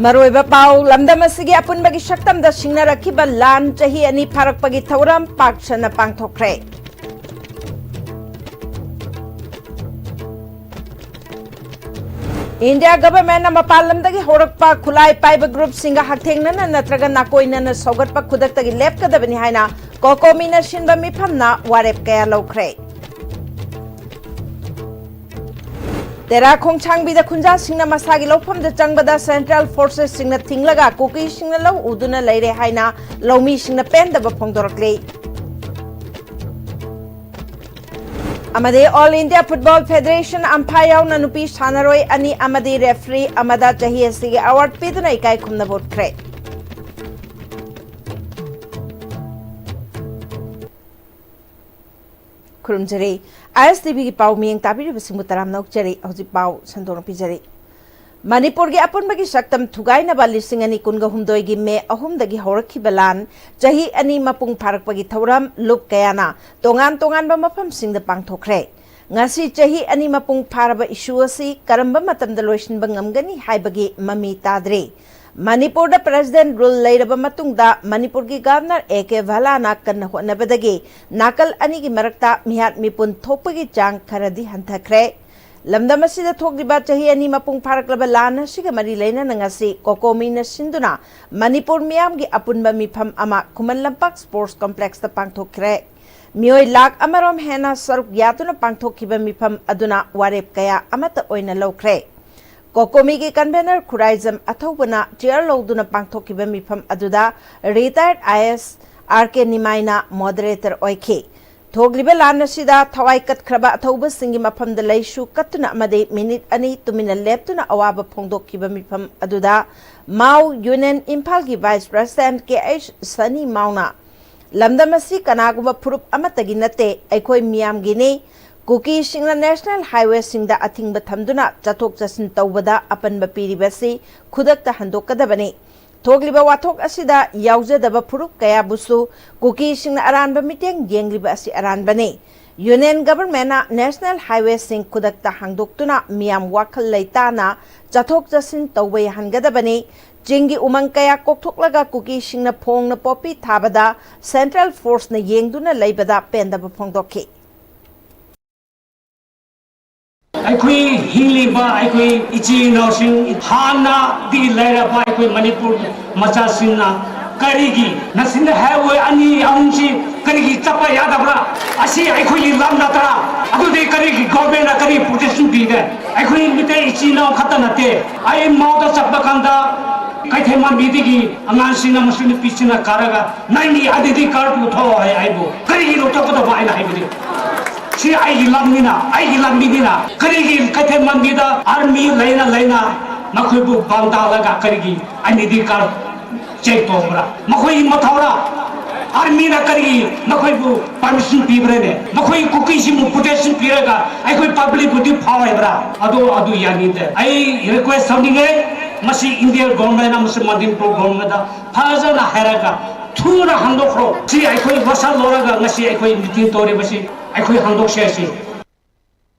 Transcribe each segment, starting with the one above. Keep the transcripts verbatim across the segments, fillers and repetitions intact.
ꯃꯔꯨꯑꯣꯏꯕ ꯄꯥꯎ꯫ ꯂꯝꯗꯝ ꯑꯁꯤꯒꯤ ꯑꯄꯨꯟꯕꯒꯤ ꯁꯛꯇꯝꯗ ꯁꯤꯡꯅꯔꯛꯈꯤꯕ ꯂꯥꯟ ꯆꯍꯤ ꯑꯅꯤ ꯐꯥꯔꯛꯄꯒꯤ ꯊꯧꯔꯝ ꯄꯥꯛ ꯁꯟꯅ ꯄꯥꯡꯊꯣꯛꯈ꯭ꯔꯦ꯫ ꯏꯟꯗꯤꯌꯥ ꯒꯚꯔꯟꯃꯦꯟꯠꯅ ꯃꯄꯥꯟ ꯂꯝꯗꯒꯤ ꯍꯧꯔꯛꯄ ꯈꯨꯠꯂꯥꯏ ꯄꯥꯏꯕ ꯒ꯭ꯔꯨꯞꯁꯤꯡꯒ ꯍꯛꯊꯦꯡꯅꯅ ꯅꯠꯇ꯭ꯔꯒ ꯅꯥꯀꯣꯏꯅꯅ ꯁꯧꯒꯠꯄ ꯈꯨꯗꯛꯇꯒꯤ ꯂꯦꯞꯀꯗꯕꯅꯤ ꯍꯥꯏꯅ ꯀꯣꯀꯣꯃꯤꯅ ꯁꯤꯟꯕ ꯃꯤꯐꯝꯅ ꯋꯥꯔꯦꯞ ꯀꯌꯥ ꯂꯧꯈ꯭ꯔꯦ꯫ ꯇꯦꯔꯥ ꯈꯣꯡꯁꯥꯡꯕꯤꯗ ꯈꯨꯟꯖꯥꯁꯤꯡꯅ ꯃꯁꯥꯒꯤ ꯂꯧꯐꯝꯗ ꯆꯪꯕꯗ ꯁꯦꯟꯇ꯭ꯔꯦꯜ ꯐꯣꯔꯁꯦꯁꯁꯤꯡꯅ ꯊꯤꯡꯂꯒ ꯀꯨꯀꯤꯁꯤꯡꯅ ꯂꯧ ꯎꯗꯨꯅ ꯂꯩꯔꯦ ꯍꯥꯏꯅ ꯂꯧꯃꯤꯁꯤꯡꯅ ꯄꯦꯟꯗꯕ ꯐꯣꯡꯗꯣꯔꯛꯂꯤ꯫ ꯑꯃꯗꯤ ꯑꯣꯜ ꯏꯟꯗꯤꯌꯥ ꯐꯨꯠꯕꯣꯜ ꯐꯦꯗꯔꯦꯁꯟ ꯑꯝꯐꯥ ꯌꯥꯎꯅ ꯅꯨꯄꯤ ꯁꯥꯟꯅꯔꯣꯏ ꯑꯅꯤ ꯑꯃꯗꯤ ꯔꯦꯐ꯭ꯔꯤ ꯑꯃꯗ ꯆꯍꯤ ꯑꯁꯤꯒꯤ ꯑꯦꯋꯥꯔꯗ ꯄꯤꯗꯨꯅ ꯏꯀꯥꯏ ꯈꯨꯝꯅꯕ ꯎꯠꯈ꯭ꯔꯦ꯫ ꯈꯨꯔꯨꯝꯖꯔꯤ꯫ ISTVꯒꯤ ꯄꯥꯎ ꯃꯤꯌꯦꯡ ꯇꯥꯕꯤꯔꯤꯕꯁꯤꯡꯕꯨ ꯇꯔꯥꯝꯅ ꯑꯣꯛꯆꯔꯤ꯫ ꯍꯧꯖꯤꯛ ꯄꯥꯎ ꯁꯟꯗꯣꯛꯅ ꯄꯤꯖꯔꯤ꯫ ꯃꯅꯤꯄꯨꯔꯒꯤ ꯑꯄꯨꯟꯕꯒꯤ ꯁꯛꯇꯝ ꯊꯨꯒꯥꯏꯅꯕ ꯂꯤꯁꯤꯡ ꯑꯅꯤ ꯀꯨꯟꯒ ꯍꯨꯝꯗꯣꯏꯒꯤ ꯃꯦ ꯑꯍꯨꯝꯗꯒꯤ ꯍꯧꯔꯛꯈꯤꯕ ꯂꯥꯟ ꯆꯍꯤ ꯑꯅꯤ ꯃꯄꯨꯡ ꯐꯥꯔꯛꯄꯒꯤ ꯊꯧꯔꯝ ꯂꯨꯞ ꯀꯌꯥꯅ ꯇꯣꯉꯥꯟ ꯇꯣꯉꯥꯟꯕ ꯃꯐꯝꯁꯤꯡꯗ ꯄꯥꯡꯊꯣꯛꯈ꯭ꯔꯦ꯫ ꯉꯁꯤ ꯆꯍꯤ ꯑꯅꯤ ꯃꯄꯨꯡ ꯐꯥꯔꯕ ꯏꯁꯨ ꯑꯁꯤ ꯀꯔꯝꯕ ꯃꯇꯝꯗ ꯂꯣꯏꯁꯤꯟꯕ ꯉꯝꯒꯅꯤ ꯍꯥꯏꯕꯒꯤ ꯃꯃꯤ ꯇꯥꯗ꯭ꯔꯤ꯫ ꯃꯅꯤꯄꯨꯔꯗ ꯄ꯭ꯔꯦꯁꯤꯗꯦꯟꯠ ꯔꯨꯜ ꯂꯩꯔꯕ ꯃꯇꯨꯡꯗ ꯃꯅꯤꯄꯨꯔꯒꯤ ꯒꯕꯔꯅꯔ A K ꯚꯥꯂꯥꯅ ꯀꯟꯅ ꯍꯣꯠꯅꯕꯗꯒꯤ ꯅꯥꯀꯜ ꯑꯅꯤꯒꯤ ꯃꯔꯛꯇ ꯃꯤꯍꯥꯠ ꯃꯤꯄꯨꯟ ꯊꯣꯛꯄꯒꯤ ꯆꯥꯡ ꯈꯔꯗꯤ ꯍꯟꯊꯈ꯭ꯔꯦ꯫ ꯂꯝꯗꯝ ꯑꯁꯤꯗ ꯊꯣꯛꯂꯤꯕ ꯆꯍꯤ ꯑꯅꯤ ꯃꯄꯨꯡ ꯐꯥꯔꯛꯂꯕ ꯂꯥꯟ ꯑꯁꯤꯒ ꯃꯔꯤ ꯂꯩꯅꯅ ꯉꯁꯤ ꯀꯣꯀꯣꯃꯤꯅ ꯁꯤꯟꯗꯨꯅ ꯃꯅꯤꯄꯨꯔ ꯃꯤꯌꯥꯝꯒꯤ ꯑꯄꯨꯟꯕ ꯃꯤꯐꯝ ꯑꯃ ꯈꯨꯃꯟ ꯂꯝꯄꯥꯛ ꯁ꯭ꯄꯣꯔꯠꯁ ꯀꯝꯄ꯭ꯂꯦꯛꯁꯇ ꯄꯥꯡꯊꯣꯛꯈ꯭ꯔꯦ꯫ ꯃꯤꯑꯣꯏ ꯂꯥꯈ ꯑꯃꯔꯣꯝ ꯍꯦꯟꯅ ꯁꯔꯨꯛ ꯌꯥꯗꯨꯅ ꯄꯥꯡꯊꯣꯛꯈꯤꯕ ꯃꯤꯐꯝ ꯑꯗꯨꯅ ꯋꯥꯔꯦꯞ ꯀꯌꯥ ꯑꯃꯠꯇ ꯑꯣꯏꯅ ꯂꯧꯈ꯭ꯔꯦ꯫ ꯀꯣꯀꯣꯃꯤꯒꯤ ꯀꯟꯚꯦꯅꯔ ꯈꯨꯔꯥꯏꯖꯝ ꯑꯊꯧꯕꯅ ꯆꯤꯌꯔ ꯂꯧꯗꯨꯅ ꯄꯥꯡꯊꯣꯛꯈꯤꯕ ꯃꯤꯐꯝ ꯑꯗꯨꯗ ꯔꯤꯇꯥꯌꯔꯗ IAS R K ꯅꯤꯃꯥꯏꯅ ꯃꯣꯗꯔꯦꯇꯔ ꯑꯣꯏꯈꯤ꯫ ꯊꯣꯛꯂꯤꯕ ꯂꯥꯟ ꯑꯁꯤꯗ ꯊꯋꯥꯏ ꯀꯠꯈ꯭ꯔꯕ ꯑꯊꯧꯕꯁꯤꯡꯒꯤ ꯃꯐꯝꯗ ꯂꯩꯁꯨ ꯀꯠꯇꯨꯅ ꯑꯃꯗꯤ ꯃꯤꯅꯤꯠ ꯑꯅꯤ ꯇꯨꯃꯤꯟꯅ ꯂꯦꯞꯇꯨꯅ ꯑꯋꯥꯕ ꯐꯣꯡꯗꯣꯛꯈꯤꯕ ꯃꯤꯐꯝ ꯑꯗꯨꯗ ꯃꯥꯎ ꯌꯨꯅꯤꯌꯟ ꯏꯝꯐꯥꯜꯒꯤ ꯚꯥꯏꯁ ꯄ꯭ꯔꯦꯁꯤꯗꯦꯟꯠ K H ꯁꯅꯤ ꯃꯥꯎꯅ, "ꯂꯝꯗꯝ ꯑꯁꯤ ꯀꯅꯥꯒꯨꯝꯕ ꯐꯨꯔꯨꯞ ꯑꯃꯠꯇꯒꯤ ꯅꯠꯇꯦ, ꯑꯩꯈꯣꯏ ꯃꯤꯌꯥꯝꯒꯤꯅꯤ꯫ ꯀꯨꯀꯤꯁꯤꯡꯅ ꯅꯦꯁꯅꯦꯜ ꯍꯥꯏꯋꯦꯁꯤꯡꯗ ꯑꯊꯤꯡꯕ ꯊꯝꯗꯨꯅ ꯆꯠꯊꯣꯛ ꯆꯠꯁꯤꯟ ꯇꯧꯕꯗ ꯑꯄꯟꯕ ꯄꯤꯔꯤꯕꯁꯤ ꯈꯨꯗꯛꯇ ꯍꯟꯗꯣꯛꯀꯗꯕꯅꯤ꯫ ꯊꯣꯛꯂꯤꯕ ꯋꯥꯊꯣꯛ ꯑꯁꯤꯗ ꯌꯥꯎꯖꯗꯕ ꯐꯨꯔꯨꯞ ꯀꯌꯥꯕꯨꯁꯨ ꯀꯨꯀꯤꯁꯤꯡꯅ ꯑꯔꯥꯟꯕ ꯃꯤꯠꯌꯦꯡ ꯌꯦꯡꯂꯤꯕ ꯑꯁꯤ ꯑꯔꯥꯟꯕꯅꯤ꯫ Union Government ꯅ National Highway ꯁꯤꯡ ꯈꯨꯗꯛꯇ ꯍꯥꯡꯗꯣꯛꯇꯨꯅ ꯃꯤꯌꯥꯝ ꯋꯥꯈꯜ ꯂꯩꯇꯥꯅ ꯆꯠꯊꯣꯛ ꯆꯠꯁꯤꯟ ꯇꯧꯕ ꯌꯥꯍꯟꯒꯗꯕꯅꯤ꯫ ꯆꯤꯡꯒꯤ ꯎꯃꯪ ꯀꯌꯥ ꯀꯣꯛꯊꯣꯛꯂꯒ ꯀꯨꯀꯤꯁꯤꯡꯅ ꯐꯣꯡꯅ ꯄꯣꯄꯤ ꯊꯥꯕꯗ Central Force ꯅ ꯌꯦꯡꯗꯨꯅ ꯂꯩꯕꯗ ꯄꯦꯟꯗꯕ ꯐꯣꯡꯗꯣꯛꯈꯤ꯫ ꯑꯩꯈꯣꯏ ꯍꯤꯡꯂꯤꯕ ꯑꯩꯈꯣꯏ ꯏꯆꯤꯜ ꯏꯅꯥꯎꯁꯤꯡ, ꯍꯥꯟꯅꯗꯒꯤ ꯂꯩꯔꯕ ꯑꯩꯈꯣꯏ ꯃꯅꯤꯄꯨꯔ ꯃꯆꯥꯁꯤꯡꯅ ꯀꯔꯤꯒꯤ National Highway ꯑꯅꯤ ꯑꯍꯨꯝꯁꯤ ꯀꯔꯤꯒꯤ ꯆꯠꯄ ꯌꯥꯗꯕ꯭ꯔꯥ? ꯑꯁꯤ ꯑꯩꯈꯣꯏꯒꯤ ꯂꯝ ꯅꯠꯇ꯭ꯔꯥ? ꯑꯗꯨꯗꯤ ꯀꯔꯤꯒꯤ government ꯅ ꯀꯔꯤ protection ꯄꯤꯒꯦ? ꯑꯩꯈꯣꯏ ꯃꯤꯇꯩ ꯏꯆꯤꯜ ꯏꯅꯥꯎ ꯈꯛꯇ ꯅꯠꯇꯦ꯫ ꯑꯩ ꯃꯥꯎꯗ ꯆꯠꯄ ꯀꯥꯟꯗ ꯀꯩꯊꯦꯜ ꯃꯟꯕꯤꯗꯒꯤ ꯑꯉꯥꯡꯁꯤꯡ ꯑꯃꯁꯨꯡ ꯅꯨꯄꯤꯁꯤꯡꯅ ꯀꯥꯔꯒ, "ꯅꯪꯒꯤ identity card ꯄꯨꯊꯣꯛꯑꯣ," ꯍꯥꯏ꯫ ꯑꯩꯕꯨ ꯀꯔꯤꯒꯤ ꯂꯧꯊꯣꯛꯀꯗꯕ ꯑꯩꯅ ꯍꯥꯏꯕꯗꯤ? ꯁꯤ ꯑꯩꯒꯤ ꯂꯝꯅꯤꯅ, ꯑꯩꯒꯤ ꯂꯝꯕꯤꯅꯤꯅ꯫ ꯀꯔꯤꯒꯤ ꯀꯩꯊꯦꯜ ꯃꯟꯕꯤꯗ army ꯂꯩꯅ ꯂꯩꯅ ꯃꯈꯣꯏꯕꯨ ꯕꯟ ꯇꯥꯜꯂꯒ ꯀꯔꯤꯒꯤ identity card check ꯇꯧꯕ꯭ꯔꯥ? ꯃꯈꯣꯏꯒꯤ ꯃꯊꯧꯔꯥ? Army ꯅ ꯀꯔꯤꯒꯤ ꯃꯈꯣꯏꯕꯨ permission ꯄꯤꯕ꯭ꯔꯅꯦ? ꯃꯈꯣꯏ ꯀꯨꯀꯤꯁꯤꯡꯕꯨ protection ꯄꯤꯔꯒ ꯑꯩꯈꯣꯏ public ꯕꯨꯗꯤ ꯐꯥꯎꯍꯟꯕ꯭ꯔꯥ? ꯑꯗꯨ, ꯑꯗꯨ ꯌꯥꯅꯤꯡꯗꯦ꯫ ꯑꯩ request ꯇꯧꯅꯤꯡꯉꯦ, ꯃꯁꯤ Indian government ꯑꯃꯁꯨꯡ ꯃꯅꯤꯄꯨꯔ government ꯗ ꯐꯖꯅ ꯍꯥꯏꯔꯒ ꯊꯨꯅ ꯍꯟꯗꯣꯛꯈ꯭ꯔꯣ꯫ ꯁꯤ ꯑꯩꯈꯣꯏ ꯋꯥꯁꯛ ꯂꯧꯔꯒ ꯉꯁꯤ ꯑꯩꯈꯣꯏ meeting ꯇꯧꯔꯤꯕꯁꯤ ꯑꯩꯈꯣꯏ ꯍꯟꯗꯣꯛꯁꯦ ꯍꯥꯏꯁꯤ꯫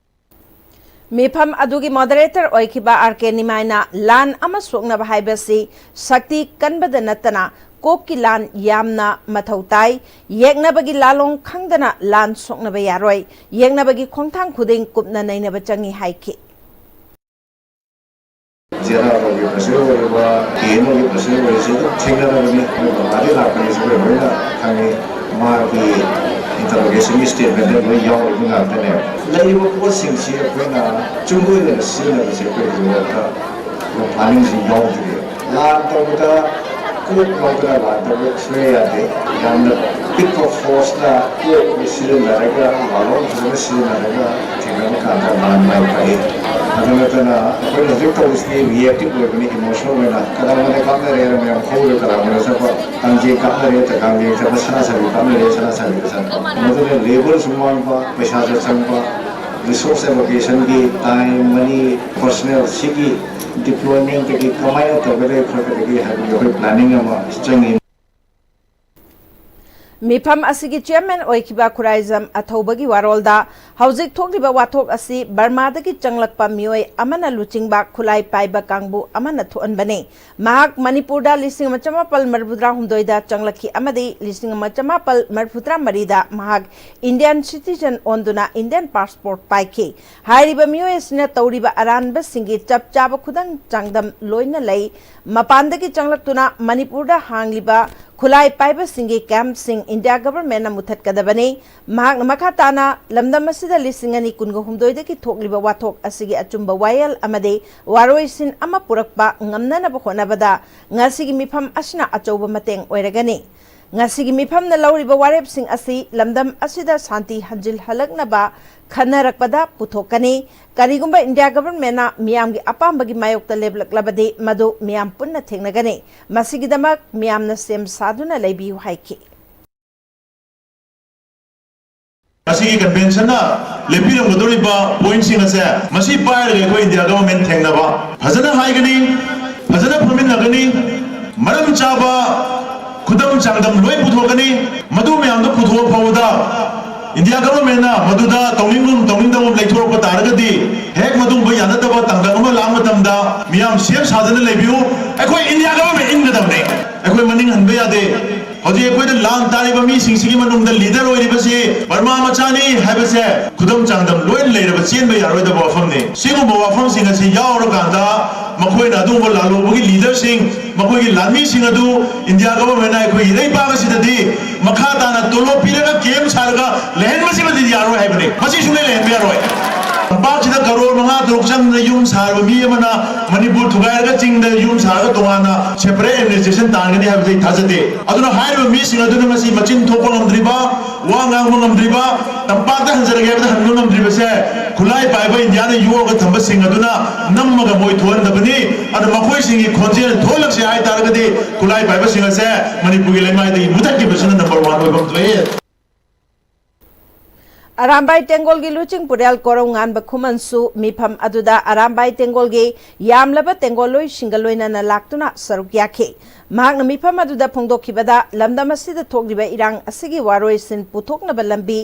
ꯃꯤꯐꯝ ꯑꯗꯨꯒꯤ moderator ꯑꯣꯏꯈꯤꯕ ꯑꯥꯔ ꯀꯦ ꯅꯤꯃꯥꯏꯅ ꯂꯥꯟ ꯑꯃ ꯁꯣꯛꯅꯕ ꯍꯥꯏꯕꯁꯤ ꯁꯛꯇꯤ ꯀꯟꯕꯗ ꯅꯠꯇꯅ ꯀꯣꯛꯀꯤ ꯂꯥꯟ ꯌꯥꯝꯅ ꯃꯊꯧ ꯇꯥꯏ꯫ ꯌꯦꯛꯅꯕꯒꯤ ꯂꯥꯂꯣꯡ ꯈꯪꯗꯅ ꯂꯥꯟ ꯁꯣꯛꯅꯕ ꯌꯥꯔꯣꯏ꯫ ꯌꯦꯛꯅꯕꯒꯤ ꯈꯣꯡꯊꯥꯡ ꯈꯨꯗꯤꯡ ꯀꯨꯞꯅ ꯅꯩꯅꯕ ꯆꯪꯏ ꯍꯥꯏꯈꯤ꯫ ꯖꯦꯅꯥꯒꯤ ꯄ꯭ꯔꯁꯤꯗꯦꯟ ꯑꯣꯏꯔꯤꯕ, ꯀꯦ ꯑꯦꯟ ꯑꯣꯒꯤ ꯄ꯭ꯔꯁꯤꯗꯦꯟ ꯑꯣꯏꯔꯤꯁꯤ ꯑꯗꯨꯝ ꯊꯦꯡꯅꯔꯕꯅꯤ꯫ ꯃꯣꯏ ꯕꯕꯥꯗꯤ ꯂꯥꯛꯄꯅꯤ, ꯑꯩꯈꯣꯏ ꯂꯣꯏꯅ ꯈꯪꯉꯤ꯫ ꯃꯥꯒꯤ interrogation statement ꯂꯣꯏ ꯌꯥꯎꯔꯤꯕ ꯉꯥꯛꯇꯅꯦ꯫ ꯂꯩꯔꯤꯕ ꯄꯣꯠꯁꯤꯡꯁꯤ ꯑꯩꯈꯣꯏꯅ ꯆꯨꯝꯕ ꯑꯣꯏꯅ ꯁꯤꯖꯤꯟꯅꯕꯁꯦ ꯑꯩꯈꯣꯏ ꯍꯧꯖꯤꯛ ꯐꯥꯎꯗ ꯄ꯭ꯂꯥꯅꯤꯡꯁꯤ ꯌꯥꯎꯗ꯭ꯔꯤ꯫ ꯂꯥꯟ ꯇꯧꯕꯗ ꯀꯣꯛ ꯂꯧꯗꯅ ꯂꯥꯟ ꯇꯧꯕ ꯁꯨꯡꯌꯥ ꯌꯥꯗꯦ꯫ ꯌꯥꯝꯅ ꯄꯤꯛꯄ ꯐꯣꯔꯁꯅ ꯀꯣꯛ ꯁꯤꯖꯤꯟꯅꯔꯒ, ꯂꯥꯂꯣꯡ ꯐꯖꯅ ꯁꯤꯖꯤꯟꯅꯔꯒ ꯊꯦꯡꯅꯕ ꯀꯥꯟꯗ ꯂꯥꯟ ꯃꯥꯏ ꯄꯥꯛꯏ꯫ ꯑꯗꯨ ꯅꯠꯇꯅ ꯑꯩꯈꯣꯏꯅ ꯍꯧꯖꯤꯛ ꯇꯧꯔꯤꯁꯤꯗꯤ reactive ꯑꯣꯏꯕꯅꯤ, emotional ꯑꯣꯏꯅ ꯀꯗꯥꯏꯗ ꯀꯥꯞꯅꯔꯦꯅ ꯃꯌꯥꯝ ꯍꯧꯔꯒ ꯀꯗꯥꯏꯗ ꯆꯠꯄ, ꯀꯥꯡꯖꯩ ꯀꯥꯞꯅꯔꯦ, ꯀꯥꯡꯖꯩ ꯆꯠꯄ, ꯁꯅꯥ ꯁꯟꯕꯤ ꯀꯥꯞꯅꯔꯦ, ꯁꯅꯥ ꯁꯟꯕꯤꯗ ꯆꯠꯄ꯫ ꯃꯗꯨꯅ ꯂꯦꯕꯔꯁꯨ ꯃꯥꯡꯕ, ꯄꯩꯁꯥꯁꯨ ꯆꯪꯕ, Resource allocationꯒꯤ time, money, personnel ꯁꯤꯒꯤ deploymentꯇꯒꯤ ꯀꯃꯥꯏꯅ ꯇꯧꯒꯗꯒꯦ ꯈꯣꯠꯀꯗꯒꯦ ꯍꯥꯏꯕꯒꯤ ꯑꯩꯈꯣꯏ planning ꯑꯃ ꯆꯪꯉꯤ꯫ ꯃꯤꯐꯝ ꯑꯁꯤꯒꯤ chairman ꯑꯣꯏꯈꯤꯕ ꯈꯨꯔꯥꯏꯖꯝ ꯑꯊꯧꯕꯒꯤ ꯋꯥꯔꯣꯜꯗ, ꯍꯧꯖꯤꯛ ꯊꯣꯛꯂꯤꯕ ꯋꯥꯊꯣꯛ ꯑꯁꯤ ꯕꯔꯃꯥꯗꯒꯤ ꯆꯪꯂꯛꯄ ꯃꯤꯑꯣꯏ ꯑꯃꯅ ꯂꯨꯆꯤꯡꯕ ꯈꯨꯠꯂꯥꯏ ꯄꯥꯏꯕ ꯀꯥꯡꯕꯨ ꯑꯃꯅ ꯊꯣꯛꯍꯟꯕꯅꯤ꯫ ꯃꯍꯥꯛ ꯃꯅꯤꯄꯨꯔꯗ ꯂꯤꯁꯤꯡ ꯑꯃ ꯆꯃꯥꯄꯜ ꯃꯔꯤꯐꯨꯇꯔꯥ ꯍꯨꯝꯗꯣꯏꯗ ꯆꯪꯂꯛꯈꯤ ꯑꯃꯗꯤ ꯂꯤꯁꯤꯡ ꯑꯃ ꯆꯃꯥꯄꯜ ꯃꯔꯤꯐꯨꯇꯔꯥ ꯃꯔꯤꯗ ꯃꯍꯥꯛ Indian citizen ꯑꯣꯟꯗꯨꯅ Indian passport ꯄꯥꯏꯈꯤ꯫ ꯍꯥꯏꯔꯤꯕ ꯃꯤꯑꯣꯏ ꯑꯁꯤꯅ ꯇꯧꯔꯤꯕ ꯑꯔꯥꯟꯕꯁꯤꯡꯒꯤ ꯆꯞ ꯆꯥꯕ ꯈꯨꯗꯝ ꯆꯥꯡꯗꯝ ꯂꯣꯏꯅ ꯂꯩ꯫ ꯃꯄꯥꯟꯗꯒꯤ ꯆꯪꯂꯛꯇꯨꯅ ꯃꯅꯤꯄꯨꯔꯗ ꯍꯥꯡꯂꯤꯕ ꯈꯨꯠꯂꯥꯏ ꯄꯥꯏꯕꯁꯤꯡꯒꯤ campꯁꯤꯡ India governmentꯅ ꯃꯨꯊꯠꯀꯗꯕꯅꯤ꯫ ꯃꯍꯥꯛꯅ ꯃꯈꯥ ꯇꯥꯅ ꯂꯝꯗꯝ ꯑꯁꯤꯗ ꯂꯤꯁꯤꯡ ꯑꯅꯤ ꯀꯨꯟꯒ ꯍꯨꯝꯗꯣꯏꯗꯒꯤ ꯊꯣꯛꯂꯤꯕ ꯋꯥꯊꯣꯛ ꯑꯁꯤꯒꯤ ꯑꯆꯨꯝꯕ ꯋꯥꯌꯦꯜ ꯑꯃꯗꯤ ꯋꯥꯔꯣꯏꯁꯤꯟ ꯑꯃ ꯄꯨꯔꯛꯄ ꯉꯝꯅꯅꯕ ꯍꯣꯠꯅꯕꯗ ꯉꯁꯤꯒꯤ ꯃꯤꯐꯝ ꯑꯁꯤꯅ ꯑꯆꯧꯕ ꯃꯇꯦꯡ ꯑꯣꯏꯔꯒꯅꯤ꯫ ꯉꯁꯤꯒꯤ ꯃꯤꯐꯝꯅ ꯂꯧꯔꯤꯕ ꯋꯥꯔꯦꯞꯁꯤꯡ ꯑꯁꯤ ꯂꯝꯗꯝ ꯑꯁꯤꯗ ꯁꯥꯟꯇꯤ ꯍꯟꯖꯤꯜꯍꯜꯂꯛꯅꯕ ꯈꯟꯅꯔꯛꯄꯗ ꯄꯨꯊꯣꯛꯀꯅꯤ꯫ ꯀꯔꯤꯒꯨꯝꯕ India governmentꯅ ꯃꯤꯌꯥꯝꯒꯤ ꯑꯄꯥꯝꯕꯒꯤ ꯃꯥꯌꯣꯛꯇ ꯂꯦꯞꯂꯛꯂꯕꯗꯤ, ꯃꯗꯨ ꯃꯤꯌꯥꯝ ꯄꯨꯟꯅ ꯊꯦꯡꯅꯒꯅꯤ꯫ ꯃꯁꯤꯒꯤꯗꯃꯛ ꯃꯤꯌꯥꯝꯅ ꯁꯦꯝ ꯁꯥꯗꯨꯅ ꯂꯩꯕꯤꯌꯨ ꯍꯥꯏꯈꯤ꯫ ꯉꯁꯤꯒꯤ conventionꯅ ꯂꯦꯞꯄꯤꯔꯝꯒꯗꯧꯔꯤꯕ pointꯁꯤꯡ ꯑꯁꯦ, ꯃꯁꯤ ꯄꯥꯏꯔꯒ ꯑꯩꯈꯣꯏ India government ꯊꯦꯡꯅꯕ ꯐꯖꯅ ꯍꯥꯏꯒꯅꯤ, ꯐꯖꯅ ꯐꯝꯃꯤꯟꯅꯒꯅꯤ, ꯃꯔꯝ ꯆꯥꯕ ꯈꯨꯗꯝ ꯆꯥꯡꯗꯝ ꯂꯣꯏ ꯄꯨꯊꯣꯛꯀꯅꯤ꯫ ꯃꯗꯨ ꯃꯌꯥꯝꯗꯣ ꯄꯨꯊꯣꯛꯑ ꯐꯥꯎꯕꯗ India governmentꯅ ꯃꯗꯨꯗ ꯇꯧꯅꯤꯡꯒꯨꯝ ꯇꯧꯅꯤꯡꯗꯒꯨꯝ ꯂꯩꯊꯣꯔꯛꯄ ꯇꯥꯔꯒꯗꯤ, ꯍꯦꯛ ꯃꯗꯨꯒꯨꯝꯕ ꯌꯥꯅꯗꯕ ꯇꯥꯡꯀꯛ ꯑꯃ ꯂꯥꯛꯄ ꯃꯇꯝꯗ ꯃꯤꯌꯥꯝ ꯁꯦꯝ ꯁꯥꯗꯨꯅ ꯂꯩꯕꯤꯌꯨ꯫ ꯑꯩꯈꯣꯏ India government ꯏꯟꯒꯗꯕꯅꯤ, ꯑꯩꯈꯣꯏ ꯃꯅꯤꯡ ꯍꯟꯕ ꯌꯥꯗꯦ꯫ ꯍꯧꯖꯤꯛ ꯑꯩꯈꯣꯏꯗ ꯂꯥꯟ ꯇꯥꯔꯤꯕ ꯃꯤꯁꯤꯡꯁꯤꯒꯤ ꯃꯅꯨꯡꯗ leader ꯑꯣꯏꯔꯤꯕꯁꯤ ꯕꯔꯃꯥ ꯃꯆꯥꯅꯤ ꯍꯥꯏꯕꯁꯦ ꯈꯨꯗꯝ ꯆꯥꯡꯗꯝ ꯂꯣꯏꯅ ꯂꯩꯔꯕ ꯆꯦꯟꯕ ꯌꯥꯔꯣꯏꯗꯕ ꯋꯥꯐꯝꯅꯤ꯫ ꯁꯤꯒꯨꯝꯕ ꯋꯥꯐꯝꯁꯤꯡ ꯑꯁꯤ ꯌꯥꯎꯔꯀꯥꯟꯗ ꯃꯈꯣꯏꯅ ꯑꯗꯨꯒꯨꯝꯕ ꯂꯥꯜꯍꯧꯕꯒꯤ leaderꯁꯤꯡ, ꯃꯈꯣꯏꯒꯤ ꯂꯥꯟꯃꯤꯁꯤꯡ ꯑꯗꯨ India governmentꯅ ꯑꯩꯈꯣꯏꯒꯤ ꯏꯔꯩꯄꯥꯛ ꯑꯁꯤꯗꯗꯤ ꯃꯈꯥ ꯇꯥꯅ ꯇꯣꯂꯣꯞ ꯄꯤꯔꯒ camp ꯁꯥꯔꯒ ꯂꯩꯍꯟꯕꯁꯤꯃꯗꯤ ꯌꯥꯔꯣꯏ ꯍꯥꯏꯕꯅꯤ꯫ ꯃꯁꯤ ꯁꯨꯡꯂꯩ ꯂꯩꯍꯟꯕ ꯌꯥꯔꯣꯏ꯫ ꯇꯝꯄꯥꯛꯁꯤꯗ ꯀꯔꯣꯔ ꯃꯉꯥ ꯇꯔꯨꯛ ꯆꯪꯗꯅ ꯌꯨꯝ ꯁꯥꯔꯕ ꯃꯤ ꯑꯃꯅ ꯃꯅꯤꯄꯨꯔ ꯊꯨꯒꯥꯏꯔꯒ ꯆꯤꯡꯗ ꯌꯨꯝ ꯁꯥꯔꯒ ꯇꯣꯉꯥꯟꯅ separate administration ꯇꯥꯟꯒꯅꯤ ꯍꯥꯏꯕꯁꯤ ꯑꯩ ꯊꯥꯖꯗꯦ꯫ ꯑꯗꯨꯅ ꯍꯥꯏꯔꯤꯕ ꯃꯤꯁꯤꯡ ꯑꯗꯨꯅ ꯉꯁꯤ ꯃꯆꯤꯟ ꯊꯣꯛꯄ ꯉꯝꯗ꯭ꯔꯤꯕ, ꯋꯥ ꯉꯥꯡꯕ ꯉꯝꯗ꯭ꯔꯤꯕ, ꯇꯝꯄꯥꯛꯇ ꯍꯟꯖꯔꯒꯦ ꯍꯥꯏꯕꯗ ꯍꯟꯕ ꯉꯝꯗ꯭ꯔꯤꯕꯁꯦ ꯈꯨꯠꯂꯥꯏ ꯄꯥꯏꯕ ꯏꯟꯗꯤꯌꯥꯅ ꯌꯣꯛꯑꯒ ꯊꯝꯕꯁꯤꯡ ꯑꯗꯨꯅ ꯅꯝꯃꯒ ꯃꯣꯏ ꯊꯣꯛꯍꯟꯗꯕꯅꯤ꯫ ꯑꯗꯨ ꯃꯈꯣꯏꯁꯤꯡꯒꯤ ꯈꯣꯟꯖꯦꯜ ꯊꯣꯛꯍꯜꯂꯛꯁꯦ ꯍꯥꯏ ꯇꯥꯔꯒꯗꯤ ꯈꯨꯠꯂꯥꯏ ꯄꯥꯏꯕꯁꯤꯡ ꯑꯁꯦ ꯃꯅꯤꯄꯨꯔꯒꯤ ꯂꯩꯃꯥꯏꯗꯒꯤ ꯃꯨꯊꯠꯈꯤꯕꯁꯤꯅ number one ꯑꯣꯏꯐꯝ ꯊꯣꯛꯏ꯫ ꯑꯔꯥꯝꯕꯥꯏ ꯇꯦꯡꯒꯣꯜꯒꯤ ꯂꯨꯆꯤꯡ ꯄꯨꯔꯦꯜ ꯀꯣꯔꯧꯉꯥꯟꯕ ꯈꯨꯃꯟꯁꯨ ꯃꯤꯐꯝ ꯑꯗꯨꯗ ꯑꯔꯥꯝꯕꯥꯏ ꯇꯦꯡꯒꯣꯜꯒꯤ ꯌꯥꯝꯂꯕ ꯇꯦꯡꯒꯣꯜꯂꯣꯏꯁꯤꯡꯒ ꯂꯣꯏꯅꯅ ꯂꯥꯛꯇꯨꯅ ꯁꯔꯨꯛ ꯌꯥꯈꯤ꯫ ꯃꯍꯥꯛꯅ ꯃꯤꯐꯝ ꯑꯗꯨꯗ ꯐꯣꯡꯗꯣꯛꯈꯤꯕꯗ, ꯂꯝꯗꯝ ꯑꯁꯤꯗ ꯊꯣꯛꯂꯤꯕ ꯏꯔꯥꯡ ꯑꯁꯤꯒꯤ ꯋꯥꯔꯣꯏꯁꯤꯟ ꯄꯨꯊꯣꯛꯅꯕ ꯂꯝꯕꯤ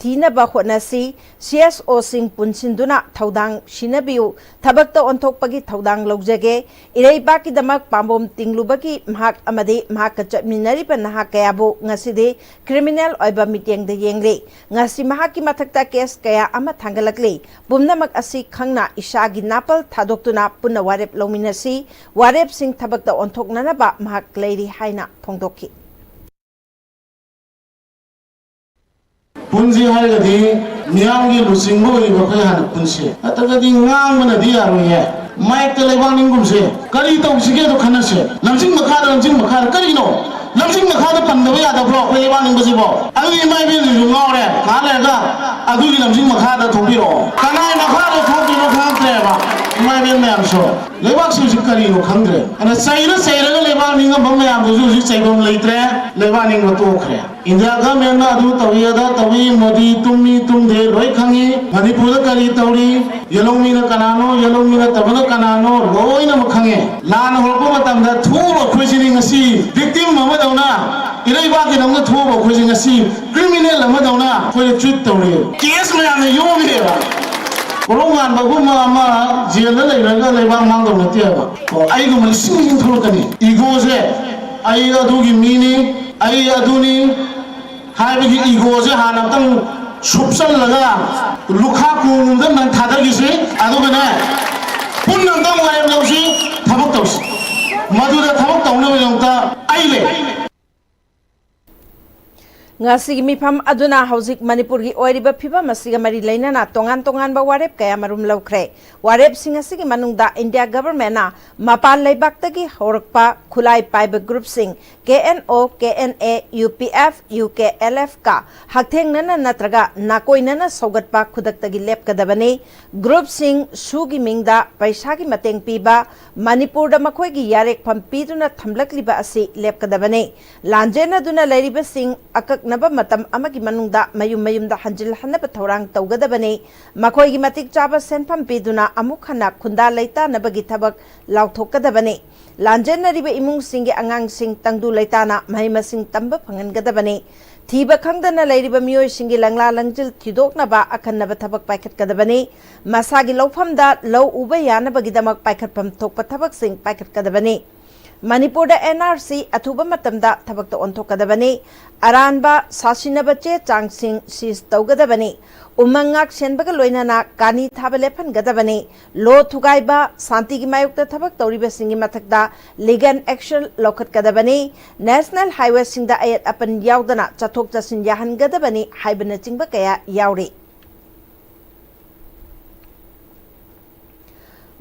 ꯊꯤꯅꯕ ꯍꯣꯠꯅꯁꯤ, ꯁꯤ ꯑꯦꯁ ꯑꯣꯁꯤꯡ ꯄꯨꯟꯁꯤꯟꯗꯨꯅ ꯊꯧꯗꯥꯡ ꯁꯤꯟꯅꯕꯤꯌꯨ, ꯊꯕꯛꯇ ꯑꯣꯟꯊꯣꯛꯄꯒꯤ ꯊꯧꯗꯥꯡ ꯂꯧꯖꯒꯦ, ꯏꯔꯩꯕꯥꯛꯀꯤꯗꯃꯛ ꯄꯥꯝꯕꯣꯝ ꯇꯤꯡꯂꯨꯕꯒꯤ ꯃꯍꯥꯛ ꯑꯃꯗꯤ ꯃꯍꯥꯛꯀ ꯆꯠꯃꯤꯟꯅꯔꯤꯕ ꯅꯍꯥ ꯀꯌꯥꯕꯨ ꯉꯁꯤꯗꯤ ꯀ꯭ꯔꯤꯃꯤꯅꯦꯜ ꯑꯣꯏꯕ ꯃꯤꯠꯌꯦꯡꯗ ꯌꯦꯡꯂꯤ꯫ ꯉꯁꯤ ꯃꯍꯥꯛꯀꯤ ꯃꯊꯛꯇ ꯀꯦꯁ ꯀꯌꯥ ꯑꯃ ꯊꯥꯡꯒꯠꯂꯛꯂꯤ꯫ ꯄꯨꯝꯅꯃꯛ ꯑꯁꯤ ꯈꯪꯅ ꯏꯁꯥꯒꯤ ꯅꯥꯄꯜ ꯊꯥꯗꯣꯛꯇꯨꯅ ꯄꯨꯟꯅ ꯋꯥꯔꯦꯞ ꯂꯧꯃꯤꯟꯅꯁꯤ꯫ ꯋꯥꯔꯦꯞꯁꯤꯡ ꯊꯕꯛꯇ ꯑꯣꯟꯊꯣꯛꯅꯅꯕ ꯃꯍꯥꯛ ꯂꯩꯔꯤ ꯍꯥꯏꯅ ꯐꯣꯡꯗꯣꯛꯈꯤ꯫ ꯄꯨꯟꯁꯤ ꯍꯥꯏꯔꯒꯗꯤ ꯃꯤꯌꯥꯝꯒꯤ ꯂꯨꯆꯤꯡꯕ ꯑꯣꯏꯔꯤꯕ ꯑꯩꯈꯣꯏ ꯍꯥꯟꯅ ꯄꯨꯟꯁꯤ꯫ ꯅꯠꯇ꯭ꯔꯒꯗꯤ ꯉꯥꯡꯕꯅꯗꯤ ꯌꯥꯔꯣꯏꯌꯦ꯫ ꯃꯥꯏꯛꯇ ꯂꯩꯕꯥꯛ ꯅꯤꯡꯒꯨꯝꯁꯦ꯫ ꯀꯔꯤ ꯇꯧꯁꯤꯒꯦꯗꯣ ꯈꯟꯅꯁꯦ꯫ ꯂꯝꯖꯤꯡ ꯃꯈꯥꯗ, ꯂꯝꯖꯤꯡ ꯃꯈꯥꯗ꯫ ꯀꯔꯤꯅꯣ? ꯂꯝꯖꯤꯡ ꯃꯈꯥꯗ ꯄꯟꯗꯕ ꯌꯥꯗꯕ꯭ꯔꯣ ꯑꯩꯈꯣꯏ ꯂꯩꯕꯥꯛ ꯅꯤꯡꯕꯁꯤꯕꯣ? ꯑꯗꯨꯗꯤ ꯏꯃꯥ ꯏꯕꯦꯟꯁꯤꯡꯁꯨ ꯉꯥꯎꯔꯦ꯫ ꯉꯥꯏꯍꯥꯛ ꯂꯩꯔꯒ ꯑꯗꯨꯒꯤ ꯂꯝꯖꯤꯡ ꯃꯈꯥꯗ ꯊꯣꯛꯄꯤꯔꯛꯑꯣ꯫ ꯀꯅꯥꯏ ꯃꯈꯥꯗ ꯊꯣꯛꯇꯣꯏꯅꯣ ꯈꯪꯉꯛꯇ꯭ꯔꯦꯕ ꯏꯃꯥ ꯏꯕꯦꯟ ꯃꯌꯥꯝꯁꯨ꯫ ꯂꯩꯕꯥꯛꯁꯤ ꯍꯧꯖꯤꯛ ꯀꯔꯤꯅꯣ ꯈꯪꯗ꯭ꯔꯦ꯫ ꯑꯗ ꯆꯩꯔ ꯆꯩꯔꯒ ꯂꯩꯕꯥꯛ ꯅꯤꯡꯉꯝꯕ ꯃꯌꯥꯝꯗꯨꯁꯨ ꯍꯧꯖꯤꯛ ꯆꯩꯐꯝ ꯂꯩꯇ꯭ꯔꯦ꯫ ꯂꯩꯕꯥꯛ ꯅꯤꯡꯕ ꯇꯣꯛꯈ꯭ꯔꯦ꯫ ꯏꯟꯗꯤꯌꯥ ꯒꯃꯦꯟꯅ ꯑꯗꯨ ꯇꯧꯏ, ꯑꯗꯥ ꯇꯧꯏ, ꯃꯣꯗꯤ ꯇꯨꯝꯃꯤ ꯇꯨꯝꯗꯦ ꯂꯣꯏ ꯈꯪꯉꯤ꯫ ꯃꯅꯤꯄꯨꯔꯗ ꯀꯔꯤ ꯇꯧꯔꯤ, ꯌꯦꯜꯍꯧꯃꯤ ꯅꯠꯇꯕꯅ ꯀꯅꯥꯅꯣ ꯂꯣꯏꯅꯃꯛ ꯈꯪꯉꯦ꯫ ꯂꯥꯟ ꯍꯧꯔꯛꯄ ꯃꯇꯝꯗ ꯊꯣꯛꯑꯕ ꯑꯩꯈꯣꯏꯁꯤꯅꯤ ꯉꯁꯤ ꯚꯤꯛꯇꯤꯝ ꯑꯃꯗꯧꯅ, ꯏꯔꯩꯕꯥꯛꯀꯤꯗꯃꯛꯇ ꯊꯣꯛꯑꯕ ꯑꯩꯈꯣꯏꯁꯤ ꯉꯁꯤ ꯀ꯭ꯔꯤꯃꯤꯅꯦꯜ ꯑꯃꯗꯧꯅ ꯑꯩꯈꯣꯏꯗ ꯇ꯭ꯔꯤꯠ ꯇꯧꯔꯤ꯫ ꯀꯦꯁ ꯃꯌꯥꯝꯅ ꯌꯣꯝꯃꯦꯕ꯫ ꯀꯣꯔꯧꯉꯥꯟꯕꯒꯨꯝꯕ ꯑꯃ ꯖꯦꯜꯗ ꯂꯩꯔꯒ ꯂꯩꯕꯥꯛ ꯃꯥꯡꯗꯧ ꯅꯠꯇꯦꯕ꯫ ꯀꯣ, ꯑꯩꯒꯨꯝꯕ ꯂꯤꯁꯤꯡ ꯂꯤꯁꯤꯡ ꯊꯣꯛꯂꯛꯀꯅꯤ꯫ ꯏꯒꯣꯁꯦ, ꯑꯩ ꯑꯗꯨꯒꯤ ꯃꯤꯅꯤ, ꯑꯩ ꯑꯗꯨꯅꯤ ꯍꯥꯏꯕꯒꯤ ꯏꯒꯣꯁꯦ ꯍꯥꯟꯅ ꯑꯝꯇꯪ ꯁꯨꯞꯆꯜꯂꯒ ꯂꯨꯈꯥ ꯀꯣꯡꯗ ꯅꯪ ꯊꯥꯗꯈꯤꯁꯤ꯫ ꯑꯗꯨꯒꯅꯦ, ꯄꯨꯟꯅ ꯑꯝꯇꯪ ꯋꯥꯔꯦꯞ ꯂꯧꯁꯤ, ꯊꯕꯛ ꯇꯧꯁꯤ꯫ ꯃꯗꯨꯗ ꯊꯕꯛ ꯇꯧꯅꯕꯒꯤꯗꯃꯛꯇ ꯑꯩ ꯂꯩ꯫ ꯉꯁꯤꯒꯤ ꯃꯤꯐꯝ ꯑꯗꯨꯅ ꯍꯧꯖꯤꯛ ꯃꯅꯤꯄꯨꯔꯒꯤ ꯑꯣꯏꯔꯤꯕ ꯐꯤꯕꯝ ꯑꯁꯤꯒ ꯃꯔꯤ ꯂꯩꯅꯅ ꯇꯣꯉꯥꯟ ꯇꯣꯉꯥꯟꯕ ꯋꯥꯔꯦꯞ ꯀꯌꯥ ꯃꯔꯨꯝ ꯂꯧꯈ꯭ꯔꯦ꯫ ꯋꯥꯔꯦꯞꯁꯤꯡ ꯑꯁꯤꯒꯤ ꯃꯅꯨꯡꯗ ꯏꯟꯗꯤꯌꯥ ꯒꯚꯔꯟꯃꯦꯟꯠꯅ ꯃꯄꯥꯟ ꯂꯩꯕꯥꯛꯇꯒꯤ ꯍꯧꯔꯛꯄ ꯈꯨꯠꯂꯥꯏ ꯄꯥꯏꯕ ꯒ꯭ꯔꯨꯞꯁꯤꯡ K N O, K N A, U P F, U K L ꯑꯦꯐꯀ ꯍꯛꯊꯦꯡꯅꯅ ꯅꯠꯇ꯭ꯔꯒ ꯅꯥꯀꯣꯏꯅꯅ ꯁꯧꯒꯠꯄ ꯈꯨꯗꯛꯇꯒꯤ ꯂꯦꯞꯀꯗꯕꯅꯤ꯫ ꯒ꯭ꯔꯨꯞꯁꯤꯡ ꯁꯨꯒꯤ ꯃꯤꯡꯗ ꯄꯩꯁꯥꯒꯤ ꯃꯇꯦꯡ ꯄꯤꯕ, ꯃꯅꯤꯄꯨꯔꯗ ꯃꯈꯣꯏꯒꯤ ꯌꯥꯔꯦꯛꯐꯝ ꯄꯤꯗꯨꯅ ꯊꯝꯂꯛꯂꯤꯕ ꯑꯁꯤ ꯂꯦꯞꯀꯗꯕꯅꯤ꯫ ꯂꯥꯟꯖꯦꯟꯅꯗꯨꯅ ꯂꯩꯔꯤꯕꯁꯤꯡ ꯑꯀꯛ ꯅꯕ ꯃꯇꯝ ꯑꯃꯒꯤ ꯃꯅꯨꯡꯗ ꯃꯌꯨꯝ ꯃꯌꯨꯝꯗ ꯍꯟꯖꯤꯜꯍꯟꯅꯕ ꯊꯧꯔꯥꯡ ꯇꯧꯒꯗꯕꯅꯤ꯫ ꯃꯈꯣꯏꯒꯤ ꯃꯇꯤꯛ ꯆꯥꯕ ꯁꯦꯟꯐꯝ ꯄꯤꯗꯨꯅ ꯑꯃꯨꯛ ꯍꯟꯅ ꯈꯨꯟꯗꯥ ꯂꯩꯇꯥꯅꯕꯒꯤ ꯊꯕꯛ ꯂꯥꯎꯊꯣꯛꯀꯗꯕꯅꯤ꯫ ꯂꯥꯟꯖꯦꯟꯅꯔꯤꯕ ꯏꯃꯨꯡꯁꯤꯡꯒꯤ ꯑꯉꯥꯡꯁꯤꯡ ꯇꯪꯗꯨ ꯂꯩꯇꯥꯅ ꯃꯍꯩ ꯃꯁꯤꯡ ꯇꯝꯕ ꯐꯪꯍꯟꯒꯗꯕꯅꯤ꯫ ꯊꯤꯕ ꯈꯪꯗꯅ ꯂꯩꯔꯤꯕ ꯃꯤꯑꯣꯏꯁꯤꯡꯒꯤ ꯂꯪꯂꯥ ꯂꯪꯖꯤꯜ ꯊꯤꯗꯣꯛꯅꯕ ꯑꯈꯟꯅꯕ ꯊꯕꯛ ꯄꯥꯏꯈꯠꯀꯗꯕꯅꯤ꯫ ꯃꯁꯥꯒꯤ ꯂꯧꯐꯝꯗ ꯂꯧ ꯎꯕ ꯌꯥꯅꯕꯒꯤꯗꯃꯛ ꯄꯥꯏꯈꯠꯐꯝ ꯊꯣꯛꯄ ꯊꯕꯛꯁꯤꯡ ꯄꯥꯏꯈꯠꯀꯗꯕꯅꯤ꯫ ꯃꯅꯤꯄꯨꯔꯗ ꯑꯦꯟ ꯑꯥꯔ ꯁꯤ ꯑꯊꯨꯕ ꯃꯇꯝꯗ ꯊꯕꯛꯇ ꯑꯣꯟꯊꯣꯛꯀꯗꯕꯅꯤ꯫ ꯑꯔꯥꯟꯕ ꯁꯥꯁꯤꯟꯅꯕ ꯆꯦ ꯆꯥꯡꯁꯤꯡ ꯁꯤꯖ ꯇꯧꯒꯗꯕꯅꯤ꯫ ꯎꯃꯪ ꯉꯥꯛ ꯁꯦꯟꯕꯒ ꯂꯣꯏꯅꯅ ꯀꯥꯅꯤ ꯊꯥꯕ ꯂꯦꯞꯍꯟꯒꯗꯕꯅꯤ꯫ ꯂꯣ ꯊꯨꯒꯥꯏꯕ, ꯁꯥꯟꯇꯤꯒꯤ ꯃꯥꯌꯣꯛꯇ ꯊꯕꯛ ꯇꯧꯔꯤꯕꯁꯤꯡꯒꯤ ꯃꯊꯛꯇ ꯂꯤꯒꯦꯜ ꯑꯦꯛꯁꯟ ꯂꯧꯈꯠꯀꯗꯕꯅꯤ꯫ ꯅꯦꯁꯅꯦꯜ ꯍꯥꯏꯋꯦꯁꯤꯡꯗ ꯑꯌꯦꯠ ꯑꯄꯟ ꯌꯥꯎꯗꯅ ꯆꯠꯊꯣꯛ ꯆꯠꯁꯤꯟ ꯌꯥꯍꯟꯒꯗꯕꯅꯤ ꯍꯥꯏꯕꯅꯆꯤꯡꯕ ꯀꯌꯥ ꯌꯥꯎꯔꯤ꯫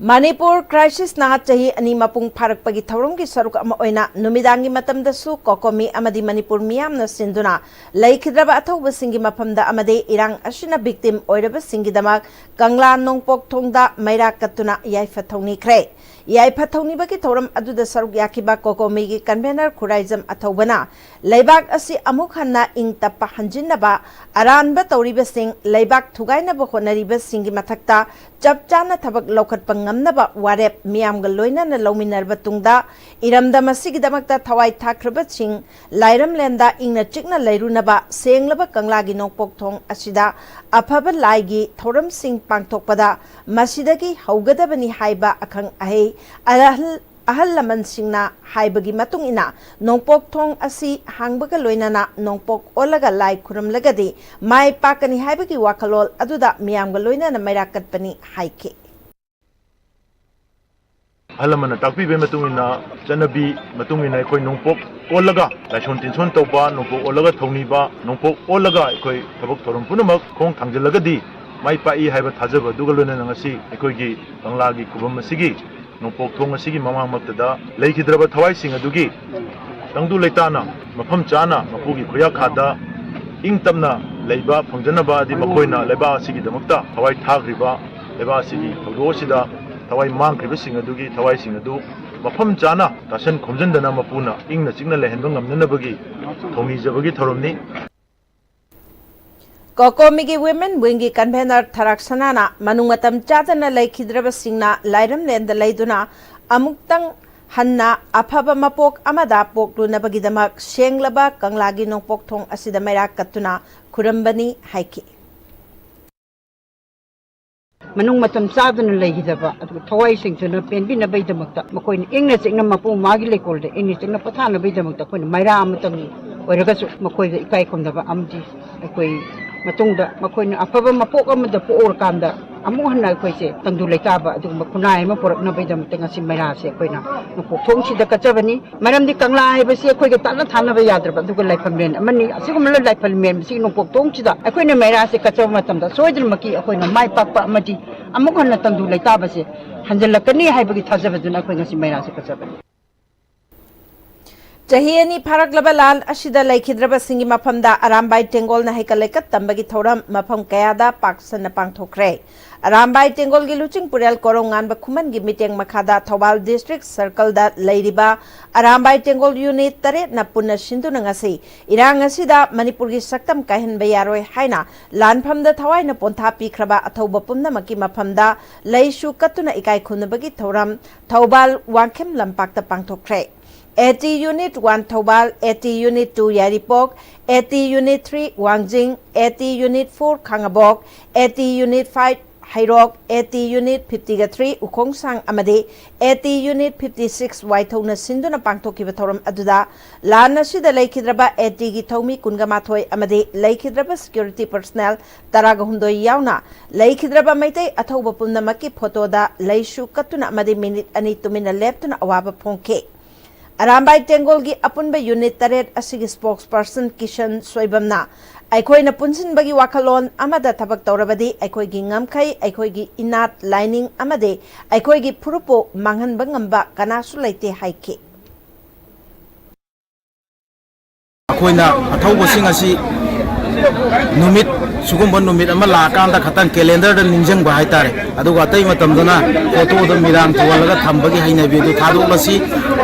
ꯃꯅꯤꯄꯨꯔ ꯀ꯭ꯔꯥꯏꯁꯤꯁꯅ ꯆꯍꯤ ꯑꯅꯤ ꯃꯄꯨꯡ ꯐꯥꯔꯛꯄꯒꯤ ꯊꯧꯔꯝꯒꯤ ꯁꯔꯨꯛ ꯑꯃ ꯑꯣꯏꯅ ꯅꯨꯃꯤꯗꯥꯡꯒꯤ ꯃꯇꯝꯗꯁꯨ ꯀꯣꯀꯣꯃꯤ ꯑꯃꯗꯤ ꯃꯅꯤꯄꯨꯔ ꯃꯤꯌꯥꯝꯅ ꯁꯤꯟꯗꯨꯅ ꯂꯩꯈꯤꯗ꯭ꯔꯕ ꯑꯊꯧꯕꯁꯤꯡꯒꯤ ꯃꯐꯝꯗ ꯑꯃꯗꯤ ꯏꯔꯥꯡ ꯑꯁꯤꯅ ꯚꯤꯛꯇꯤꯝ ꯑꯣꯏꯔꯕꯁꯤꯡꯒꯤꯗꯃꯛ ꯀꯪꯂꯥ ꯅꯣꯡꯄꯣꯛ ꯊꯣꯡꯗ ꯃꯩꯔꯥ ꯀꯠꯇꯨꯅ ꯌꯥꯏꯐ ꯊꯧꯅꯤꯈ꯭ꯔꯦ꯫ ꯌꯥꯏꯐ ꯊꯧꯅꯤꯕꯒꯤ ꯊꯧꯔꯝ ꯑꯗꯨꯗ ꯁꯔꯨꯛ ꯌꯥꯈꯤꯕ ꯀꯣꯀꯣꯃꯤꯒꯤ ꯀꯟꯚꯦꯅꯔ ꯈꯨꯔꯥꯏꯖꯝ ꯑꯊꯧꯕꯅ ꯂꯩꯕꯥꯛ ꯑꯁꯤ ꯑꯃꯨꯛ ꯍꯟꯅ ꯏꯪ ꯇꯞꯄ ꯍꯟꯖꯤꯟꯅꯕ, ꯑꯔꯥꯟꯕ ꯇꯧꯔꯤꯕꯁꯤꯡ ꯂꯩꯕꯥꯛ ꯊꯨꯒꯥꯏꯅꯕ ꯍꯣꯠꯅꯔꯤꯕꯁꯤꯡꯒꯤ ꯃꯊꯛꯇ ꯆꯞ ꯆꯥꯅ ꯊꯕꯛ ꯂꯧꯈꯠꯄ ꯉꯝꯅꯕ ꯋꯥꯔꯦꯞ ꯃꯤꯌꯥꯝꯒ ꯂꯣꯏꯅꯅ ꯂꯧꯃꯤꯟꯅꯔꯕ ꯇꯨꯡꯗ, ꯏꯔꯝꯗꯝ ꯑꯁꯤꯒꯤꯗꯃꯛꯇ ꯊꯋꯥꯏ ꯊꯥꯈ꯭ꯔꯕꯁꯤꯡ ꯂꯥꯏꯔꯝꯂꯦꯟꯗ ꯏꯪꯅ ꯆꯤꯛꯅ ꯂꯩꯔꯨꯅꯕ ꯁꯦꯡꯂꯕ ꯀꯪꯂꯥꯒꯤ ꯅꯣꯡꯄꯣꯛ ꯊꯣꯡ ꯑꯁꯤꯗ ꯑꯐꯕ ꯂꯥꯏꯒꯤ ꯊꯧꯔꯝꯁꯤꯡ ꯄꯥꯡꯊꯣꯛꯄꯗ ꯃꯁꯤꯗꯒꯤ ꯍꯧꯒꯗꯕꯅꯤ ꯍꯥꯏꯕ ꯑꯈꯪ ꯑꯍꯩ, ꯑꯍꯜ ꯑꯍꯜ ꯂꯃꯟꯁꯤꯡꯅ ꯍꯥꯏꯕꯒꯤ ꯃꯇꯨꯡ ꯏꯟꯅ, ꯅꯣꯡꯄꯣꯛ ꯊꯣꯡ ꯑꯁꯤ ꯍꯥꯡꯕꯒ ꯂꯣꯏꯅꯅ ꯅꯣꯡꯄꯣꯛ ꯑꯣꯜꯂꯒ ꯂꯥꯏ ꯈꯨꯔꯨꯝꯂꯒꯗꯤ ꯃꯥꯏ ꯄꯥꯛꯀꯅꯤ ꯍꯥꯏꯕꯒꯤ ꯋꯥꯈꯜꯂꯣꯟ ꯑꯗꯨꯗ ꯃꯤꯌꯥꯝꯒ ꯂꯣꯏꯅꯅ ꯃꯩꯔꯥ ꯀꯠꯄꯅꯤ ꯍꯥꯏꯈꯤ꯫ ꯑꯍꯜ ꯂꯃꯟꯅ ꯇꯥꯛꯄꯤꯕꯒꯤ ꯃꯇꯨꯡ ꯏꯟꯅ, ꯆꯠꯅꯕꯤ ꯃꯇꯨꯡ ꯏꯟꯅ ꯑꯩꯈꯣꯏ ꯅꯣꯡꯄꯣꯛ ꯑꯣꯜꯂꯒ ꯂꯥꯏꯁꯣꯟ ꯇꯤꯟꯁꯣꯟ ꯇꯧꯕ, ꯅꯣꯡꯄꯣꯛ ꯑꯣꯜꯂꯒ ꯊꯧꯅꯤꯕ, ꯅꯣꯡꯄꯣꯛ ꯑꯣꯜꯂꯒ ꯑꯩꯈꯣꯏ ꯊꯕꯛ ꯊꯧꯔꯝ ꯄꯨꯝꯅꯃꯛ ꯈꯣꯡ ꯊꯥꯡꯖꯤꯜꯂꯒꯗꯤ ꯃꯥꯏ ꯄꯥꯛꯏ ꯍꯥꯏꯕ ꯊꯥꯖꯕ ꯑꯗꯨꯒ ꯂꯣꯏꯅꯅ ꯉꯁꯤ ꯑꯩꯈꯣꯏꯒꯤ ꯀꯪꯂꯥꯒꯤ ꯈꯨꯕꯝ ꯑꯁꯤꯒꯤ ꯅꯣꯡꯄꯣꯛ ꯊꯣꯡ ꯑꯁꯤꯒꯤ ꯃꯃꯥꯡꯃꯛꯇꯗ ꯂꯩꯈꯤꯗ꯭ꯔꯕ ꯊꯋꯥꯏꯁꯤꯡ ꯑꯗꯨꯒꯤ ꯇꯪꯗꯨ ꯂꯩꯇꯥꯅ ꯃꯐꯝ ꯆꯥꯅ ꯃꯄꯨꯒꯤ ꯈꯨꯌꯥꯈꯥꯗ ꯏꯪ ꯇꯞꯅ ꯂꯩꯕ ꯐꯪꯖꯅꯕ ꯑꯗꯤ ꯃꯈꯣꯏꯅ ꯂꯩꯕꯥꯛ ꯑꯁꯤꯒꯤꯗꯃꯛꯇ ꯊꯋꯥꯏ ꯊꯥꯈ꯭ꯔꯤꯕ, ꯂꯩꯕꯥꯛ ꯑꯁꯤꯒꯤ ꯊꯧꯗꯣꯛ ꯑꯁꯤꯗ ꯊꯋꯥꯏ ꯃꯥꯡꯈ꯭ꯔꯤꯕꯁꯤꯡ ꯑꯗꯨꯒꯤ ꯊꯋꯥꯏꯁꯤꯡ ꯑꯗꯨ ꯃꯐꯝ ꯆꯥꯅ ꯇꯥꯁꯟ ꯈꯣꯝꯖꯤꯟꯗꯅ ꯃꯄꯨꯅ ꯏꯪꯅ ꯆꯤꯛꯅ ꯂꯩꯍꯟꯕ ꯉꯝꯅꯅꯕꯒꯤ ꯊꯧꯅꯤꯖꯕꯒꯤ ꯊꯧꯔꯝꯅꯤ꯫ ꯀꯣꯀꯣꯃꯤꯒꯤ ꯋꯤꯃꯦꯟ ꯋꯤꯡꯒꯤ ꯀꯟꯚꯦꯅꯔ ꯊꯔꯥꯛ ꯁꯅꯥꯅ ꯃꯅꯨꯡ ꯃꯇꯝ ꯆꯥꯗꯅ ꯂꯩꯈꯤꯗ꯭ꯔꯕꯁꯤꯡꯅ ꯂꯥꯏꯔꯝꯂꯦꯟꯗ ꯂꯩꯗꯨꯅ ꯑꯃꯨꯛꯇꯪ ꯍꯟꯅ ꯑꯐꯕ ꯃꯄꯣꯛ ꯑꯃꯗ ꯄꯣꯛꯂꯨꯅꯕꯒꯤꯗꯃꯛ ꯁꯦꯡꯂꯕ ꯀꯪꯂꯥꯒꯤ ꯅꯣꯡꯄꯣꯛ ꯊꯣꯡ ꯑꯁꯤꯗ ꯃꯩꯔꯥ ꯀꯠꯇꯨꯅ ꯈꯨꯔꯝꯕꯅꯤ ꯍꯥꯏꯈꯤ꯫ ꯃꯅꯨꯡ ꯃꯇꯝ ꯆꯥꯗꯅ ꯂꯩꯈꯤꯗꯕ ꯑꯗꯨꯒ ꯊꯋꯥꯏ ꯁꯦꯡꯗꯨꯅ ꯄꯦꯟꯕꯤꯅꯕꯒꯤꯗꯃꯛꯇ ꯃꯈꯣꯏꯅ ꯏꯪꯅ ꯆꯤꯛꯅ ꯃꯄꯨ ꯃꯥꯒꯤ ꯂꯩꯀꯣꯜꯗ ꯏꯪꯅ ꯆꯤꯛꯅ ꯄꯣꯊꯥꯅꯕꯒꯤꯗꯃꯛꯇ ꯑꯩꯈꯣꯏꯅ ꯃꯩꯔꯥ ꯑꯃꯇꯪ ꯑꯣꯏꯔꯒꯁꯨ ꯃꯈꯣꯏꯗ ꯏꯀꯥꯏ ꯈꯨꯝꯅꯕ ꯑꯃꯗꯤ ꯑꯩꯈꯣꯏ ꯃꯇꯨꯡꯗ ꯃꯈꯣꯏꯅ ꯑꯐꯕ ꯃꯄꯣꯛ ꯑꯃꯗ ꯄꯣꯛꯎꯔꯀꯥꯟꯗ ꯑꯃꯨꯛ ꯍꯟꯅ ꯑꯩꯈꯣꯏꯁꯦ ꯇꯪꯗꯨ ꯂꯩꯇꯥꯕ ꯑꯗꯨꯒꯨꯝꯕ ꯈꯨꯟꯅꯥꯏ ꯑꯃ ꯄꯨꯔꯛꯅꯕꯒꯤꯗꯃꯛꯇ ꯉꯁꯤ ꯃꯩꯔꯥꯁꯦ ꯑꯩꯈꯣꯏꯅ ꯅꯣꯡꯄꯣꯛ ꯊꯣꯡꯁꯤꯗ ꯀꯠꯆꯕꯅꯤ꯫ ꯃꯔꯝꯗꯤ ꯀꯪꯂꯥ ꯍꯥꯏꯕꯁꯤ ꯑꯩꯈꯣꯏꯒ ꯇꯠꯅ ꯊꯥꯅꯕ ꯌꯥꯗ꯭ꯔꯕ ꯑꯗꯨꯒ ꯂꯥꯏꯐꯝꯂꯦꯟ ꯑꯃꯅꯤ꯫ ꯑꯁꯤꯒꯨꯝꯕ ꯂꯥꯏꯐꯝꯂꯦꯟꯁꯤꯒꯤ ꯅꯣꯡꯄꯣꯛ ꯊꯣꯡꯁꯤꯗ ꯑꯩꯈꯣꯏꯅ ꯃꯩꯔꯥꯁꯦ ꯀꯠꯆꯕ ꯃꯇꯝꯗ ꯁꯣꯏꯗꯅꯃꯛꯀꯤ ꯑꯩꯈꯣꯏꯅ ꯃꯥꯏ ꯄꯥꯛꯄ ꯑꯃꯗꯤ ꯑꯃꯨꯛ ꯍꯟꯅ ꯇꯪꯗꯨ ꯂꯩꯇꯥꯕꯁꯦ ꯍꯟꯖꯤꯜꯂꯛꯀꯅꯤ ꯍꯥꯏꯕꯒꯤ ꯊꯥꯖꯕꯗꯨꯅ ꯑꯩꯈꯣꯏ ꯉꯁꯤ ꯃꯩꯔꯥꯁꯦ ꯀꯠꯆꯕꯅꯤ꯫ ꯆꯍꯤ ꯑꯅꯤ ꯐꯥꯔꯛꯂꯕ ꯂꯥꯟ ꯑꯁꯤꯗ ꯂꯩꯈꯤꯗ꯭ꯔꯕꯁꯤꯡꯒꯤ ꯃꯐꯝꯗ ꯑꯔꯥꯝꯕꯥꯏ ꯇꯦꯡꯒꯣꯜꯅ ꯍꯩꯀꯠ ꯂꯩꯀꯠ ꯇꯝꯕꯒꯤ ꯊꯧꯔꯝ ꯃꯐꯝ ꯀꯌꯥꯗ ꯄꯥꯛ ꯁꯟꯅ ꯄꯥꯡꯊꯣꯛꯈ꯭ꯔꯦ꯫ ꯑꯔꯥꯝꯕꯥꯏ ꯇꯦꯡꯒꯣꯜꯒꯤ ꯂꯨꯆꯤꯡ ꯄꯨꯔꯦꯜ ꯀꯣꯔꯧ ꯉꯥꯟꯕ ꯈꯨꯃꯟꯒꯤ ꯃꯤꯠꯌꯦꯡ ꯃꯈꯥꯗ ꯊꯧꯕꯥꯜ ꯗꯤꯁꯇ꯭ꯔꯤꯛ ꯁꯔꯀꯜꯗ ꯂꯩꯔꯤꯕ ꯑꯔꯥꯝꯕꯥꯏ ꯇꯦꯡꯒꯣꯜ ꯌꯨꯅꯤꯠ ꯇꯔꯦꯠꯅ ꯄꯨꯟꯅ ꯁꯤꯟꯗꯨꯅ ꯉꯁꯤ ꯏꯔꯥꯡ ꯑꯁꯤꯗ ꯃꯅꯤꯄꯨꯔꯒꯤ ꯁꯛꯇꯝ ꯀꯥꯏꯍꯟꯕ ꯌꯥꯔꯣꯏ ꯍꯥꯏꯅ ꯂꯥꯟꯐꯝꯗ ꯊꯋꯥꯏꯅ ꯄꯣꯟꯊꯥ ꯄꯤꯈ꯭ꯔꯕ ꯑꯊꯧꯕ ꯄꯨꯝꯅꯃꯛꯀꯤ ꯃꯐꯝꯗ ꯂꯩꯁꯨ ꯀꯠꯇꯨꯅ ꯏꯀꯥꯏ ꯈꯨꯝꯅꯕꯒꯤ ꯊꯧꯔꯝ ꯊꯧꯕꯥꯜ ꯋꯥꯡꯈꯦꯝ ꯂꯝꯄꯥꯛꯇ ꯄꯥꯡꯊꯣꯛꯈ꯭ꯔꯦ꯫ A T Unit one Thoubal, A T Unit two Yairipok, A T Unit three Wangjing, A T Unit four Khangabok, A T Unit five Heirok, A T Unit fifty-three ꯎꯈꯣꯡꯁꯥꯡ ꯑꯃꯗꯤ ꯑꯦ ꯇꯤ Unit fifty-six ꯋꯥꯏꯊꯧꯅ ꯁꯤꯟꯗꯨꯅ ꯄꯥꯡꯊꯣꯛꯈꯤꯕ ꯊꯧꯔꯝ ꯑꯗꯨꯗ ꯂꯥꯟ ꯑꯁꯤꯗ ꯂꯩꯈꯤꯗ꯭ꯔꯕ ꯑꯦ ꯇꯤꯒꯤ ꯊꯧꯃꯤ ꯀꯨꯟꯒ ꯃꯥꯊꯣꯏ ꯑꯃꯗꯤ ꯂꯩꯈꯤꯗ꯭ꯔꯕ security personnel ꯇꯔꯥꯒ ꯍꯨꯝꯗꯣꯏ ꯌꯥꯎꯅ ꯂꯩꯈꯤꯗ꯭ꯔꯕ ꯃꯩꯇꯩ ꯑꯊꯧꯕ ꯄꯨꯝꯅꯃꯛꯀꯤ ꯐꯣꯇꯣꯗ ꯂꯩꯁꯨ ꯀꯠꯇꯨꯅ ꯑꯃꯗꯤ ꯃꯤꯅꯤꯠ ꯑꯅꯤ ꯇꯨꯃꯤꯟꯅ ꯂꯦꯞꯇꯨꯅ ꯑꯋꯥꯕ ꯐꯣꯡꯈꯤ꯫ ꯑꯔꯥꯝꯕꯥꯏ ꯇꯦꯡꯒꯣꯜꯒꯤ ꯑꯄꯨꯟꯕ ꯌꯨꯅꯤꯠ ꯇꯔꯦꯠ ꯑꯁꯤꯒꯤ spokesperson ꯀꯤꯁꯟ ꯁꯣꯏꯕꯝꯅ ꯑꯩꯈꯣꯏꯅ ꯄꯨꯟꯁꯤꯟꯕꯒꯤ ꯋꯥꯈꯜꯂꯣꯟ ꯑꯃꯗ ꯊꯕꯛ ꯇꯧꯔꯕꯗꯤ ꯑꯩꯈꯣꯏꯒꯤ ꯉꯝꯈꯩ, ꯑꯩꯈꯣꯏꯒꯤ ꯏꯅꯥꯠ, ꯂꯥꯏꯅꯤꯡ ꯑꯃꯗꯤ ꯑꯩꯈꯣꯏꯒꯤ ꯐꯨꯔꯨꯞꯄꯨ ꯃꯥꯡꯍꯟꯕ ꯉꯝꯕ ꯀꯅꯥꯁꯨ ꯂꯩꯇꯦ ꯍꯥꯏꯈꯤ꯫ ꯑꯩꯈꯣꯏꯅ ꯑꯊꯧꯕꯁꯤꯡ ꯑꯁꯤ ꯅꯨꯃꯤꯠ, ꯁꯤꯒꯨꯝꯕ ꯅꯨꯃꯤꯠ ꯑꯃ ꯂꯥꯛꯑꯀꯥꯟꯗ ꯈꯇꯪ ꯀꯦꯂꯦꯟꯗꯔꯗ ꯅꯤꯡꯁꯤꯡꯕ ꯍꯥꯏꯇꯥꯔꯦ꯫ ꯑꯗꯨꯒ ꯑꯇꯩ ꯃꯇꯝꯗꯅ ꯐꯣꯇꯣꯗ ꯃꯤꯔꯥꯡ ꯊꯨꯍꯜꯂꯒ ꯊꯝꯕꯒꯤ ꯍꯩꯅꯕꯤ ꯑꯗꯨ ꯊꯥꯗꯣꯛꯂꯁꯤ꯫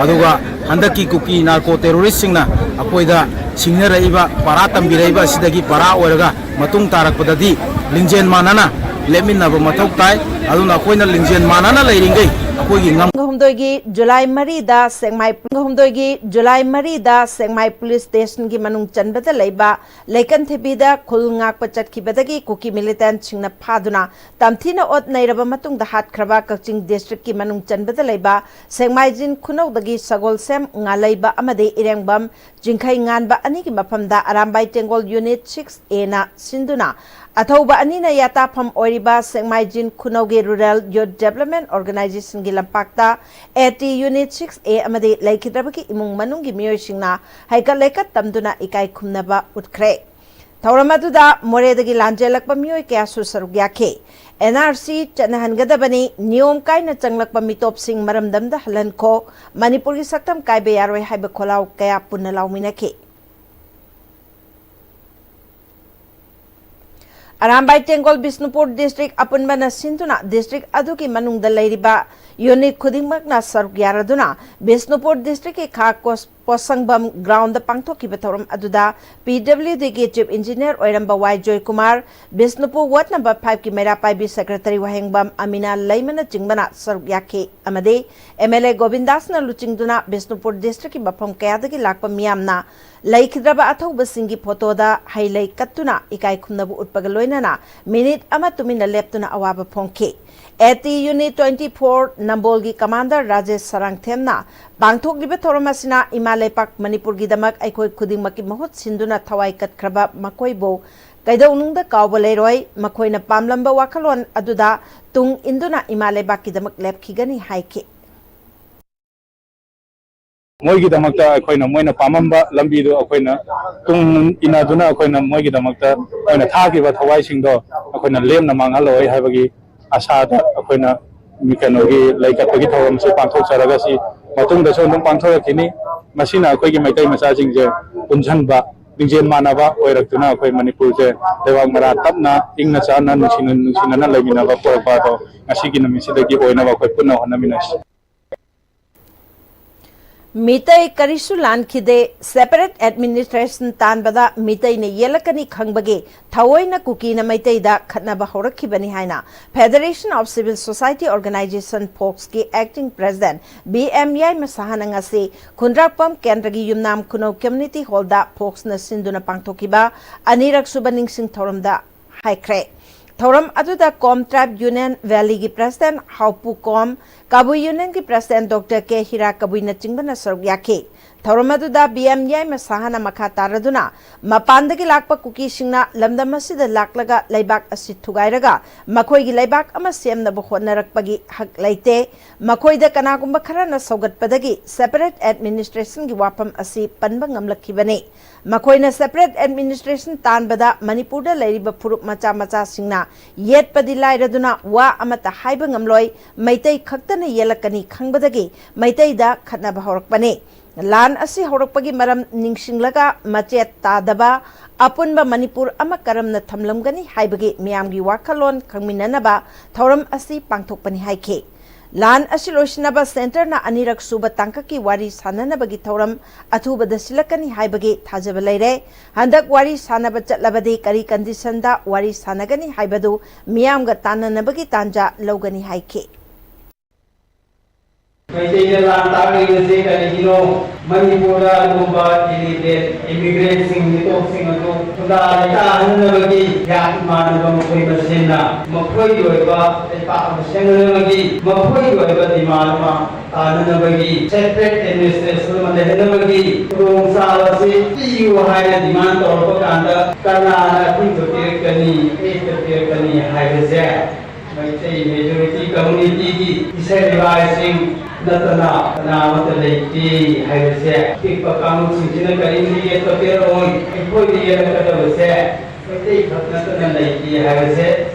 ꯑꯗꯨꯒ ꯍꯟꯗꯛꯀꯤ ꯀꯨꯀꯤ ꯅꯥꯔꯀꯣ ꯇꯦꯔꯣꯔꯤꯁꯁꯤꯡꯅ ꯑꯩꯈꯣꯏꯗ ꯁꯤꯡꯅꯔꯛꯏꯕ, ꯄꯔꯥ ꯇꯝꯕꯤꯔꯛꯏꯕ ꯑꯁꯤꯗꯒꯤ ꯄꯔꯥ ꯑꯣꯏꯔꯒ ꯃꯇꯨꯡ ꯇꯥꯔꯛꯄꯗꯗꯤ ꯂꯤꯡꯖꯦꯜ ꯃꯥꯟꯅꯅ ꯂꯦꯞꯃꯤꯟꯅꯕ ꯃꯊꯧ ꯇꯥꯏ꯫ ꯑꯗꯨꯅ ꯑꯩꯈꯣꯏꯅ ꯂꯤꯡꯖꯦꯜ ꯃꯥꯟꯅꯅ ꯂꯩꯔꯤꯉꯩ ꯑꯩꯈꯣꯏꯒꯤ ꯉꯝ ꯍꯨꯝꯗꯣꯏꯒꯤ ꯖꯨꯂꯥꯏ ꯃꯔꯤꯗ ꯁꯦꯛꯃꯥꯏ, ꯍꯨꯝꯗꯣꯏꯒꯤ ꯖꯨꯂꯥꯏ ꯃꯔꯤꯗ ꯁꯦꯛꯃꯥꯏ ꯄꯨꯂꯤꯁ ꯁ꯭ꯇꯦꯁꯟꯒꯤ ꯃꯅꯨꯡ ꯆꯟꯕꯗ ꯂꯩꯕ ꯂꯩꯀꯟꯊꯦꯕꯤꯗ ꯈꯨꯜ ꯉꯥꯛꯄ ꯆꯠꯈꯤꯕꯗꯒꯤ ꯀꯨꯀꯤ ꯃꯤꯂꯤꯇꯦꯟꯠꯁꯤꯡꯅ ꯐꯥꯗꯨꯅ ꯇꯝꯊꯤꯅ ꯑꯣꯠ ꯅꯩꯔꯕ ꯃꯇꯨꯡꯗ ꯍꯥꯠꯈ꯭ꯔꯕ ꯀꯛꯆꯤꯡ ꯗꯤꯁꯇ꯭ꯔꯤꯛꯀꯤ ꯃꯅꯨꯡ ꯆꯟꯕꯗ ꯂꯩꯕ ꯁꯦꯛꯃꯥꯏꯖꯤꯟ ꯈꯨꯅꯧꯗꯒꯤ ꯁꯒꯣꯜꯁꯦꯝ ꯉꯥꯂꯩꯕ ꯑꯃꯗꯤ ꯏꯔꯦꯡꯕꯝ ꯆꯤꯡꯈꯩ ꯉꯥꯟꯕ ꯑꯅꯤꯒꯤ ꯃꯐꯝꯗ ꯑꯔꯥꯝꯕꯥꯏ ꯇꯦꯡꯒꯣꯜ ꯌꯨꯅꯤꯠ ꯁꯤꯛꯁ ꯑꯦꯅ ꯁꯤꯟꯗꯨꯅ ꯑꯊꯧꯕ ꯑꯅꯤꯅ ꯌꯥꯇꯥꯐꯝ ꯑꯣꯏꯔꯤꯕ ꯁꯦꯛꯃꯥꯏꯖꯤꯟ ꯈꯨꯅꯧꯒꯤ ꯔꯨꯔꯦꯜ ꯌꯨꯠ ꯗꯦꯕꯂꯞꯃꯦꯟ ꯑꯣꯔꯒꯅꯥꯏꯖꯦꯁꯟꯒꯤ ꯂꯝꯄꯥꯛꯇ ꯑꯦ ꯇꯤ ꯌꯨꯅꯤꯠ ꯁꯤꯛꯁ ꯑꯦ ꯑꯃꯗꯤ ꯂꯩꯈꯤꯗ꯭ꯔꯕꯒꯤ ꯏꯃꯨꯡ ꯃꯅꯨꯡꯒꯤ ꯃꯤꯑꯣꯏꯁꯤꯡꯅ ꯍꯩꯀꯠ ꯂꯩꯀꯠ ꯇꯝꯗꯨꯅ ꯏꯀꯥꯏ ꯈꯨꯝꯅꯕ ꯎꯠꯈ꯭ꯔꯦ꯫ ꯊꯧꯔꯝ ꯑꯗꯨꯗ ꯃꯣꯔꯦꯗꯒꯤ ꯂꯥꯟꯖꯦꯜꯂꯛꯄ ꯃꯤꯑꯣꯏ ꯀꯌꯥꯁꯨ ꯁꯔꯨꯛ ꯌꯥꯈꯤ꯫ ꯑꯦꯟ ꯑꯥꯔ ꯁꯤ ꯆꯠꯅꯍꯟꯒꯗꯕꯅꯤ, ꯅꯤꯌꯣꯝ ꯀꯥꯏꯅ ꯆꯪꯂꯛꯄ ꯃꯤꯇꯣꯞꯁꯤꯡ ꯃꯔꯝꯗꯝꯗ ꯍꯜꯍꯟꯈꯣ, ꯃꯅꯤꯄꯨꯔꯒꯤ ꯁꯛꯇꯝ ꯀꯥꯏꯕ ꯌꯥꯔꯣꯏ ꯍꯥꯏꯕ ꯈꯣꯜꯂꯥꯎ ꯀꯌꯥ ꯄꯨꯟꯅ ꯂꯥꯎꯃꯤꯟꯅꯈꯤ꯫ ꯑꯔꯥꯝꯕꯥꯏ ꯇꯦꯡꯒꯣꯜ ꯕꯤꯁꯅꯨꯄꯨꯔ ꯗꯤꯁꯇ꯭ꯔꯤꯛ ꯑꯄꯨꯟꯕꯅ ꯁꯤꯟꯗꯨꯅ ꯗꯤꯁꯇ꯭ꯔꯤꯛ ꯑꯗꯨꯒꯤ ꯃꯅꯨꯡꯗ ꯂꯩꯔꯤꯕ ꯌꯨꯅꯤꯠ ꯈꯨꯗꯤꯡꯃꯛꯅ ꯁꯔꯨꯛ ꯌꯥꯔꯗꯨꯅ ꯕꯤꯁꯅꯨꯄꯨꯔ ꯗꯤꯁꯇ꯭ꯔꯤꯛꯀꯤ ꯈꯥ ꯀꯣꯁ-, ꯄꯣꯠꯁꯪꯕꯝ ꯒ꯭ꯔꯥꯎꯟꯗ ꯄꯥꯡꯊꯣꯛꯈꯤꯕ ꯊꯧꯔꯝ ꯑꯗꯨꯗ ꯄꯤ ꯗꯕ꯭ꯂꯤꯎ ꯗꯤꯒꯤ ꯆꯤꯐ ꯏꯟꯖꯤꯅꯤꯌꯔ ꯑꯣꯏꯔꯝꯕ ꯋꯥꯏ ꯖꯣꯏꯀꯨꯃꯥꯔ, ꯕꯤꯁꯅꯨꯄꯨꯔ ꯋꯥꯔꯗ ꯅꯝꯕꯔ ꯐꯥꯏꯚꯀꯤ ꯃꯩꯔꯥ ꯄꯥꯏꯕꯤ ꯁꯦꯀ꯭ꯔꯦꯇꯔꯤ ꯋꯥꯍꯦꯡꯕꯝ ꯑꯃꯤꯅꯥ ꯂꯩꯃꯅꯆꯤꯡꯕꯅ ꯁꯔꯨꯛ ꯌꯥꯈꯤ ꯑꯃꯗꯤ ꯑꯦꯝ ꯑꯦꯜ ꯑꯦ ꯒꯣꯕꯤꯟꯗꯥꯁꯅ ꯂꯨꯆꯤꯡꯗꯨꯅ ꯕꯤꯁꯅꯨꯄꯨꯔ ꯗꯤꯁꯇ꯭ꯔꯤꯛꯀꯤ ꯃꯐꯝ ꯀꯌꯥꯗꯒꯤ ꯂꯥꯛꯄ ꯃꯤꯌꯥꯝꯅ ꯂꯩꯈꯤꯗ꯭ꯔꯕ ꯑꯊꯧꯕꯁꯤꯡꯒꯤ ꯐꯣꯇꯣꯗ ꯍꯩ ꯂꯩ ꯀꯠꯇꯨꯅ ꯏꯀꯥꯏ ꯈꯨꯝꯅꯕ ꯎꯠꯄꯒ ꯂꯣꯏꯅꯅ ꯃꯤꯅꯤꯠ ꯑꯃ ꯇꯨꯃꯤꯟꯅ ꯂꯦꯞꯇꯨꯅ ꯑꯋꯥꯕ ꯐꯣꯡꯈꯤ꯫ A T unit twenty four ꯅꯝꯕꯣꯜꯒꯤ ꯀꯃꯥꯟꯗꯔ ꯔꯥꯖꯦꯁ ꯁꯔꯥꯡꯊꯦꯝꯅ ꯄꯥꯡꯊꯣꯛꯂꯤꯕ ꯊꯧꯔꯝ ꯑꯁꯤꯅ ꯏꯃꯥ ꯂꯩꯄꯥꯛ ꯃꯅꯤꯄꯨꯔꯒꯤꯗꯃꯛ ꯑꯩꯈꯣꯏ ꯈꯨꯗꯤꯡꯃꯛꯀꯤ ꯃꯍꯨꯠ ꯁꯤꯟꯗꯨꯅ ꯊꯋꯥꯏ ꯀꯠꯈ꯭ꯔꯕ ꯃꯈꯣꯏꯕꯨ ꯀꯩꯗꯧꯅꯨꯡꯗ ꯀꯥꯎꯕ ꯂꯩꯔꯣꯏ꯫ ꯃꯈꯣꯏꯅ ꯄꯥꯝꯂꯝꯕ ꯋꯥꯈꯜꯂꯣꯟ ꯑꯗꯨꯗ ꯇꯨꯡ ꯏꯟꯗꯨꯅ ꯏꯃꯥ ꯂꯩꯕꯥꯛꯀꯤꯗꯃꯛ ꯂꯦꯞꯈꯤꯒꯅꯤ ꯍꯥꯏꯈꯤ꯫ ꯃꯣꯏꯒꯤꯗꯃꯛꯇ ꯑꯩꯈꯣꯏꯅ, ꯃꯣꯏꯅ ꯄꯥꯝꯃꯝꯕ ꯂꯝꯕꯤꯗꯨ ꯑꯩꯈꯣꯏꯅ ꯇꯨꯡ ꯏꯟꯅꯗꯨꯅ ꯑꯩꯈꯣꯏꯅ ꯃꯣꯏꯒꯤꯗꯃꯛꯇ ꯃꯣꯏꯅ ꯊꯥꯈꯤꯕ ꯊꯋꯥꯏꯁꯤꯡꯗꯣ ꯑꯩꯈꯣꯏꯅ ꯂꯦꯝꯅ ꯃꯥꯡꯍꯜꯂꯣꯏ ꯍꯥꯏꯕꯒꯤ ꯑꯁꯥꯗ ꯑꯩꯈꯣꯏꯅ ꯀꯩꯅꯣꯒꯤ ꯂꯩ ꯀꯠꯄꯒꯤ ꯊꯧꯔꯝꯁꯦ ꯄꯥꯡꯊꯣꯛꯆꯔꯒ ꯁꯤ ꯃꯇꯨꯡꯗꯁꯨ ꯑꯗꯨꯝ ꯄꯥꯡꯊꯣꯔꯛꯈꯤꯅꯤ꯫ ꯃꯁꯤꯅ ꯑꯩꯈꯣꯏꯒꯤ ꯃꯩꯇꯩ ꯃꯆꯥꯁꯤꯡꯁꯦ ꯄꯨꯟꯁꯤꯟꯕ, ꯂꯤꯡꯖꯦꯜ ꯃꯥꯟꯅꯕ ꯑꯣꯏꯔꯛꯇꯨꯅ ꯑꯩꯈꯣꯏ ꯃꯅꯤꯄꯨꯔꯁꯦ ꯂꯩꯕꯥꯛ ꯃꯔꯥ ꯇꯞꯅ, ꯏꯪꯅ ꯆꯥꯟꯅ, ꯅꯨꯡꯁꯤꯅ ꯅꯨꯡꯁꯤꯅꯅ ꯂꯩꯃꯤꯟꯅꯕ ꯄꯨꯔꯛꯄ ꯑꯗꯣ ꯉꯁꯤꯒꯤ ꯅꯨꯃꯤꯠꯁꯤꯗꯒꯤ ꯑꯣꯏꯅꯕ ꯑꯩꯈꯣꯏ ꯄꯨꯟꯅ ꯍꯣꯠꯅꯃꯤꯟꯅꯁꯤ꯫ ꯃꯤꯇꯩ ꯀꯔꯤꯁꯨ ꯂꯥꯟꯈꯤꯗꯦ, separate administration ꯇꯥꯟꯕꯗ ꯃꯤꯇꯩꯅ ꯌꯦꯜꯂꯛꯀꯅꯤ ꯈꯪꯕꯒꯤ ꯊꯑꯣꯏꯅ ꯀꯨꯀꯤꯅ ꯃꯩꯇꯩꯗ ꯈꯠꯅꯕ ꯍꯧꯔꯛꯈꯤꯕꯅꯤ ꯍꯥꯏꯅ Federation of Civil Society Organisation, ꯐꯣꯛꯁꯀꯤ acting president B M Yaima ꯁꯍꯥꯅ ꯉꯁꯤ ꯈꯨꯟꯗ꯭ꯔꯥꯛꯄꯝ ꯀꯦꯟꯗ꯭ꯔꯒꯤ ꯌꯨꯝꯅꯥꯝ ꯈꯨꯅꯧ community hallꯗ ꯐꯣꯛꯁꯅ ꯁꯤꯟꯗꯨꯅ ꯄꯥꯡꯊꯣꯛꯈꯤꯕ ꯑꯅꯤꯔꯛ ꯁꯨꯕ ꯅꯤꯡꯁꯤꯡ ꯊꯧꯔꯝꯗ ꯍꯥꯏꯈ꯭ꯔꯦ꯫ ꯊꯧꯔꯝ ꯑꯗꯨꯗ ꯀꯣꯝ tribe union valleyꯒꯤ president ꯍꯥꯎꯄꯨ ꯀꯣꯝ, ꯀꯕꯨꯏ unionꯒꯤ president ꯗꯣꯛꯇꯔ ꯀꯦ ꯍꯤꯔꯥ ꯀꯕꯨꯏꯅꯆꯤꯡꯕꯅ ꯁꯔꯨꯛ ꯌꯥꯈꯤ꯫ ꯊꯧꯔꯝ ꯑꯗꯨꯗ ꯕꯤ ꯑꯦꯝ ꯌꯥꯏꯃ ꯁꯍꯥꯅ ꯃꯈꯥ ꯇꯥꯔꯗꯨꯅ, ꯃꯄꯥꯟꯗꯒꯤ ꯂꯥꯛꯄ ꯀꯨꯀꯤꯁꯤꯡꯅ ꯂꯝꯗꯝ ꯑꯁꯤꯗ ꯂꯥꯛꯂꯒ ꯂꯩꯕꯥꯛ ꯑꯁꯤ ꯊꯨꯒꯥꯏꯔꯒ ꯃꯈꯣꯏꯒꯤ ꯂꯩꯕꯥꯛ ꯑꯃ ꯁꯦꯝꯅꯕ ꯍꯣꯠꯅꯔꯛꯄꯒꯤ ꯍꯛ ꯂꯩꯇꯦ꯫ ꯃꯈꯣꯏꯗ ꯀꯅꯥꯒꯨꯝꯕ ꯈꯔꯅ ꯁꯧꯒꯠꯄꯗꯒꯤ separate administrationꯒꯤ ꯋꯥꯐꯝ ꯑꯁꯤ ꯄꯟꯕ ꯉꯝꯂꯛꯈꯤꯕꯅꯤ꯫ ꯃꯈꯣꯏꯅ separate administration ꯇꯥꯟꯕꯗ ꯃꯅꯤꯄꯨꯔꯗ ꯂꯩꯔꯤꯕ ꯐꯨꯔꯨꯞ ꯃꯆꯥ ꯃꯆꯥꯁꯤꯡꯅ ꯌꯦꯠꯄꯗꯤ ꯂꯥꯏꯔꯗꯨꯅ ꯋꯥ ꯑꯃꯠꯇ ꯍꯥꯏꯕ ꯉꯝꯂꯣꯏ꯫ ꯃꯩꯇꯩ ꯈꯛꯇꯅ ꯌꯦꯜꯂꯛꯀꯅꯤ ꯈꯪꯕꯗꯒꯤ ꯃꯩꯇꯩꯗ ꯈꯠꯅꯕ ꯍꯧꯔꯛꯄꯅꯤ꯫ ꯂꯥꯟ ꯑꯁꯤ ꯍꯧꯔꯛꯄꯒꯤ ꯃꯔꯝ ꯅꯤꯡꯁꯤꯡꯂꯒ ꯃꯆꯦꯠ ꯇꯥꯗꯕ ꯑꯄꯨꯟꯕ ꯃꯅꯤꯄꯨꯔ ꯑꯃ ꯀꯔꯝꯅ ꯊꯝꯂꯝꯒꯅꯤ ꯍꯥꯏꯕꯒꯤ ꯃꯤꯌꯥꯝꯒꯤ ꯋꯥꯈꯜꯂꯣꯟ ꯈꯪꯃꯤꯟꯅꯅꯕ ꯊꯧꯔꯝ ꯑꯁꯤ ꯄꯥꯡꯊꯣꯛꯄꯅꯤ ꯍꯥꯏꯈꯤ꯫ ꯂꯥꯟ ꯑꯁꯤ ꯂꯣꯏꯁꯤꯟꯅꯕ centreꯅ ꯑꯅꯤꯔꯛ ꯁꯨꯕ ꯇꯥꯡꯀꯛꯀꯤ ꯋꯥꯔꯤ ꯁꯥꯟꯅꯅꯕꯒꯤ ꯊꯧꯔꯝ ꯑꯊꯨꯕꯗ ꯁꯤꯜꯂꯛꯀꯅꯤ ꯍꯥꯏꯕꯒꯤ ꯊꯥꯖꯕ ꯂꯩꯔꯦ꯫ ꯍꯟꯗꯛ ꯋꯥꯔꯤ ꯁꯥꯟꯅꯕ ꯆꯠꯂꯕꯗꯤ ꯀꯔꯤ conditionꯗ ꯋꯥꯔꯤ ꯁꯥꯟꯅꯒꯅꯤ ꯍꯥꯏꯕꯗꯨ ꯃꯤꯌꯥꯝꯒ ꯇꯥꯟꯅꯅꯕꯒꯤ ꯇꯥꯟꯖꯥ ꯂꯧꯒꯅꯤ ꯍꯥꯏꯈꯤ꯫ ꯃꯩꯇꯩꯗ ꯂꯥꯟ ꯇꯥꯛꯂꯤꯕꯁꯦ ꯀꯔꯤꯒꯤꯅꯣ? ꯃꯅꯤꯄꯨꯔꯗ ꯑꯗꯨꯒꯨꯝꯕ illegal immigrantꯁꯤꯡ, ꯃꯤꯇꯣꯞꯁꯤꯡ ꯑꯗꯨ ꯈꯨꯟꯗꯥ ꯂꯩꯇꯥꯍꯟꯅꯕꯒꯤ ꯌꯥꯠ ꯏꯃꯥꯟꯅꯕ ꯃꯈꯣꯏ ꯃꯁꯦꯟꯅ ꯃꯈꯣꯏꯒꯤ ꯑꯣꯏꯕ ꯂꯩꯄꯥꯛ ꯑꯃ ꯁꯦꯝꯅꯅꯕꯒꯤ, ꯃꯈꯣꯏꯒꯤ ꯑꯣꯏꯕ demand ꯑꯃ ꯇꯥꯅꯅꯕꯒꯤ, separate administration ꯑꯃ ꯂꯩꯍꯟꯅꯕꯒꯤ ꯈꯨꯗꯣꯡꯆꯥꯕ ꯑꯁꯤ ꯄꯤꯌꯨ ꯍꯥꯏꯅ demand ꯇꯧꯔꯛꯄ ꯀꯥꯟꯗ ꯀꯅꯥꯅ ꯑꯊꯤꯡꯕ ꯄꯤꯔꯛꯀꯅꯤ, ꯑꯌꯦꯠꯄ ꯄꯤꯔꯛꯀꯅꯤ ꯍꯥꯏꯕꯁꯦ ꯃꯩꯇꯩ majority communityꯒꯤ ꯏꯁꯩ ꯅꯤꯡꯕꯥꯏꯁꯤꯡ ꯅꯠꯇꯅ ꯀꯅꯥ ꯑꯃꯠꯇ ꯂꯩꯇꯦ ꯍꯥꯏꯕꯁꯦ, ꯑꯄꯤꯛꯄ ꯀꯥꯡꯂꯨꯞꯁꯤꯡꯁꯤꯅ ꯀꯔꯤꯝꯇ ꯌꯦꯠꯄ ꯄꯤꯔꯛꯑꯣꯏ꯫ ꯑꯩꯈꯣꯏꯗ ꯌꯦꯠꯂꯛꯀꯗꯕꯁꯦ ꯃꯩꯇꯩ ꯈꯛ ꯅꯠꯇꯅ ꯂꯩꯇꯦ ꯍꯥꯏꯕꯁꯦ,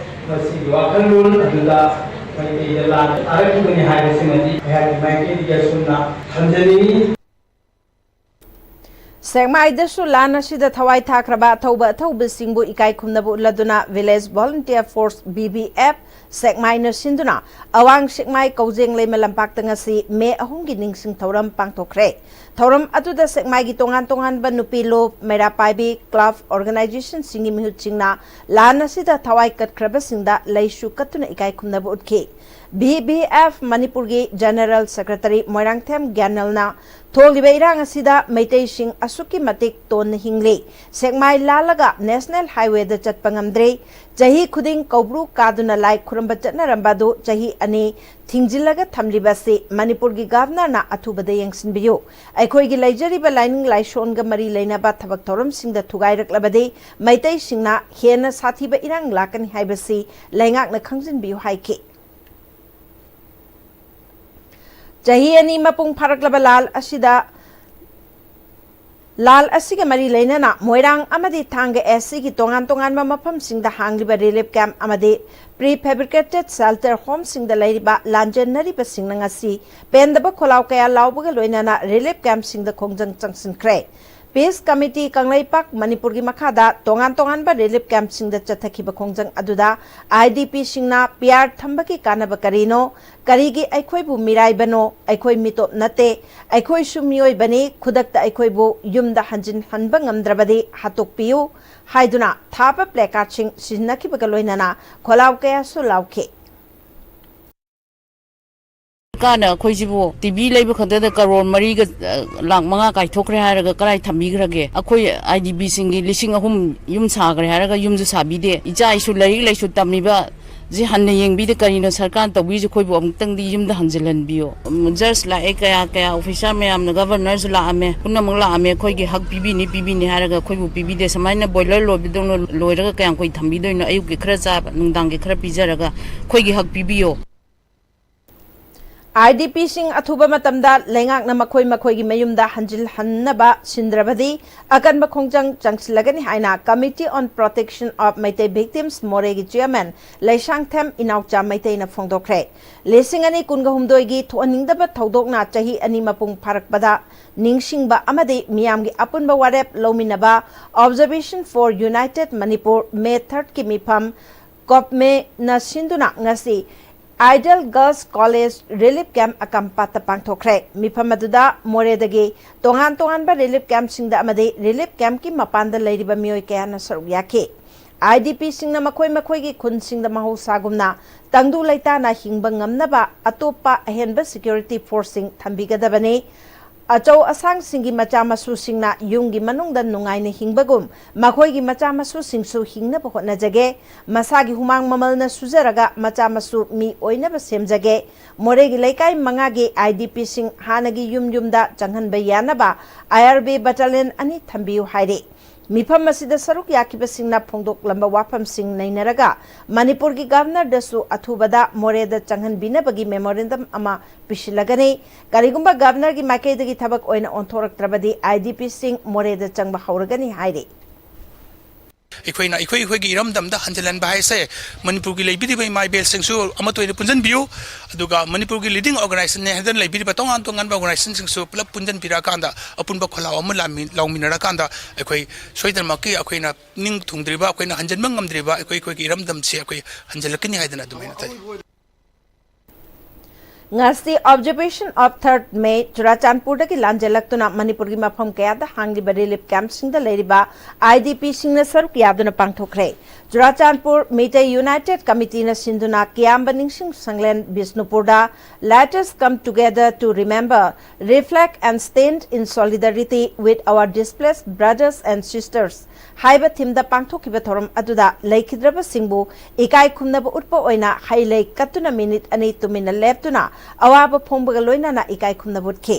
ꯃꯁꯤꯒꯤ ꯋꯥꯈꯜꯂꯣꯟ ꯑꯗꯨꯗ ꯃꯩꯇꯩꯗ ꯂꯥꯟ ꯇꯥꯔꯛꯈꯤꯕꯅꯤ ꯍꯥꯏꯕꯁꯤꯃꯗꯤ ꯑꯩꯍꯥꯛꯀꯤ ꯃꯥꯏꯀꯩꯗꯒꯤ ꯑꯁꯨꯝꯅ ꯊꯝꯖꯅꯤꯡꯏ꯫ ꯁꯦꯛꯃꯥꯏꯗꯁꯨ ꯂꯥꯟ ꯑꯁꯤꯗ ꯊꯋꯥꯏ ꯊꯥꯈ꯭ꯔꯕ ꯑꯊꯧꯕ ꯑꯊꯧꯕꯁꯤꯡꯕꯨ ꯏꯀꯥꯏ ꯈꯨꯝꯅꯕ ꯎꯠꯂꯗꯨꯅ Village Volunteer Force, V V F, ꯁꯦꯛꯃꯥꯏꯅ ꯁꯤꯟꯗꯨꯅ ꯑꯋꯥꯡ ꯁꯦꯛꯃꯥꯏ ꯀꯧꯖꯦꯡ ꯂꯩꯃ ꯂꯝꯄꯥꯛꯇ ꯉꯁꯤ ꯃꯦ ꯑꯍꯨꯝꯒꯤ ꯅꯤꯡꯁꯤꯡ ꯊꯧꯔꯝ ꯄꯥꯡꯊꯣꯛꯈ꯭ꯔꯦ꯫ ꯊꯧꯔꯝ ꯑꯗꯨꯗ ꯁꯦꯛꯃꯥꯏꯒꯤ ꯇꯣꯉꯥꯟ ꯇꯣꯉꯥꯟꯕ ꯅꯨꯄꯤ ꯂꯨꯞ, ꯃꯩꯔꯥ ꯄꯥꯏꯕꯤ, club organizationꯁꯤꯡꯒꯤ ꯃꯤꯍꯨꯠꯁꯤꯡꯅ ꯂꯥꯟ ꯑꯁꯤꯗ ꯊꯋꯥꯏ ꯀꯠꯈ꯭ꯔꯕꯁꯤꯡꯗ ꯂꯩꯁꯨ ꯀꯠꯇꯨꯅ ꯏꯀꯥꯏ ꯈꯨꯝꯅꯕ ꯎꯠꯈꯤ꯫ V V F ꯃꯅꯤꯄꯨꯔꯒꯤ General Secretary ꯃꯣꯏꯔꯥꯡꯊꯦꯝ ꯒ꯭ꯌꯥꯅꯜꯅ ꯊꯣꯛꯂꯤꯕ ꯏꯔꯥꯡ ꯑꯁꯤꯗ ꯃꯩꯇꯩꯁꯤꯡ ꯑꯁꯨꯛꯀꯤ ꯃꯇꯤꯛ ꯇꯣꯟꯅ ꯍꯤꯡꯂꯤ꯫ ꯁꯦꯛꯃꯥꯏ ꯂꯥꯜꯂꯒ National Highwayꯗ ꯆꯠꯄ ꯉꯝꯗ꯭ꯔꯦ꯫ ꯆꯍꯤ ꯈꯨꯗꯤꯡ ꯀꯧꯕ꯭ꯔꯨ ꯀꯥꯗꯨꯅ ꯂꯥꯏ ꯈꯨꯔꯨꯝꯕ ꯆꯠꯅꯔꯝꯕ ꯑꯗꯨ ꯆꯍꯤ ꯑꯅꯤ ꯊꯤꯡꯖꯤꯜꯂꯒ ꯊꯝꯂꯤꯕ ꯑꯁꯤ ꯃꯅꯤꯄꯨꯔꯒꯤ Governorꯅ ꯑꯊꯨꯕꯗ ꯌꯦꯡꯁꯤꯟꯕꯤꯌꯨ꯫ ꯑꯩꯈꯣꯏꯒꯤ ꯂꯩꯖꯔꯤꯕ ꯂꯥꯏꯅꯤꯡ ꯂꯥꯏꯁꯣꯟꯒ ꯃꯔꯤ ꯂꯩꯅꯕ ꯊꯕꯛ ꯊꯧꯔꯝꯁꯤꯡꯗ ꯊꯨꯒꯥꯏꯔꯛꯂꯕꯗꯤ ꯃꯩꯇꯩꯁꯤꯡꯅ ꯍꯦꯟꯅ ꯁꯥꯊꯤꯕ ꯏꯔꯥꯡ ꯂꯥꯛꯀꯅꯤ ꯍꯥꯏꯕꯁꯤ ꯂꯩꯉꯥꯛꯅ ꯈꯪꯖꯤꯟꯕꯤꯌꯨ ꯍꯥꯏꯈꯤ꯫ ꯆꯍꯤ ꯑꯅꯤ ꯃꯄꯨꯡ ꯐꯥꯔꯛꯂꯕ ꯂꯥꯜ ꯑꯁꯤꯗ, ꯂꯥꯜ ꯑꯁꯤꯒ ꯃꯔꯤ ꯂꯩꯅꯅ ꯃꯣꯏꯔꯥꯡ ꯑꯃꯗꯤ ꯊꯥꯡꯒ SCꯒꯤ ꯇꯣꯉꯥꯟ ꯇꯣꯉꯥꯟꯕ ꯃꯐꯝꯁꯤꯡꯗ ꯍꯥꯡꯂꯤꯕ relief camp ꯑꯃꯗꯤ pre fabricated shelter homeꯁꯤꯡꯗ ꯂꯩꯔꯤꯕ ꯂꯥꯟꯖꯦꯟꯅꯔꯤꯕꯁꯤꯡꯅ ꯉꯁꯤ ꯄꯦꯟꯗꯕ ꯈꯣꯜꯂꯥꯎ ꯀꯌꯥ ꯂꯥꯎꯕꯒ ꯂꯣꯏꯅꯅ relief campꯁꯤꯡꯗ ꯈꯣꯡꯖꯪ ꯆꯪꯁꯤꯟꯈ꯭ꯔꯦ꯫ Peace Committee ꯀꯪꯂꯩꯄꯥꯛ ꯃꯅꯤꯄꯨꯔꯒꯤ ꯃꯈꯥꯗ ꯇꯣꯉꯥꯟ ꯇꯣꯉꯥꯟꯕ relief campꯁꯤꯡꯗ ꯆꯠꯊꯈꯤꯕ ꯈꯣꯡꯖꯪ ꯑꯗꯨꯗ IDPꯁꯤꯡꯅ PR ꯊꯝꯕꯒꯤ ꯀꯥꯟꯅꯕ ꯀꯔꯤꯅꯣ? ꯀꯔꯤꯒꯤ ꯑꯩꯈꯣꯏꯕꯨ ꯃꯤꯔꯥꯏꯕꯅꯣ? ꯑꯩꯈꯣꯏ ꯃꯤꯇꯣꯞ ꯅꯠꯇꯦ, ꯑꯩꯈꯣꯏꯁꯨ ꯃꯤꯑꯣꯏꯕꯅꯤ, ꯈꯨꯗꯛꯇ ꯑꯩꯈꯣꯏꯕꯨ ꯌꯨꯝꯗ ꯍꯟꯖꯤꯟꯍꯟꯕ ꯉꯝꯗ꯭ꯔꯕꯗꯤ ꯍꯥꯠꯇꯣꯛꯄꯤꯌꯨ ꯍꯥꯏꯗꯨꯅ ꯊꯥꯕ placardꯁꯤꯡ ꯁꯤꯖꯤꯟꯅꯈꯤꯕꯒ ꯂꯣꯏꯅꯅ ꯈꯣꯜꯂꯥꯎ ꯀꯌꯥꯁꯨ ꯂꯥꯎꯈꯤ꯫ ꯁꯔꯀꯥꯔꯅ ꯑꯩꯈꯣꯏꯁꯤꯕꯨ ꯇꯤꯚꯤ ꯂꯩꯕ ꯈꯛꯇꯗ ꯀꯔꯣꯔ ꯃꯔꯤꯒ, ꯑ, ꯂꯥꯛ ꯃꯉꯥ ꯀꯥꯏꯊꯣꯛꯈ꯭ꯔꯦ ꯍꯥꯏꯔꯒ ꯀꯔꯥꯏ ꯊꯝꯕꯤꯈ꯭ꯔꯒꯦ? ꯑꯩꯈꯣꯏ IDPꯁꯤꯡꯒꯤ ꯂꯤꯁꯤꯡ ꯑꯍꯨꯝ ꯌꯨꯝ ꯁꯥꯈ꯭ꯔꯦ ꯍꯥꯏꯔꯒ ꯌꯨꯝꯁꯨ ꯁꯥꯕꯤꯗꯦ꯫ ꯏꯆꯥ ꯏꯁꯨ ꯂꯥꯏꯔꯤꯛ ꯂꯥꯏꯁꯨ ꯇꯝꯃꯤꯕ ꯁꯤ ꯍꯟꯅ ꯌꯦꯡꯕꯤꯗꯦ꯫ ꯀꯔꯤꯅꯣ ꯁꯔꯀꯥꯔꯅ ꯇꯧꯕꯤꯔꯤꯁꯦ? ꯑꯩꯈꯣꯏꯕꯨ ꯑꯃꯨꯛꯇꯪꯗꯤ ꯌꯨꯝꯗ ꯍꯟꯖꯤꯜꯍꯟꯕꯤꯌꯣ꯫ ꯎꯝ, judge ꯂꯥꯛꯑꯦ, ꯀꯌꯥ ꯀꯌꯥ officer ꯃꯌꯥꯝꯅ, governorꯁꯨ ꯂꯥꯛꯑꯝꯃꯦ, ꯄꯨꯝꯅꯃꯛ ꯂꯥꯛꯑꯝꯃꯦ꯫ ꯑꯩꯈꯣꯏꯒꯤ ꯍꯛ ꯄꯤꯕꯤꯅꯤ, ꯄꯤꯕꯤꯅꯤ ꯍꯥꯏꯔꯒ ꯑꯩꯈꯣꯏꯕꯨ ꯄꯤꯕꯤꯗꯦ꯫ ꯁꯨꯃꯥꯏꯅ boiler ꯂꯣꯏꯕꯗꯧꯅ ꯂꯣꯏꯔꯒ ꯀꯌꯥꯝ ꯀꯨꯏ ꯊꯝꯕꯤꯗꯣꯏꯅꯣ? ꯑꯌꯨꯛꯀꯤ ꯈꯔ ꯆꯥꯕ, ꯅꯨꯡꯗꯥꯡꯒꯤ ꯈꯔ ꯄꯤꯖꯔꯒ ꯑꯩꯈꯣꯏꯒꯤ ꯍꯛ ꯄꯤꯕꯤꯌꯣ꯫ IDPꯁꯤꯡ ꯑꯊꯨꯕ ꯃꯇꯝꯗ ꯂꯩꯉꯥꯛꯅ ꯃꯈꯣꯏ ꯃꯈꯣꯏꯒꯤ ꯃꯌꯨꯝꯗ ꯍꯟꯖꯤꯜꯍꯟꯅꯕ ꯁꯤꯟꯗ꯭ꯔꯕꯗꯤ ꯑꯀꯟꯕ ꯈꯣꯡꯖꯪ ꯆꯪꯁꯤꯜꯂꯒꯅꯤ ꯍꯥꯏꯅ Committee on Protection of Meitei Victims ꯃꯣꯔꯦꯒꯤ chairman ꯂꯩꯁꯥꯡꯊꯦꯝ ꯏꯅꯥꯎꯆꯥ ꯃꯩꯇꯩꯅ ꯐꯣꯡꯗꯣꯛꯈ꯭ꯔꯦ꯫ ꯂꯤꯁꯤꯡ ꯑꯅꯤ ꯀꯨꯟꯒ ꯍꯨꯝꯗꯣꯏꯒꯤ ꯊꯣꯛꯍꯟꯅꯤꯡꯗꯕ ꯊꯧꯗꯣꯛꯅ ꯆꯍꯤ ꯑꯅꯤ ꯃꯄꯨꯡ ꯐꯥꯔꯛꯄꯗ ꯅꯤꯡꯁꯤꯡꯕ ꯑꯃꯗꯤ ꯃꯤꯌꯥꯝꯒꯤ ꯑꯄꯨꯟꯕ ꯋꯥꯔꯦꯞ ꯂꯧꯃꯤꯟꯅꯕ Observation for United Manipur May thirdꯀꯤ ꯃꯤꯐꯝ ꯀꯣꯞꯃꯦꯅ ꯁꯤꯟꯗꯨꯅ ꯉꯁꯤ Ideal Girls College Relief Camp ꯑꯀꯝꯄꯥꯠꯇ ꯄꯥꯡꯊꯣꯛꯈ꯭ꯔꯦ꯫ ꯃꯤꯐꯝ ꯑꯗꯨꯗ ꯃꯣꯔꯦꯗꯒꯤ ꯇꯣꯉꯥꯟ ꯇꯣꯉꯥꯟꯕ relief campꯁꯤꯡꯗ ꯑꯃꯗꯤ relief campꯀꯤ ꯃꯄꯥꯟꯗ ꯂꯩꯔꯤꯕ ꯃꯤꯑꯣꯏ ꯀꯌꯥꯅ ꯁꯔꯨꯛ ꯌꯥꯈꯤ꯫ IDPꯁꯤꯡꯅ ꯃꯈꯣꯏ ꯃꯈꯣꯏꯒꯤ ꯈꯨꯟꯁꯤꯡꯗ ꯃꯍꯧꯁꯥꯒꯨꯝꯅ ꯇꯪꯗꯨ ꯂꯩꯇꯥꯅ ꯍꯤꯡꯕ ꯉꯝꯅꯕ ꯑꯇꯣꯞꯄ ꯑꯍꯦꯟꯕ security forceꯁꯤꯡ ꯊꯝꯕꯤꯒꯗꯕꯅꯤ꯫ ꯑꯆꯧ ꯑꯁꯥꯡꯁꯤꯡꯒꯤ ꯃꯆꯥ ꯃꯁꯨꯁꯤꯡꯅ ꯌꯨꯝꯒꯤ ꯃꯅꯨꯡꯗ ꯅꯨꯡꯉꯥꯏꯅ ꯍꯤꯡꯕꯒꯨꯝ ꯃꯈꯣꯏꯒꯤ ꯃꯆꯥ ꯃꯁꯨꯁꯤꯡꯁꯨ ꯍꯤꯡꯅꯕ ꯍꯣꯠꯅꯖꯒꯦ꯫ ꯃꯁꯥꯒꯤ ꯍꯨꯃꯥꯡ ꯃꯃꯜꯅ ꯁꯨꯖꯔꯒ ꯃꯆꯥ ꯃꯁꯨ ꯃꯤ ꯑꯣꯏꯅꯕ ꯁꯦꯝꯖꯒꯦ꯫ ꯃꯣꯔꯦꯒꯤ ꯂꯩꯀꯥꯏ ꯃꯉꯥꯒꯤ IDPꯁꯤꯡ ꯍꯥꯟꯅꯒꯤ ꯌꯨꯝ ꯌꯨꯝꯗ ꯆꯪꯍꯟꯕ ꯌꯥꯅꯕ IRB battalion ꯑꯅꯤ ꯊꯝꯕꯤꯌꯨ ꯍꯥꯏꯔꯤ꯫ ꯃꯤꯐꯝ ꯑꯁꯤꯗ ꯁꯔꯨꯛ ꯌꯥꯈꯤꯕꯁꯤꯡꯅ ꯐꯣꯡꯗꯣꯛꯂꯝꯕ ꯋꯥꯐꯝꯁꯤꯡ ꯅꯩꯅꯔꯒ ꯃꯅꯤꯄꯨꯔꯒꯤ Governorꯗꯁꯨ ꯑꯊꯨꯕꯗ ꯃꯣꯔꯦꯗ ꯆꯪꯍꯟꯕꯤꯅꯕꯒꯤ memorandum ꯑꯃ ꯄꯤꯁꯤꯜꯂꯒꯅꯤ꯫ ꯀꯔꯤꯒꯨꯝꯕ Governorꯒꯤ ꯃꯥꯏꯀꯩꯗꯒꯤ ꯊꯕꯛ ꯑꯣꯏꯅ ꯑꯣꯟꯊꯣꯔꯛꯇ꯭ꯔꯕꯗꯤ IDPꯁꯤꯡ ꯃꯣꯔꯦꯗ ꯆꯪꯕ ꯍꯧꯔꯒꯅꯤ ꯍꯥꯏꯔꯤ꯫ ꯑꯩꯈꯣꯏꯅ ꯑꯩꯈꯣꯏ ꯑꯩꯈꯣꯏꯒꯤ ꯏꯔꯝꯗꯝꯗ ꯍꯟꯖꯤꯜꯍꯟꯕ ꯍꯥꯏꯁꯦ ꯃꯅꯤꯄꯨꯔꯒꯤ ꯂꯩꯕꯤꯔꯤꯕ ꯏꯃꯥ ꯏꯕꯦꯜꯁꯤꯡꯁꯨ ꯑꯃꯠꯇ ꯑꯣꯏꯅ ꯄꯨꯟꯁꯤꯟꯕꯤꯌꯨ꯫ ꯑꯗꯨꯒ ꯃꯅꯤꯄꯨꯔꯒꯤ leading organizationꯅꯦ ꯍꯥꯏꯗꯅ ꯂꯩꯕꯤꯔꯤꯕ ꯇꯣꯉꯥꯟ ꯇꯣꯉꯥꯟꯕ organizationꯁꯤꯡꯁꯨ ꯄꯨꯂꯞ ꯄꯨꯟꯁꯤꯟꯕꯤꯔꯛꯑꯀꯥꯟꯗ ꯑꯄꯨꯟꯕ ꯈꯣꯜꯂꯥꯎ ꯑꯃ ꯂꯥꯟꯃꯤ-, ꯂꯥꯎꯃꯤꯟꯅꯔꯀꯥꯟꯗ ꯑꯩꯈꯣꯏ ꯁꯣꯏꯗꯅꯃꯛꯀꯤ ꯑꯩꯈꯣꯏꯅ ꯅꯤꯡ ꯊꯨꯡꯗ꯭ꯔꯤꯕ, ꯑꯩꯈꯣꯏꯅ ꯍꯟꯖꯤꯟꯕ ꯉꯝꯗ꯭ꯔꯤꯕ ꯑꯩꯈꯣꯏ ꯑꯩꯈꯣꯏꯒꯤ ꯏꯔꯝꯗꯝꯁꯦ ꯑꯩꯈꯣꯏ ꯍꯟꯖꯤꯜꯂꯛꯀꯅꯤ ꯍꯥꯏꯗꯅ ꯑꯗꯨꯃꯥꯏꯅ ꯊꯥꯖꯩ꯫ ꯉꯁꯤ Observation of third May ꯆꯨꯔꯥꯆꯥꯟꯄꯨꯔꯗꯒꯤ ꯂꯥꯟꯖꯦꯜꯂꯛꯇꯨꯅ ꯃꯅꯤꯄꯨꯔꯒꯤ ꯃꯐꯝ ꯀꯌꯥꯗ ꯍꯥꯡꯂꯤꯕ relief campꯁꯤꯡꯗ ꯂꯩꯔꯤꯕ IDPꯁꯤꯡꯅ ꯁꯔꯨꯛ ꯌꯥꯗꯨꯅ ꯄꯥꯡꯊꯣꯛꯈ꯭ꯔꯦ꯫ ꯆꯨꯔꯥꯆꯥꯟꯄꯨꯔ ꯃꯤꯇꯩ United Committeeꯅ ꯁꯤꯟꯗꯨꯅ ꯀꯤꯌꯥꯝꯕ ꯅꯤꯡꯁꯤꯡ ꯁꯪꯂꯦꯟ ꯕꯤꯁꯅꯨꯄꯨꯔꯗ Let us come together to remember, reflect and stand in solidarity with our displaced brothers and sisters ꯍꯥꯏꯕ themeꯗ ꯄꯥꯡꯊꯣꯛꯈꯤꯕ ꯊꯧꯔꯝ ꯑꯗꯨꯗ ꯂꯩꯈꯤꯗ꯭ꯔꯕꯁꯤꯡꯕꯨ ꯏꯀꯥꯏ ꯈꯨꯝꯅꯕ ꯎꯠꯄ ꯑꯣꯏꯅ ꯍꯩ ꯂꯩ ꯀꯠꯇꯨꯅ minute ꯑꯅꯤ ꯇꯨꯃꯤꯟꯅ ꯂꯦꯞꯇꯨꯅ ꯑꯋꯥꯕ ꯐꯣꯡꯕꯒ ꯂꯣꯏꯅꯅ ꯏꯀꯥꯏ ꯈꯨꯝꯅꯕ ꯎꯠꯈꯤ꯫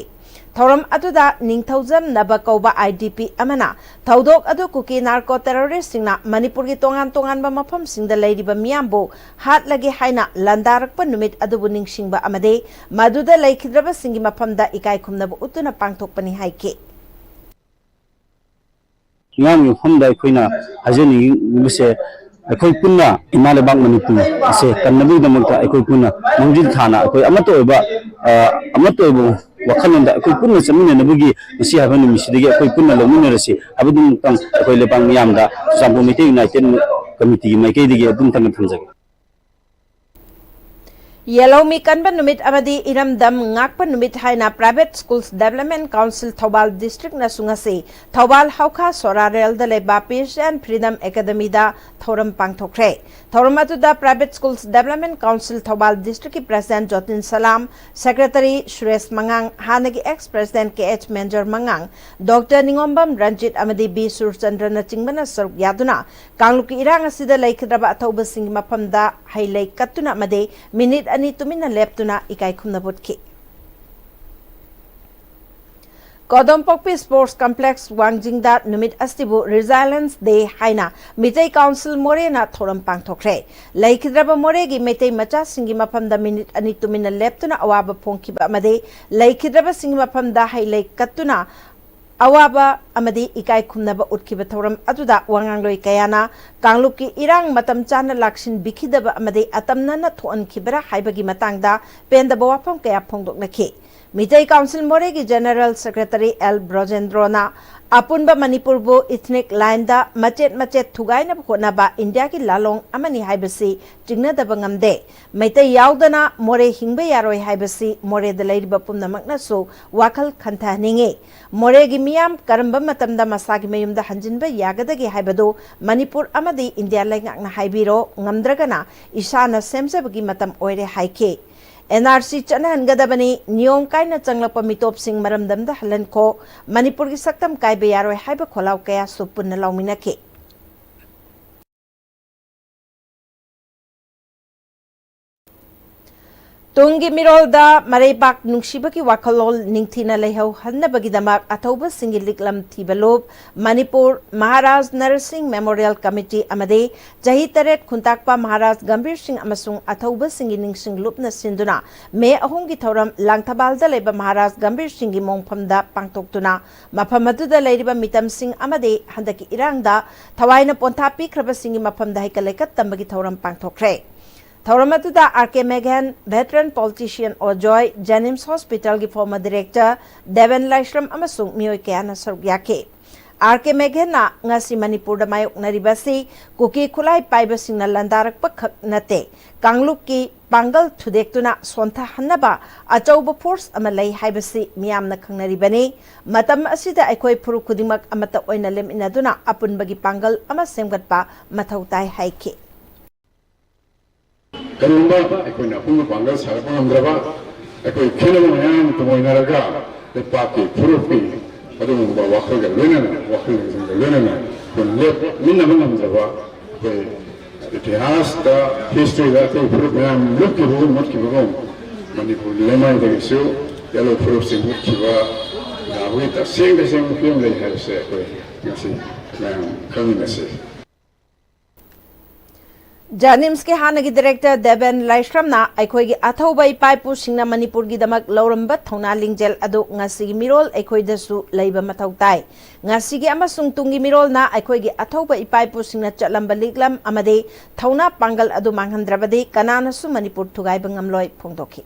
ꯊꯧꯔꯝ ꯑꯗꯨꯗ ꯅꯤꯡꯊꯧꯖꯝ ꯅꯕ ꯀꯧꯕ IDP ꯑꯃꯅ ꯊꯧꯗꯣꯛ ꯑꯗꯨ ꯀꯨꯀꯤ ꯅꯥꯔꯀꯣ ꯇꯦꯔꯣꯔꯤꯁꯁꯤꯡꯅ ꯃꯅꯤꯄꯨꯔꯒꯤ ꯇꯣꯉꯥꯟ ꯇꯣꯉꯥꯟꯕ ꯃꯐꯝꯁꯤꯡꯗ ꯂꯩꯔꯤꯕ ꯃꯤꯌꯥꯝꯕꯨ ꯍꯥꯠꯂꯒꯦ ꯍꯥꯏꯅ ꯂꯥꯟꯗꯥꯔꯛꯄ ꯅꯨꯃꯤꯠ ꯑꯗꯨꯕꯨ ꯅꯤꯡꯁꯤꯡꯕ ꯑꯃꯗꯤ ꯃꯗꯨꯗ ꯂꯩꯈꯤꯗ꯭ꯔꯕꯁꯤꯡꯒꯤ ꯃꯐꯝꯗ ꯏꯀꯥꯏ ꯈꯨꯝꯅꯕ ꯎꯠꯇꯨꯅ ꯄꯥꯡꯊꯣꯛꯄꯅꯤ ꯍꯥꯏꯈꯤ꯫ ꯃꯤꯌꯥꯝꯒꯤ ꯃꯐꯝꯗ ꯑꯩꯈꯣꯏꯅ ꯍꯥꯏꯖꯅꯤꯡꯂꯤꯕꯁꯦ, ꯑꯩꯈꯣꯏ ꯄꯨꯟꯅ ꯏꯃꯥ ꯂꯩꯕꯥꯛ ꯃꯅꯤꯄꯨꯔ ꯑꯁꯦ ꯀꯟꯅꯕꯒꯤꯗꯃꯛꯇ ꯑꯩꯈꯣꯏ ꯄꯨꯟꯅ ꯃꯥꯡꯖꯤꯜ ꯊꯥꯅ ꯑꯩꯈꯣꯏ ꯑꯃꯠꯇ ꯑꯣꯏꯕ, ꯑ, ꯑꯃꯠꯇ ꯑꯣꯏꯕ ꯋꯥꯈꯜꯂꯣꯟꯗ ꯑꯩꯈꯣꯏ ꯄꯨꯟꯅ ꯆꯠꯃꯤꯟꯅꯅꯕꯒꯤ ꯉꯁꯤ ꯍꯥꯏꯕ ꯅꯨꯃꯤꯠꯁꯤꯗꯒꯤ ꯑꯩꯈꯣꯏ ꯄꯨꯟꯅ ꯂꯧꯃꯤꯟꯅꯔꯁꯤ ꯍꯥꯏꯕꯗꯨꯃꯛꯇꯪ ꯑꯩꯈꯣꯏ ꯂꯩꯕꯥꯛ ꯃꯤꯌꯥꯝꯗ ꯆꯨꯔꯆꯥꯟꯄꯨꯔ ꯃꯩꯇꯩ ꯌꯨꯅꯥꯏꯇꯦꯗ ꯀꯃꯤꯇꯤꯒꯤ ꯃꯥꯏꯀꯩꯗꯒꯤ ꯑꯗꯨꯝꯇꯪꯒ ꯊꯝꯖꯒꯦ꯫ ꯌꯦꯜꯍꯧꯃꯤ ꯀꯟꯕ ꯅꯨꯃꯤꯠ ꯑꯃꯗꯤ ꯏꯔꯝꯗꯝ ꯉꯥꯛꯄ ꯅꯨꯃꯤꯠ ꯍꯥꯏꯅ Private Schools Development Council Thoubal ꯗꯤꯁꯇ꯭ꯔꯤꯛꯅꯁꯨ ꯉꯁꯤ ꯊꯧꯕꯥꯜ ꯍꯧꯈꯥ ꯁꯣꯔꯥꯔꯦꯜꯗ ꯂꯩꯕ Peace and Freedom Academyꯗ ꯊꯧꯔꯝ ꯄꯥꯡꯊꯣꯛꯈ꯭ꯔꯦ꯫ ꯊꯧꯔꯝ ꯑꯗꯨꯗ Private Schools Development Council Thoubal ꯗꯤꯁꯇ꯭ꯔꯤꯛꯀꯤ ꯄ꯭ꯔꯦꯁꯤꯗꯦꯟꯠ ꯖꯣꯇꯤꯟ ꯁꯂꯥꯝ, ꯁꯦꯀ꯭ꯔꯦꯇꯔꯤ ꯁꯨꯔꯦꯁ ꯃꯉꯥꯡ, ꯍꯥꯟꯅꯒꯤ ex president K H Menjor ꯃꯉꯥꯡ, ꯗꯣꯛꯇꯔ ꯅꯤꯉꯣꯝꯕꯝ ꯔꯟꯖꯤꯠ ꯑꯃꯗꯤ ꯕꯤ ꯁꯨꯔꯆꯟꯗ꯭ꯔꯅꯆꯤꯡꯕꯅ ꯁꯔꯨꯛ ꯌꯥꯗꯨꯅ ꯀꯥꯡꯂꯨꯞꯀꯤ ꯏꯔꯥꯡ ꯑꯁꯤꯗ ꯂꯩꯈꯤꯗ꯭ꯔꯕ ꯑꯊꯧꯕꯁꯤꯡꯒꯤ ꯃꯐꯝꯗ ꯍꯩ ꯂꯩ ꯀꯠꯇꯨꯅ ꯑꯃꯗꯤ ꯃꯤꯅꯤꯠ ꯑꯅꯤ ꯇꯨꯃꯤꯟꯅ ꯂꯦꯞꯇꯨꯅ ꯏꯀꯥꯏ ꯈꯨꯝꯅꯕ ꯎꯠꯈꯤ꯫ ꯀꯣꯗꯣꯝꯄꯣꯛꯄꯤ Sports Complex ꯋꯥꯡꯖꯤꯡꯗ ꯅꯨꯃꯤꯠ ꯑꯁꯤꯕꯨ Resilience Day ꯍꯥꯏꯅ ꯃꯤꯇꯩ ꯀꯥꯎꯟꯁꯤꯜ ꯃꯣꯔꯦꯅ ꯊꯧꯔꯝ ꯄꯥꯡꯊꯣꯛꯈ꯭ꯔꯦ꯫ ꯂꯩꯈꯤꯗ꯭ꯔꯕ ꯃꯣꯔꯦꯒꯤ ꯃꯩꯇꯩ ꯃꯆꯥꯁꯤꯡꯒꯤ ꯃꯐꯝꯗ ꯃꯤꯅꯤꯠ ꯑꯅꯤ ꯇꯨꯃꯤꯟꯅ ꯂꯦꯞꯇꯨꯅ ꯑꯋꯥꯕ ꯐꯣꯡꯈꯤꯕ ꯑꯃꯗꯤ ꯂꯩꯈꯤꯗ꯭ꯔꯕꯁꯤꯡꯒꯤ ꯃꯐꯝꯗ ꯍꯩ ꯂꯩ ꯀꯠꯇꯨꯅ ꯑꯋꯥꯕ ꯑꯃꯗꯤ ꯏꯀꯥꯏ ꯈꯨꯝꯅꯕ ꯎꯠꯈꯤꯕ ꯊꯧꯔꯝ ꯑꯗꯨꯗ ꯋꯥꯉꯥꯡꯂꯣꯏ ꯀꯌꯥꯅ ꯀꯥꯡꯂꯨꯞꯀꯤ ꯏꯔꯥꯡ ꯃꯇꯝ ꯆꯥꯅ ꯂꯥꯛꯁꯤꯟꯕꯤꯈꯤꯗꯕ ꯑꯃꯗꯤ ꯑꯇꯝꯅꯅ ꯊꯣꯛꯍꯟꯈꯤꯕꯔꯥ ꯍꯥꯏꯕꯒꯤ ꯃꯇꯥꯡꯗ ꯄꯦꯟꯗꯕ ꯋꯥꯐꯝ ꯀꯌꯥ ꯐꯣꯡꯗꯣꯛꯅꯈꯤ꯫ ꯃꯤꯇꯩ ꯀꯥꯎꯟꯁꯤꯜ ꯃꯣꯔꯦꯒꯤ ꯖꯦꯅꯔꯦꯜ ꯁꯦꯀ꯭ꯔꯦꯇꯔꯤ ꯑꯦꯜ ꯕ꯭ꯔꯣꯖꯦꯟꯗ꯭ꯔꯣꯅ ꯑꯄꯨꯟꯕ ꯃꯅꯤꯄꯨꯔꯕꯨ ethnic lineꯗ ꯃꯆꯦꯠ ꯃꯆꯦꯠ ꯊꯨꯒꯥꯏꯅꯕ ꯍꯣꯠꯅꯕ ꯏꯟꯗꯤꯌꯥꯒꯤ ꯂꯥꯂꯣꯡ ꯑꯃꯅꯤ ꯍꯥꯏꯕꯁꯤ ꯆꯤꯡꯅꯗꯕ ꯉꯝꯗꯦ꯫ ꯃꯩꯇꯩ ꯌꯥꯎꯗꯅ ꯃꯣꯔꯦ ꯍꯤꯡꯕ ꯌꯥꯔꯣꯏ ꯍꯥꯏꯕꯁꯤ ꯃꯣꯔꯦꯗ ꯂꯩꯔꯤꯕ ꯄꯨꯝꯅꯃꯛꯅꯁꯨ ꯋꯥꯈꯜ ꯈꯟꯊꯍꯟꯅꯤꯡꯏ꯫ ꯃꯣꯔꯦꯒꯤ ꯃꯤꯌꯥꯝ ꯀꯔꯝꯕ ꯃꯇꯝꯗ ꯃꯁꯥꯒꯤ ꯃꯌꯨꯝꯗ ꯍꯟꯖꯤꯟꯕ ꯌꯥꯒꯗꯒꯦ ꯍꯥꯏꯕꯗꯨ ꯃꯅꯤꯄꯨꯔ ꯑꯃꯗꯤ ꯏꯟꯗꯤꯌꯥ ꯂꯩꯉꯥꯛꯅ ꯍꯥꯏꯕꯤꯔꯣ, ꯉꯝꯗ꯭ꯔꯒꯅ ꯏꯁꯥꯅ ꯁꯦꯝꯖꯕꯒꯤ ꯃꯇꯝ ꯑꯣꯏꯔꯦ ꯍꯥꯏꯈꯤ꯫ NRC ꯆꯠꯅꯍꯟꯒꯗꯕꯅꯤ, ꯅꯤꯌꯣꯝ ꯀꯥꯏꯅ ꯆꯪꯂꯛꯄ ꯃꯤꯇꯣꯞꯁꯤꯡ ꯃꯔꯝꯗꯝꯗ ꯍꯜꯍꯟꯈꯣ, ꯃꯅꯤꯄꯨꯔꯒꯤ ꯁꯛꯇꯝ ꯀꯥꯏꯕ ꯌꯥꯔꯣꯏ ꯍꯥꯏꯕ ꯈꯣꯜꯂꯥꯎ ꯀꯌꯥꯁꯨ ꯄꯨꯟꯅ ꯂꯥꯎꯃꯤꯟꯅꯈꯤ꯫ ꯇꯨꯡꯒꯤ ꯃꯤꯔꯣꯜꯗ ꯃꯔꯩꯕꯥꯛ ꯅꯨꯡꯁꯤꯕꯒꯤ ꯋꯥꯈꯜꯂꯣꯟ ꯅꯤꯡꯊꯤꯅ ꯂꯩꯍꯧꯍꯟꯅꯕꯒꯤꯗꯃꯛ ꯑꯊꯧꯕꯁꯤꯡꯒꯤ ꯂꯤꯛꯂꯝ ꯊꯤꯕ ꯂꯨꯞ, ꯃꯅꯤꯄꯨꯔ ꯃꯍꯥꯔꯥꯖ ꯅꯔꯁꯤꯡ ꯃꯦꯃꯣꯔꯤꯌꯦꯜ ꯀꯃꯤꯇꯤ ꯑꯃꯗꯤ ꯆꯍꯤ ꯇꯔꯦꯠ ꯈꯨꯟꯇꯥꯛꯄ ꯃꯍꯥꯔꯥꯖ ꯒꯝꯚꯤꯔ ꯁꯤꯡ ꯑꯃꯁꯨꯡ ꯑꯊꯧꯕꯁꯤꯡꯒꯤ ꯅꯤꯡꯁꯤꯡ ꯂꯨꯞꯅ ꯁꯤꯟꯗꯨꯅ ꯃꯦ ꯑꯍꯨꯝꯒꯤ ꯊꯧꯔꯝ ꯂꯥꯡꯊꯕꯥꯜꯗ ꯂꯩꯕ ꯃꯍꯥꯔꯥꯖ ꯒꯝꯚꯤꯔ ꯁꯤꯡꯒꯤ ꯃꯣꯡꯐꯝꯗ ꯄꯥꯡꯊꯣꯛꯇꯨꯅ ꯃꯐꯝ ꯑꯗꯨꯗ ꯂꯩꯔꯤꯕ ꯃꯤꯇꯝꯁꯤꯡ ꯑꯃꯗꯤ ꯍꯟꯗꯛꯀꯤ ꯏꯔꯥꯡꯗ ꯊꯋꯥꯏꯅ ꯄꯣꯟꯊꯥ ꯄꯤꯈ꯭ꯔꯕꯁꯤꯡꯒꯤ ꯃꯐꯝꯗ ꯍꯩꯀꯠ ꯂꯩꯀꯠ ꯇꯝꯕꯒꯤ ꯊꯧꯔꯝ ꯄꯥꯡꯊꯣꯛꯈ꯭ꯔꯦ꯫ ꯊꯧꯔꯝ ꯑꯗꯨꯗ ꯑꯥꯔ ꯀꯦ ꯃꯦꯘꯦꯟ, veteran politician ꯑꯣꯖꯣꯏ, JNIMS hospital ꯒꯤ former director ꯗꯦꯕꯦꯟ ꯂꯥꯏꯁ꯭ꯔꯝ ꯑꯃꯁꯨꯡ ꯃꯤꯑꯣꯏ ꯀꯌꯥꯅ ꯁꯔꯨꯛ ꯌꯥꯈꯤ꯫ ꯑꯥꯔ ꯀꯦ ꯃꯦꯘꯦꯟꯅ ꯉꯁꯤ ꯃꯅꯤꯄꯨꯔꯗ ꯃꯥꯌꯣꯛꯅꯔꯤꯕ ꯑꯁꯤ ꯀꯨꯀꯤ ꯈꯨꯠꯂꯥꯏ ꯄꯥꯏꯕꯁꯤꯡꯅ ꯂꯥꯟꯗꯥꯔꯛꯄ ꯈꯛ ꯅꯠꯇꯦ, ꯀꯥꯡꯂꯨꯞꯀꯤ ꯄꯥꯡꯒꯜ ꯊꯨꯗꯦꯛꯇꯨꯅ ꯁꯣꯟꯊꯍꯟꯅꯕ ꯑꯆꯧꯕ force ꯑꯃ ꯂꯩ ꯍꯥꯏꯕꯁꯤ ꯃꯤꯌꯥꯝꯅ ꯈꯪꯅꯔꯤꯕꯅꯤ꯫ ꯃꯇꯝ ꯑꯁꯤꯗ ꯑꯩꯈꯣꯏ ꯐꯨꯔꯨꯞ ꯈꯨꯗꯤꯡꯃꯛ ꯑꯃꯠꯇ ꯑꯣꯏꯅ ꯂꯦꯞꯃꯤꯟꯅꯗꯨꯅ ꯑꯄꯨꯟꯕꯒꯤ ꯄꯥꯡꯒꯜ ꯑꯃ ꯁꯦꯝꯒꯠꯄ ꯃꯊꯧ ꯇꯥꯏ ꯍꯥꯏꯈꯤ꯫ ꯀꯔꯤꯒꯨꯝꯕ ꯑꯩꯈꯣꯏꯅ ꯑꯄꯨꯟꯕ ꯄꯥꯡꯒꯜ ꯁꯥꯒꯠꯄ ꯉꯝꯗ꯭ꯔꯕ, ꯑꯩꯈꯣꯏ ꯈꯦꯠꯅꯕ ꯃꯌꯥꯝ ꯇꯨꯡꯑꯣꯏꯅꯔꯒ ꯂꯩꯄꯥꯛꯀꯤ ꯐꯨꯔꯨꯞꯀꯤ ꯑꯗꯨꯒꯨꯝꯕ ꯋꯥꯈꯜꯒ ꯂꯣꯏꯅꯅ, ꯋꯥꯈꯜꯂꯣꯟꯁꯤꯡꯒ ꯂꯣꯏꯅꯅ ꯑꯩꯈꯣꯏ ꯂꯦꯞꯃꯤꯟꯅꯕ ꯉꯝꯗ꯭ꯔꯕ, ꯑꯩꯈꯣꯏ ꯏꯇꯤꯍꯥꯁꯇ, history ꯗ ꯑꯩꯈꯣꯏ ꯐꯨꯔꯨꯞ ꯃꯌꯥꯝ ꯂꯨꯞꯈꯤꯕꯒꯨꯝ ꯃꯨꯠꯈꯤꯕꯒꯨꯝ ꯃꯅꯤꯄꯨꯔꯒꯤ ꯂꯩꯃꯥꯏꯗꯒꯤꯁꯨ ꯌꯦꯜꯂꯣ ꯐꯨꯔꯨꯞꯁꯤꯡ ꯃꯨꯠꯈꯤꯕ ꯌꯥꯕꯒꯤ ꯇꯁꯦꯡ ꯇꯁꯦꯡꯕ ꯐꯤꯕꯝ ꯂꯩ ꯍꯥꯏꯕꯁꯦ ꯑꯩꯈꯣꯏ ꯉꯁꯤ ꯃꯌꯥꯝ ꯈꯪꯃꯤꯟꯅꯁꯤ꯫ JNIMS ꯀꯤ ꯍꯥꯟꯅꯒꯤ director ꯗꯦꯕꯦꯟ ꯂꯥꯏꯁ꯭ꯔꯝꯅ ꯑꯩꯈꯣꯏꯒꯤ ꯑꯊꯧꯕ ꯏꯄꯥ ꯏꯄꯨꯁꯤꯡꯅ ꯃꯅꯤꯄꯨꯔꯒꯤꯗꯃꯛ ꯂꯧꯔꯝꯕ ꯊꯧꯅꯥ ꯂꯤꯡꯖꯦꯜ ꯑꯗꯨ ꯉꯁꯤꯒꯤ ꯃꯤꯔꯣꯜ ꯑꯩꯈꯣꯏꯗꯁꯨ ꯂꯩꯕ ꯃꯊꯧ ꯇꯥꯏ꯫ ꯉꯁꯤꯒꯤ ꯑꯃꯁꯨꯡ ꯇꯨꯡꯒꯤ ꯃꯤꯔꯣꯜꯅ ꯑꯩꯈꯣꯏꯒꯤ ꯑꯊꯧꯕ ꯏꯄꯥ ꯏꯄꯨꯁꯤꯡꯅ ꯆꯠꯂꯝꯕ ꯂꯤꯛꯂꯝ ꯑꯃꯗꯤ ꯊꯧꯅꯥ ꯄꯥꯡꯒꯜ ꯑꯗꯨ ꯃꯥꯡꯍꯟꯗ꯭ꯔꯕꯗꯤ ꯀꯅꯥꯅꯁꯨ ꯃꯅꯤꯄꯨꯔ ꯊꯨꯒꯥꯏꯕ ꯉꯝꯂꯣꯏ ꯐꯣꯡꯗꯣꯛꯈꯤ꯫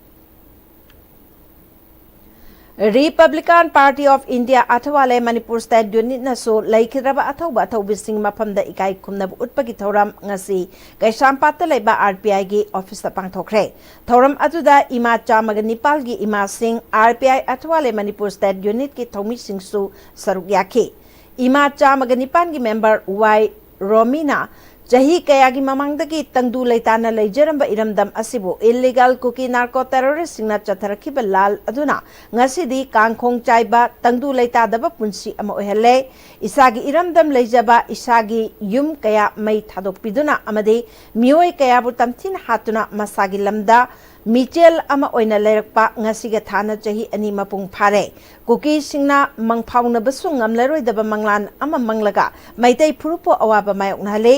Republican Party of India ꯑꯊꯋꯥꯂꯦ Manipur state unit ꯅꯁꯨ ꯂꯩꯈꯤꯗ꯭ꯔꯕ ꯑꯊꯧꯕ ꯑꯊꯧꯕꯤꯁꯤꯡ ꯃꯐꯝꯗ ꯏꯀꯥꯏ ꯈꯨꯝꯅꯕ ꯎꯠꯄꯒꯤ ꯊꯧꯔꯝ ꯉꯁꯤ ꯀꯩꯁꯥꯝꯄꯥꯠꯇ ꯂꯩꯕ RPI ꯒꯤ office ꯇ ꯄꯥꯡꯊꯣꯛꯈ꯭ꯔꯦ꯫ ꯊꯧꯔꯝ ꯑꯗꯨꯗ ꯏꯃꯥ ꯆꯥꯝꯃꯒ ꯅꯤꯄꯥꯜꯒꯤ ꯏꯃꯥꯁꯤꯡ, RPI ꯑꯊꯋꯥꯂꯦ ꯃꯅꯤꯄꯨꯔ state unit ꯀꯤ ꯊꯧꯃꯤꯁꯤꯡꯁꯨ ꯁꯔꯨꯛ ꯌꯥꯈꯤ꯫ ꯏꯃꯥ ꯆꯥꯝꯃꯒ ꯅꯤꯄꯥꯜꯒꯤ member ꯋꯥꯏ ꯔꯣꯃꯤꯅ ꯆꯍꯤ ꯀꯌꯥꯒꯤ ꯃꯃꯥꯡꯗꯒꯤ ꯇꯪꯗꯨ ꯂꯩꯇꯥꯅ ꯂꯩꯖꯔꯝꯕ ꯏꯔꯝꯗꯝ ꯑꯁꯤꯕꯨ ꯏꯂꯤꯒꯦꯜ ꯀꯨꯀꯤ ꯅꯥꯔꯀꯣ ꯇꯦꯔꯣꯔꯤꯁꯁꯤꯡꯅ ꯆꯠꯊꯔꯛꯈꯤꯕ ꯂꯥꯜ ꯑꯗꯨꯅ ꯉꯁꯤꯗꯤ ꯀꯥꯡꯈꯣꯡ ꯆꯥꯏꯕ ꯇꯪꯗꯨ ꯂꯩꯇꯥꯗꯕ ꯄꯨꯟꯁꯤ ꯑꯃ ꯑꯣꯏꯍꯜꯂꯦ꯫ ꯏꯁꯥꯒꯤ ꯏꯔꯝꯗꯝ ꯂꯩꯖꯕ ꯏꯁꯥꯒꯤ ꯌꯨꯝ ꯀꯌꯥ ꯃꯩ ꯊꯥꯗꯣꯛꯄꯤꯗꯨꯅ ꯑꯃꯗꯤ ꯃꯤꯑꯣꯏ ꯀꯌꯥꯕꯨ ꯇꯝꯊꯤꯅ ꯍꯥꯠꯇꯨꯅ ꯃꯁꯥꯒꯤ ꯂꯝꯗ ꯃꯤꯆꯦꯜ ꯑꯃ ꯑꯣꯏꯅ ꯂꯩꯔꯛꯄ ꯉꯁꯤꯒ ꯊꯥꯅ ꯆꯍꯤ ꯑꯅꯤ ꯃꯄꯨꯡ ꯐꯥꯔꯦ꯫ ꯀꯨꯀꯤꯁꯤꯡꯅ ꯃꯪꯐꯥꯎꯅꯕꯁꯨ ꯉꯝꯂꯔꯣꯏꯗꯕ ꯃꯪꯂꯥꯟ ꯑꯃ ꯃꯪꯂꯒ ꯃꯩꯇꯩ ꯐꯨꯔꯨꯞꯄꯨ ꯑꯋꯥꯕ ꯃꯥꯌꯣꯛꯅꯍꯜꯂꯤ꯫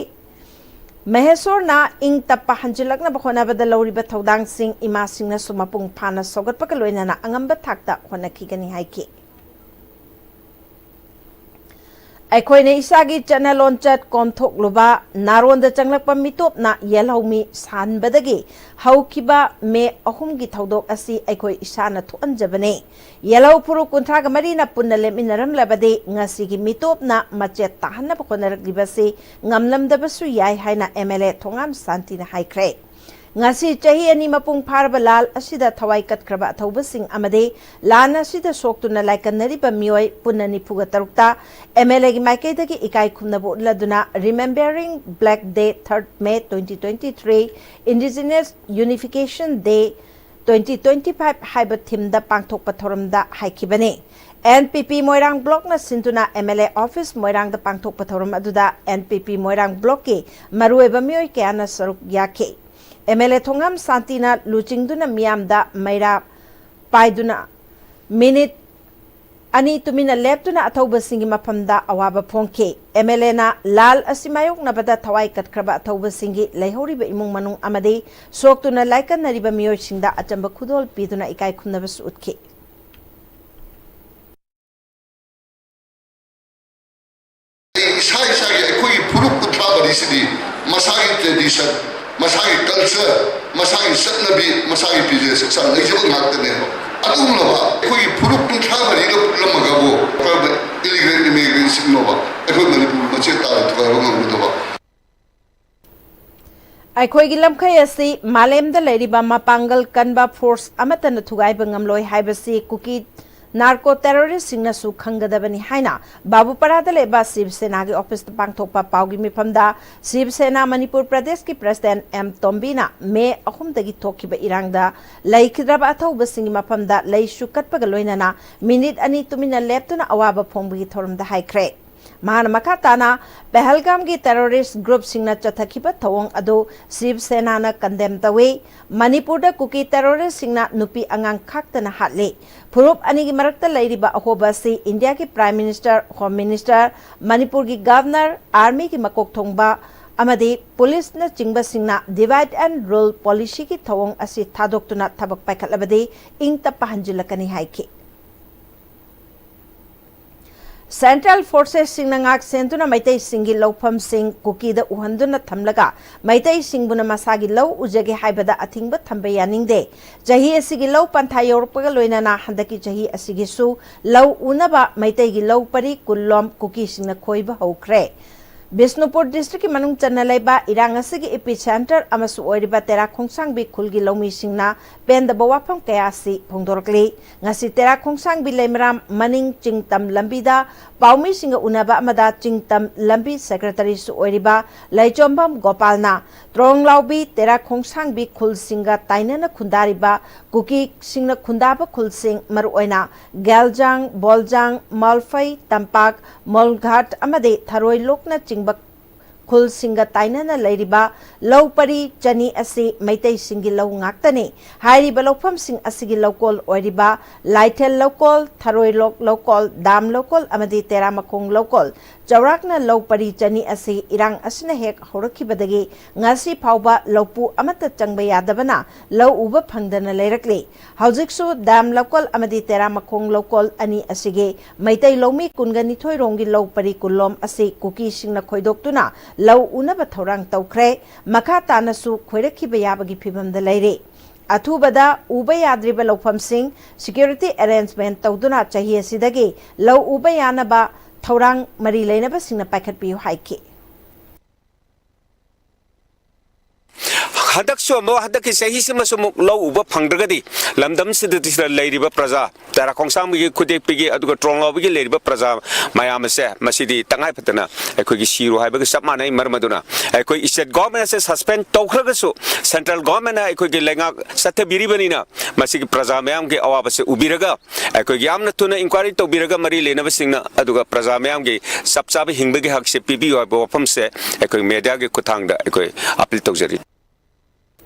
ꯃꯍꯦꯁꯣꯔꯅ ꯏꯪ ꯇꯞꯄ ꯍꯟꯖꯤꯜꯂꯛꯅꯕ ꯍꯣꯠꯅꯕꯗ ꯂꯧꯔꯤꯕ ꯊꯧꯗꯥꯡꯁꯤꯡ ꯏꯃꯥꯁꯤꯡꯅꯁꯨ ꯃꯄꯨꯡ ꯐꯥꯅ ꯁꯧꯒꯠꯄꯒ ꯂꯣꯏꯅꯅ ꯑꯉꯝꯕ ꯊꯥꯛꯇ ꯍꯣꯠꯅꯈꯤꯒꯅꯤ ꯍꯥꯏꯈꯤ꯫ ꯑꯩꯈꯣꯏꯅ ꯏꯁꯥꯒꯤ ꯆꯠꯅ ꯂꯣꯟꯆꯠ ꯀꯣꯝꯊꯣꯛꯂꯨꯕ, ꯅꯥꯔꯣꯟꯗ ꯆꯪꯂꯛꯄ ꯃꯤꯇꯣꯞꯅ ꯌꯦꯜꯍꯧꯃꯤ ꯁꯥꯟꯕꯗꯒꯤ ꯍꯧꯈꯤꯕ ꯃꯦ ꯑꯍꯨꯝꯒꯤ ꯊꯧꯗꯣꯛ ꯑꯁꯤ ꯑꯩꯈꯣꯏ ꯏꯁꯥꯅ ꯊꯣꯛꯍꯟꯖꯕꯅꯤ꯫ ꯌꯦꯜꯍꯧ ꯐꯨꯔꯨꯞ ꯀꯨꯟꯊ꯭ꯔꯥꯒ ꯃꯔꯤꯅ ꯄꯨꯟꯅ ꯂꯦꯞꯃꯤꯟꯅꯔꯝꯂꯕꯗꯤ ꯉꯁꯤꯒꯤ ꯃꯤꯇꯣꯞꯅ ꯃꯆꯦꯠ ꯇꯥꯍꯟꯅꯕ ꯍꯣꯠꯅꯔꯛꯂꯤꯕꯁꯤ ꯉꯝꯂꯝꯗꯕꯁꯨ ꯌꯥꯏ ꯍꯥꯏꯅ ꯑꯦꯝ ꯑꯦꯜ ꯑꯦ ꯊꯣꯉꯥꯝ ꯁꯥꯟꯇꯤꯅ ꯍꯥꯏꯈ꯭ꯔꯦ꯫ ꯉꯁꯤ ꯆꯍꯤ ꯑꯅꯤ ꯃꯄꯨꯡ ꯐꯥꯔꯕ ꯂꯥꯜ ꯑꯁꯤꯗ ꯊꯋꯥꯏ ꯀꯠꯈ꯭ꯔꯕ ꯑꯊꯧꯕꯁꯤꯡ ꯑꯃꯗꯤ ꯂꯥꯟ ꯑꯁꯤꯗ ꯁꯣꯛꯇꯨꯅ ꯂꯥꯏꯀꯠꯅꯔꯤꯕ ꯃꯤꯑꯣꯏ ꯄꯨꯟꯅ ꯅꯤꯐꯨꯒ ꯇꯔꯨꯛꯇ ꯑꯦꯝ ꯑꯦꯜ ꯑꯦꯒꯤ ꯃꯥꯏꯀꯩꯗꯒꯤ ꯏꯀꯥꯏ ꯈꯨꯝꯅꯕ ꯎꯠꯂꯗꯨꯅ Remembering Black Day third May twenty twenty-three, Indigenous Unification Day twenty twenty-five ꯍꯥꯏꯕ ꯊꯤꯝꯗ ꯄꯥꯡꯊꯣꯛꯄ ꯊꯧꯔꯝꯗ ꯍꯥꯏꯈꯤꯕꯅꯤ꯫ ꯑꯦꯟ ꯄꯤ ꯄꯤ ꯃꯣꯏꯔꯥꯡ ꯕ꯭ꯂꯣꯛꯅ ꯁꯤꯟꯗꯨꯅ ꯑꯦꯝ ꯑꯦꯜ ꯑꯦ ꯑꯣꯐꯤꯁ ꯃꯣꯏꯔꯥꯡꯗ ꯄꯥꯡꯊꯣꯛꯄ ꯊꯧꯔꯝ ꯑꯗꯨꯗ ꯑꯦꯟ ꯄꯤ ꯄꯤ ꯃꯣꯏꯔꯥꯡ ꯕ꯭ꯂꯣꯛꯀꯤ ꯃꯔꯨꯑꯣꯏꯕ ꯃꯤꯑꯣꯏ ꯀꯌꯥꯅ ꯁꯔꯨꯛ ꯌꯥꯈꯤ꯫ ꯑꯦꯝ ꯑꯦꯜ ꯑꯦ ꯊꯣꯉꯥꯝ ꯁꯥꯟꯇꯤꯅ ꯂꯨꯆꯤꯡꯗꯨꯅ ꯃꯤꯌꯥꯝꯗ ꯃꯩꯔꯥ ꯄꯥꯏꯗꯨꯅ ꯃꯤꯅꯤꯠ ꯑꯅꯤ ꯇꯨꯃꯤꯟꯅ ꯂꯦꯞꯇꯨꯅ ꯑꯊꯧꯕꯁꯤꯡꯒꯤ ꯃꯐꯝꯗ ꯑꯋꯥꯕ ꯐꯣꯡꯈꯤ꯫ ꯑꯦꯝ ꯑꯦꯜ ꯑꯦꯅ ꯂꯥꯜ ꯑꯁꯤ ꯃꯥꯌꯣꯛꯅꯕꯗ ꯊꯋꯥꯏ ꯀꯠꯈ꯭ꯔꯕ ꯑꯊꯧꯕꯁꯤꯡꯒꯤ ꯂꯩꯍꯧꯔꯤꯕ ꯏꯃꯨꯡ ꯃꯅꯨꯡ ꯑꯃꯗꯤ ꯁꯣꯛꯇꯨꯅ ꯂꯥꯏꯀꯠꯅꯔꯤꯕ ꯃꯤꯑꯣꯏꯁꯤꯡꯗ ꯑꯆꯝꯕ ꯈꯨꯗꯣꯜ ꯄꯤꯗꯨꯅ ꯏꯀꯥꯏ ꯈꯨꯝꯅꯕꯁꯨ ꯎꯠꯈꯤ꯫ ꯏꯁꯥ ꯏꯁꯥꯒꯤ ꯑꯩꯈꯣꯏꯒꯤ ꯐꯨꯔꯨꯞ ꯀꯨꯟꯊ꯭ꯔꯥ ꯃꯔꯤꯁꯤꯗꯤ ꯃꯁꯥꯒꯤ ꯇ꯭ꯔꯦꯗꯤꯁꯟ, ꯃꯁꯥꯒꯤ ꯀꯜꯆꯔ, ꯃꯁꯥꯒꯤ ꯆꯠꯅꯕꯤ, ꯃꯁꯥꯒꯤ ꯐꯤꯖꯦꯠ ꯆꯛꯆꯥ ꯂꯩꯖꯕ ꯉꯥꯛꯇꯅꯦꯕ꯫ ꯑꯗꯨꯒꯨꯝꯂꯕ ꯑꯩꯈꯣꯏꯒꯤ ꯐꯨꯔꯨꯞ ꯀꯨꯟꯊ꯭ꯔꯥ ꯃꯔꯤꯒ ꯄꯨꯜꯂꯝꯃꯒꯕꯨ ꯀꯔꯝꯕ ꯏꯂꯤꯒ꯭ꯔꯦꯟ ꯏꯃꯤꯒ꯭ꯔꯦꯟꯁꯤꯡꯅꯣꯕ ꯑꯩꯈꯣꯏ ꯃꯅꯤꯄꯨꯔ ꯃꯆꯦꯠ ꯇꯥꯅ ꯊꯨꯒꯥꯏꯕ ꯉꯝꯒꯗꯕ? ꯑꯩꯈꯣꯏꯒꯤ ꯂꯝꯈꯩ ꯑꯁꯤ ꯃꯥꯂꯦꯝꯗ ꯂꯩꯔꯤꯕ ꯃꯄꯥꯡꯒꯜ ꯀꯟꯕ ꯐꯣꯔꯁ ꯑꯃꯠꯇꯅ ꯊꯨꯒꯥꯏꯕ ꯉꯝꯂꯣꯏ ꯍꯥꯏꯕꯁꯤ ꯀꯨꯀꯤ ꯅꯥꯔꯀꯣ ꯇꯦꯔꯣꯔꯤꯁꯁꯤꯡꯅꯁꯨ ꯈꯪꯒꯗꯕꯅꯤ ꯍꯥꯏꯅ ꯕꯥꯕꯨꯄꯥꯔꯥꯗ ꯂꯩꯕ ꯁꯤꯕ ꯁꯦꯅꯥꯒꯤ ꯑꯣꯐꯤꯁꯇ ꯄꯥꯡꯊꯣꯛꯄ ꯄꯥꯎꯒꯤ ꯃꯤꯐꯝꯗ ꯁꯤꯕ ꯁꯦꯅꯥ ꯃꯅꯤꯄꯨꯔ ꯄ꯭ꯔꯗꯦꯁꯀꯤ ꯄ꯭ꯔꯁꯤꯗꯦꯟ ꯑꯦꯝ ꯇꯣꯝꯕꯤꯅ ꯃꯦ ꯑꯍꯨꯝꯗꯒꯤ ꯊꯣꯛꯈꯤꯕ ꯏꯔꯥꯡꯗ ꯂꯩꯈꯤꯗ꯭ꯔꯕ ꯑꯊꯧꯕꯁꯤꯡꯒꯤ ꯃꯐꯝꯗ ꯂꯩꯁꯨ ꯀꯠꯄꯒ ꯂꯣꯏꯅꯅ ꯃꯤꯅꯤꯠ ꯑꯅꯤ ꯇꯨꯃꯤꯟꯅ ꯂꯦꯞꯇꯨꯅ ꯑꯋꯥꯕ ꯐꯣꯡꯕꯒꯤ ꯊꯧꯔꯝꯗ ꯍꯥꯏꯈ꯭ꯔꯦ꯫ ꯃꯍꯥꯛꯅ ꯃꯈꯥ ꯇꯥꯅ ꯄꯍꯜꯒꯥꯝꯒꯤ ꯇꯦꯔꯣꯔꯤꯁ ꯒ꯭ꯔꯨꯞꯁꯤꯡꯅ ꯆꯠꯊꯈꯤꯕ ꯊꯧꯑꯣꯡ ꯑꯗꯨ ꯁꯤꯕ ꯁꯦꯅꯥꯅ ꯀꯟꯗꯦꯝ ꯇꯧꯏ꯫ ꯃꯅꯤꯄꯨꯔꯗ ꯀꯨꯀꯤ ꯇꯦꯔꯣꯔꯤꯁꯁꯤꯡꯅ ꯅꯨꯄꯤ ꯑꯉꯥꯡ ꯈꯥꯛꯇꯅ ꯍꯥꯠꯂꯤ꯫ ꯐꯨꯔꯨꯞ ꯑꯅꯤꯒꯤ ꯃꯔꯛꯇ ꯂꯩꯔꯤꯕ ꯑꯍꯣꯕ ꯑꯁꯤ ꯏꯟꯗꯤꯌꯥꯒꯤ ꯄ꯭ꯔꯥꯏꯝ ꯃꯤꯅꯤꯁꯇꯔ, ꯍꯣꯝ ꯃꯤꯅꯤꯁꯇꯔ, ꯃꯅꯤꯄꯨꯔꯒꯤ ꯒꯚꯔꯅꯔ, ꯑꯥꯔꯃꯤꯒꯤ ꯃꯀꯣꯛ ꯊꯣꯡꯕ ꯑꯃꯗꯤ ꯄꯨꯂꯤꯁꯅꯆꯤꯡꯕꯁꯤꯡꯅ divide and rule ꯄꯣꯂꯤꯁꯤꯒꯤ ꯊꯧꯑꯣꯡ ꯑꯁꯤ ꯊꯥꯗꯣꯛꯇꯨꯅ ꯊꯕꯛ ꯄꯥꯏꯈꯠꯂꯕꯗꯤ ꯏꯪ ꯇꯞꯄ ꯍꯟꯖꯤꯜꯂꯛꯀꯅꯤ ꯍꯥꯏꯈꯤ꯫ ꯁꯦꯟꯇ꯭ꯔꯦꯜ ꯐꯣꯔꯁꯦꯁꯁꯤꯡꯅ ꯉꯥꯛ ꯁꯦꯟꯗꯨꯅ ꯃꯩꯇꯩꯁꯤꯡꯒꯤ ꯂꯧꯐꯝꯁꯤꯡ ꯀꯨꯀꯤꯗ ꯎꯍꯟꯗꯨꯅ ꯊꯝꯂꯒ ꯃꯩꯇꯩꯁꯤꯡꯕꯨꯅ ꯃꯁꯥꯒꯤ ꯂꯧ ꯎꯖꯒꯦ ꯍꯥꯏꯕꯗ ꯑꯊꯤꯡꯕ ꯊꯝꯕ ꯌꯥꯅꯤꯡꯗꯦ꯫ ꯆꯍꯤ ꯑꯁꯤꯒꯤ ꯂꯧ ꯄꯟꯊꯥ ꯌꯧꯔꯛꯄꯒ ꯂꯣꯏꯅꯅ ꯍꯟꯗꯛꯀꯤ ꯆꯍꯤ ꯑꯁꯤꯒꯤꯁꯨ ꯂꯧ ꯎꯅꯕ ꯃꯩꯇꯩꯒꯤ ꯂꯧ ꯄꯔꯤ ꯀꯨꯟꯂꯣꯝ ꯀꯨꯀꯤꯁꯤꯡꯅ ꯈꯣꯏꯕ ꯍꯧꯈ꯭ꯔꯦ꯫ ꯕꯤꯁꯅꯨꯄꯨꯔ ꯗꯤꯁꯇ꯭ꯔꯤꯛꯀꯤ ꯃꯅꯨꯡ ꯆꯟꯅ ꯂꯩꯕ ꯏꯔꯥꯡ ꯑꯁꯤꯒꯤ ꯏꯄꯤ ꯁꯦꯟꯇꯔ ꯑꯃꯁꯨ ꯑꯣꯏꯔꯤꯕ ꯇꯦꯔꯥ ꯈꯣꯡꯁꯥꯡꯕꯤ ꯈꯨꯜꯒꯤ ꯂꯧꯃꯤꯁꯤꯡꯅ ꯄꯦꯟꯗꯕ ꯋꯥꯐꯝ ꯀꯌꯥ ꯑꯁꯤ ꯐꯣꯡꯗꯣꯔꯛꯂꯤ꯫ ꯉꯁꯤ ꯇꯦꯔꯥ ꯈꯣꯡꯁꯥꯡꯕꯤ ꯂꯩꯃꯔꯥꯝ ꯃꯅꯤꯡ ꯆꯤꯡꯇꯝ ꯂꯝꯕꯤꯗ ꯄꯥꯎꯃꯤꯁꯤꯡꯒ ꯎꯅꯕ ꯑꯃꯗ ꯆꯤꯡꯇꯝ ꯂꯝꯕꯤ ꯁꯦꯀ꯭ꯔꯦꯇꯔꯤꯁꯨ ꯑꯣꯏꯔꯤꯕ ꯂꯩꯆꯣꯝꯕꯝ ꯒꯣꯄꯥꯜꯅ ꯇ꯭ꯔꯣꯡꯂꯥꯎꯕꯤ ꯇꯦꯔꯥ ꯈꯣꯡꯁꯥꯡꯕꯤ ꯈꯨꯜꯁꯤꯡꯒ ꯇꯥꯏꯅꯅ ꯈꯨꯟꯗꯥꯔꯤꯕ ꯀꯨꯀꯤꯁꯤꯡꯅ ꯈꯨꯟꯗꯥꯕ ꯈꯨꯜꯁꯤꯡ, ꯃꯔꯨꯑꯣꯏꯅ ꯒꯦꯜꯖꯥꯡ, ꯕꯣꯜꯖꯥꯡ, ꯃꯥꯜꯐꯩ, ꯇꯝꯄꯥꯛ, ꯃꯣꯜꯘꯥꯠ ꯑꯃꯗꯤ ꯊꯔꯣꯏꯂꯣꯛꯅꯆꯤꯡꯕ ꯈꯨꯜꯁꯤꯡꯒ ꯇꯥꯏꯅꯅ ꯂꯩꯔꯤꯕ ꯂꯧ ꯄꯔꯤ ꯆꯅꯤ ꯑꯁꯤ ꯃꯩꯇꯩꯁꯤꯡꯒꯤ ꯂꯧ ꯉꯥꯛꯇꯅꯤ꯫ ꯍꯥꯏꯔꯤꯕ ꯂꯧꯐꯝꯁꯤꯡ ꯑꯁꯤꯒꯤ ꯂꯧꯀꯣꯜ ꯑꯣꯏꯔꯤꯕ ꯂꯥꯏꯊꯦꯜ ꯂꯧꯀꯣꯜ, ꯊꯔꯣꯏꯂꯣꯛ ꯂꯧꯀꯣꯜ, ꯗꯥꯝ ꯂꯧꯀꯣꯜ ꯑꯃꯗꯤ ꯇꯦꯔꯥꯃꯈꯣꯡ ꯂꯧꯀꯣꯜ ꯆꯥꯎꯔꯥꯛꯅ ꯂꯧ ꯄꯔꯤ ꯆꯅꯤ ꯑꯁꯤ ꯏꯔꯥꯡ ꯑꯁꯤꯅ ꯍꯦꯛ ꯍꯧꯔꯛꯈꯤꯕꯗꯒꯤ ꯉꯁꯤ ꯐꯥꯎꯕ ꯂꯧꯄꯨ ꯑꯃꯠꯇ ꯆꯪꯕ ꯌꯥꯗꯕꯅ ꯂꯧ ꯎꯕ ꯐꯪꯗꯅ ꯂꯩꯔꯛꯂꯤ꯫ ꯍꯧꯖꯤꯛꯁꯨ ꯗꯥꯝ ꯂꯧꯀꯣꯜ ꯑꯃꯗꯤ ꯇꯦꯔꯥꯃꯈꯣꯡ ꯂꯧꯀꯣꯜ ꯑꯅꯤ ꯑꯁꯤꯒꯤ ꯃꯩꯇꯩ ꯂꯧꯃꯤ ꯀꯨꯟꯒ ꯅꯤꯊꯣꯏ ꯔꯣꯝꯒꯤ ꯂꯧ ꯄꯔꯤ ꯀꯨꯟꯂꯣꯝ ꯑꯁꯤ ꯀꯨꯀꯤꯁꯤꯡꯅ ꯈꯣꯏꯗꯣꯛꯇꯨꯅ ꯂꯧ ꯎꯅꯕ ꯊꯧꯔꯥꯡ ꯇꯧꯈ꯭ꯔꯦ꯫ ꯃꯈꯥ ꯇꯥꯅꯁꯨ ꯈꯣꯏꯔꯛꯈꯤꯕ ꯌꯥꯕꯒꯤ ꯐꯤꯕꯝꯗ ꯂꯩꯔꯤ꯫ ꯑꯊꯨꯕꯗ ꯎꯕ ꯌꯥꯗ꯭ꯔꯤꯕ ꯂꯧꯐꯝꯁꯤꯡ security arrangement ꯇꯧꯗꯨꯅ ꯆꯍꯤ ꯑꯁꯤꯗꯒꯤ ꯂꯧ ꯎꯕ ꯌꯥꯅꯕ ꯊꯧꯔꯥꯡ ꯃꯔꯤ ꯂꯩꯅꯕꯁꯤꯡꯅ ꯄꯥꯏꯈꯠꯄꯤꯌꯨ ꯍꯥꯏꯈꯤ꯫ ꯍꯟꯗꯛꯁꯨ ꯑꯃꯨꯛ, ꯍꯟꯗꯛꯀꯤ ꯆꯍꯤꯁꯤꯃꯁꯨ ꯑꯃꯨꯛ ꯂꯧ ꯎꯕ ꯐꯪꯗ꯭ꯔꯒꯗꯤ, ꯂꯝꯗꯝꯁꯤꯗ ꯂꯩꯔꯤꯕ ꯄ꯭ꯔꯖꯥ, ꯇꯦꯔꯥ ꯈꯣꯡꯁꯥꯡꯕꯤꯒꯤ, ꯈꯨꯗꯦꯛꯄꯤꯒꯤ, ꯑꯗꯨꯒ ꯇ꯭ꯔꯣꯡꯂꯥꯎꯕꯤꯒꯤ ꯂꯩꯔꯤꯕ ꯄ꯭ꯔꯖꯥ ꯃꯌꯥꯝ ꯑꯁꯦ, ꯃꯁꯤꯗꯤ ꯇꯉꯥꯏ ꯐꯗꯅ ꯑꯩꯈꯣꯏꯒꯤ ꯁꯤꯔꯣ ꯍꯥꯏꯕꯒ ꯆꯞ ꯃꯥꯟꯅꯩ꯫ ꯃꯔꯝ ꯑꯗꯨꯅ ꯑꯩꯈꯣꯏ state government ꯑꯁꯦ suspend ꯇꯧꯈ꯭ꯔꯒꯁꯨ, central government ꯅ ꯑꯩꯈꯣꯏꯒꯤ ꯂꯩꯉꯥꯛ ꯆꯠꯊꯕꯤꯔꯤꯕꯅꯤꯅ, ꯃꯁꯤꯒꯤ ꯄ꯭ꯔꯖꯥ ꯃꯌꯥꯝꯒꯤ ꯑꯋꯥꯕꯁꯦ ꯎꯕꯤꯔꯒ, ꯑꯩꯈꯣꯏꯒꯤ ꯌꯥꯝꯅ ꯊꯨꯅ inquiry ꯇꯧꯕꯤꯔꯒ, ꯃꯔꯤ ꯂꯩꯅꯕꯁꯤꯡꯅ, ꯑꯗꯨꯒ ꯄ꯭ꯔꯖꯥ ꯃꯌꯥꯝꯒꯤ ꯆꯞ ꯆꯥꯕ ꯍꯤꯡꯕꯒꯤ ꯍꯛꯁꯦ ꯄꯤꯕꯤꯌꯨ ꯍꯥꯏꯕ ꯋꯥꯐꯝꯁꯦ ꯑꯩꯈꯣꯏ media ꯒꯤ ꯈꯨꯠꯊꯥꯡꯗ ꯑꯩꯈꯣꯏ appeal ꯇꯧꯖꯔꯤ꯫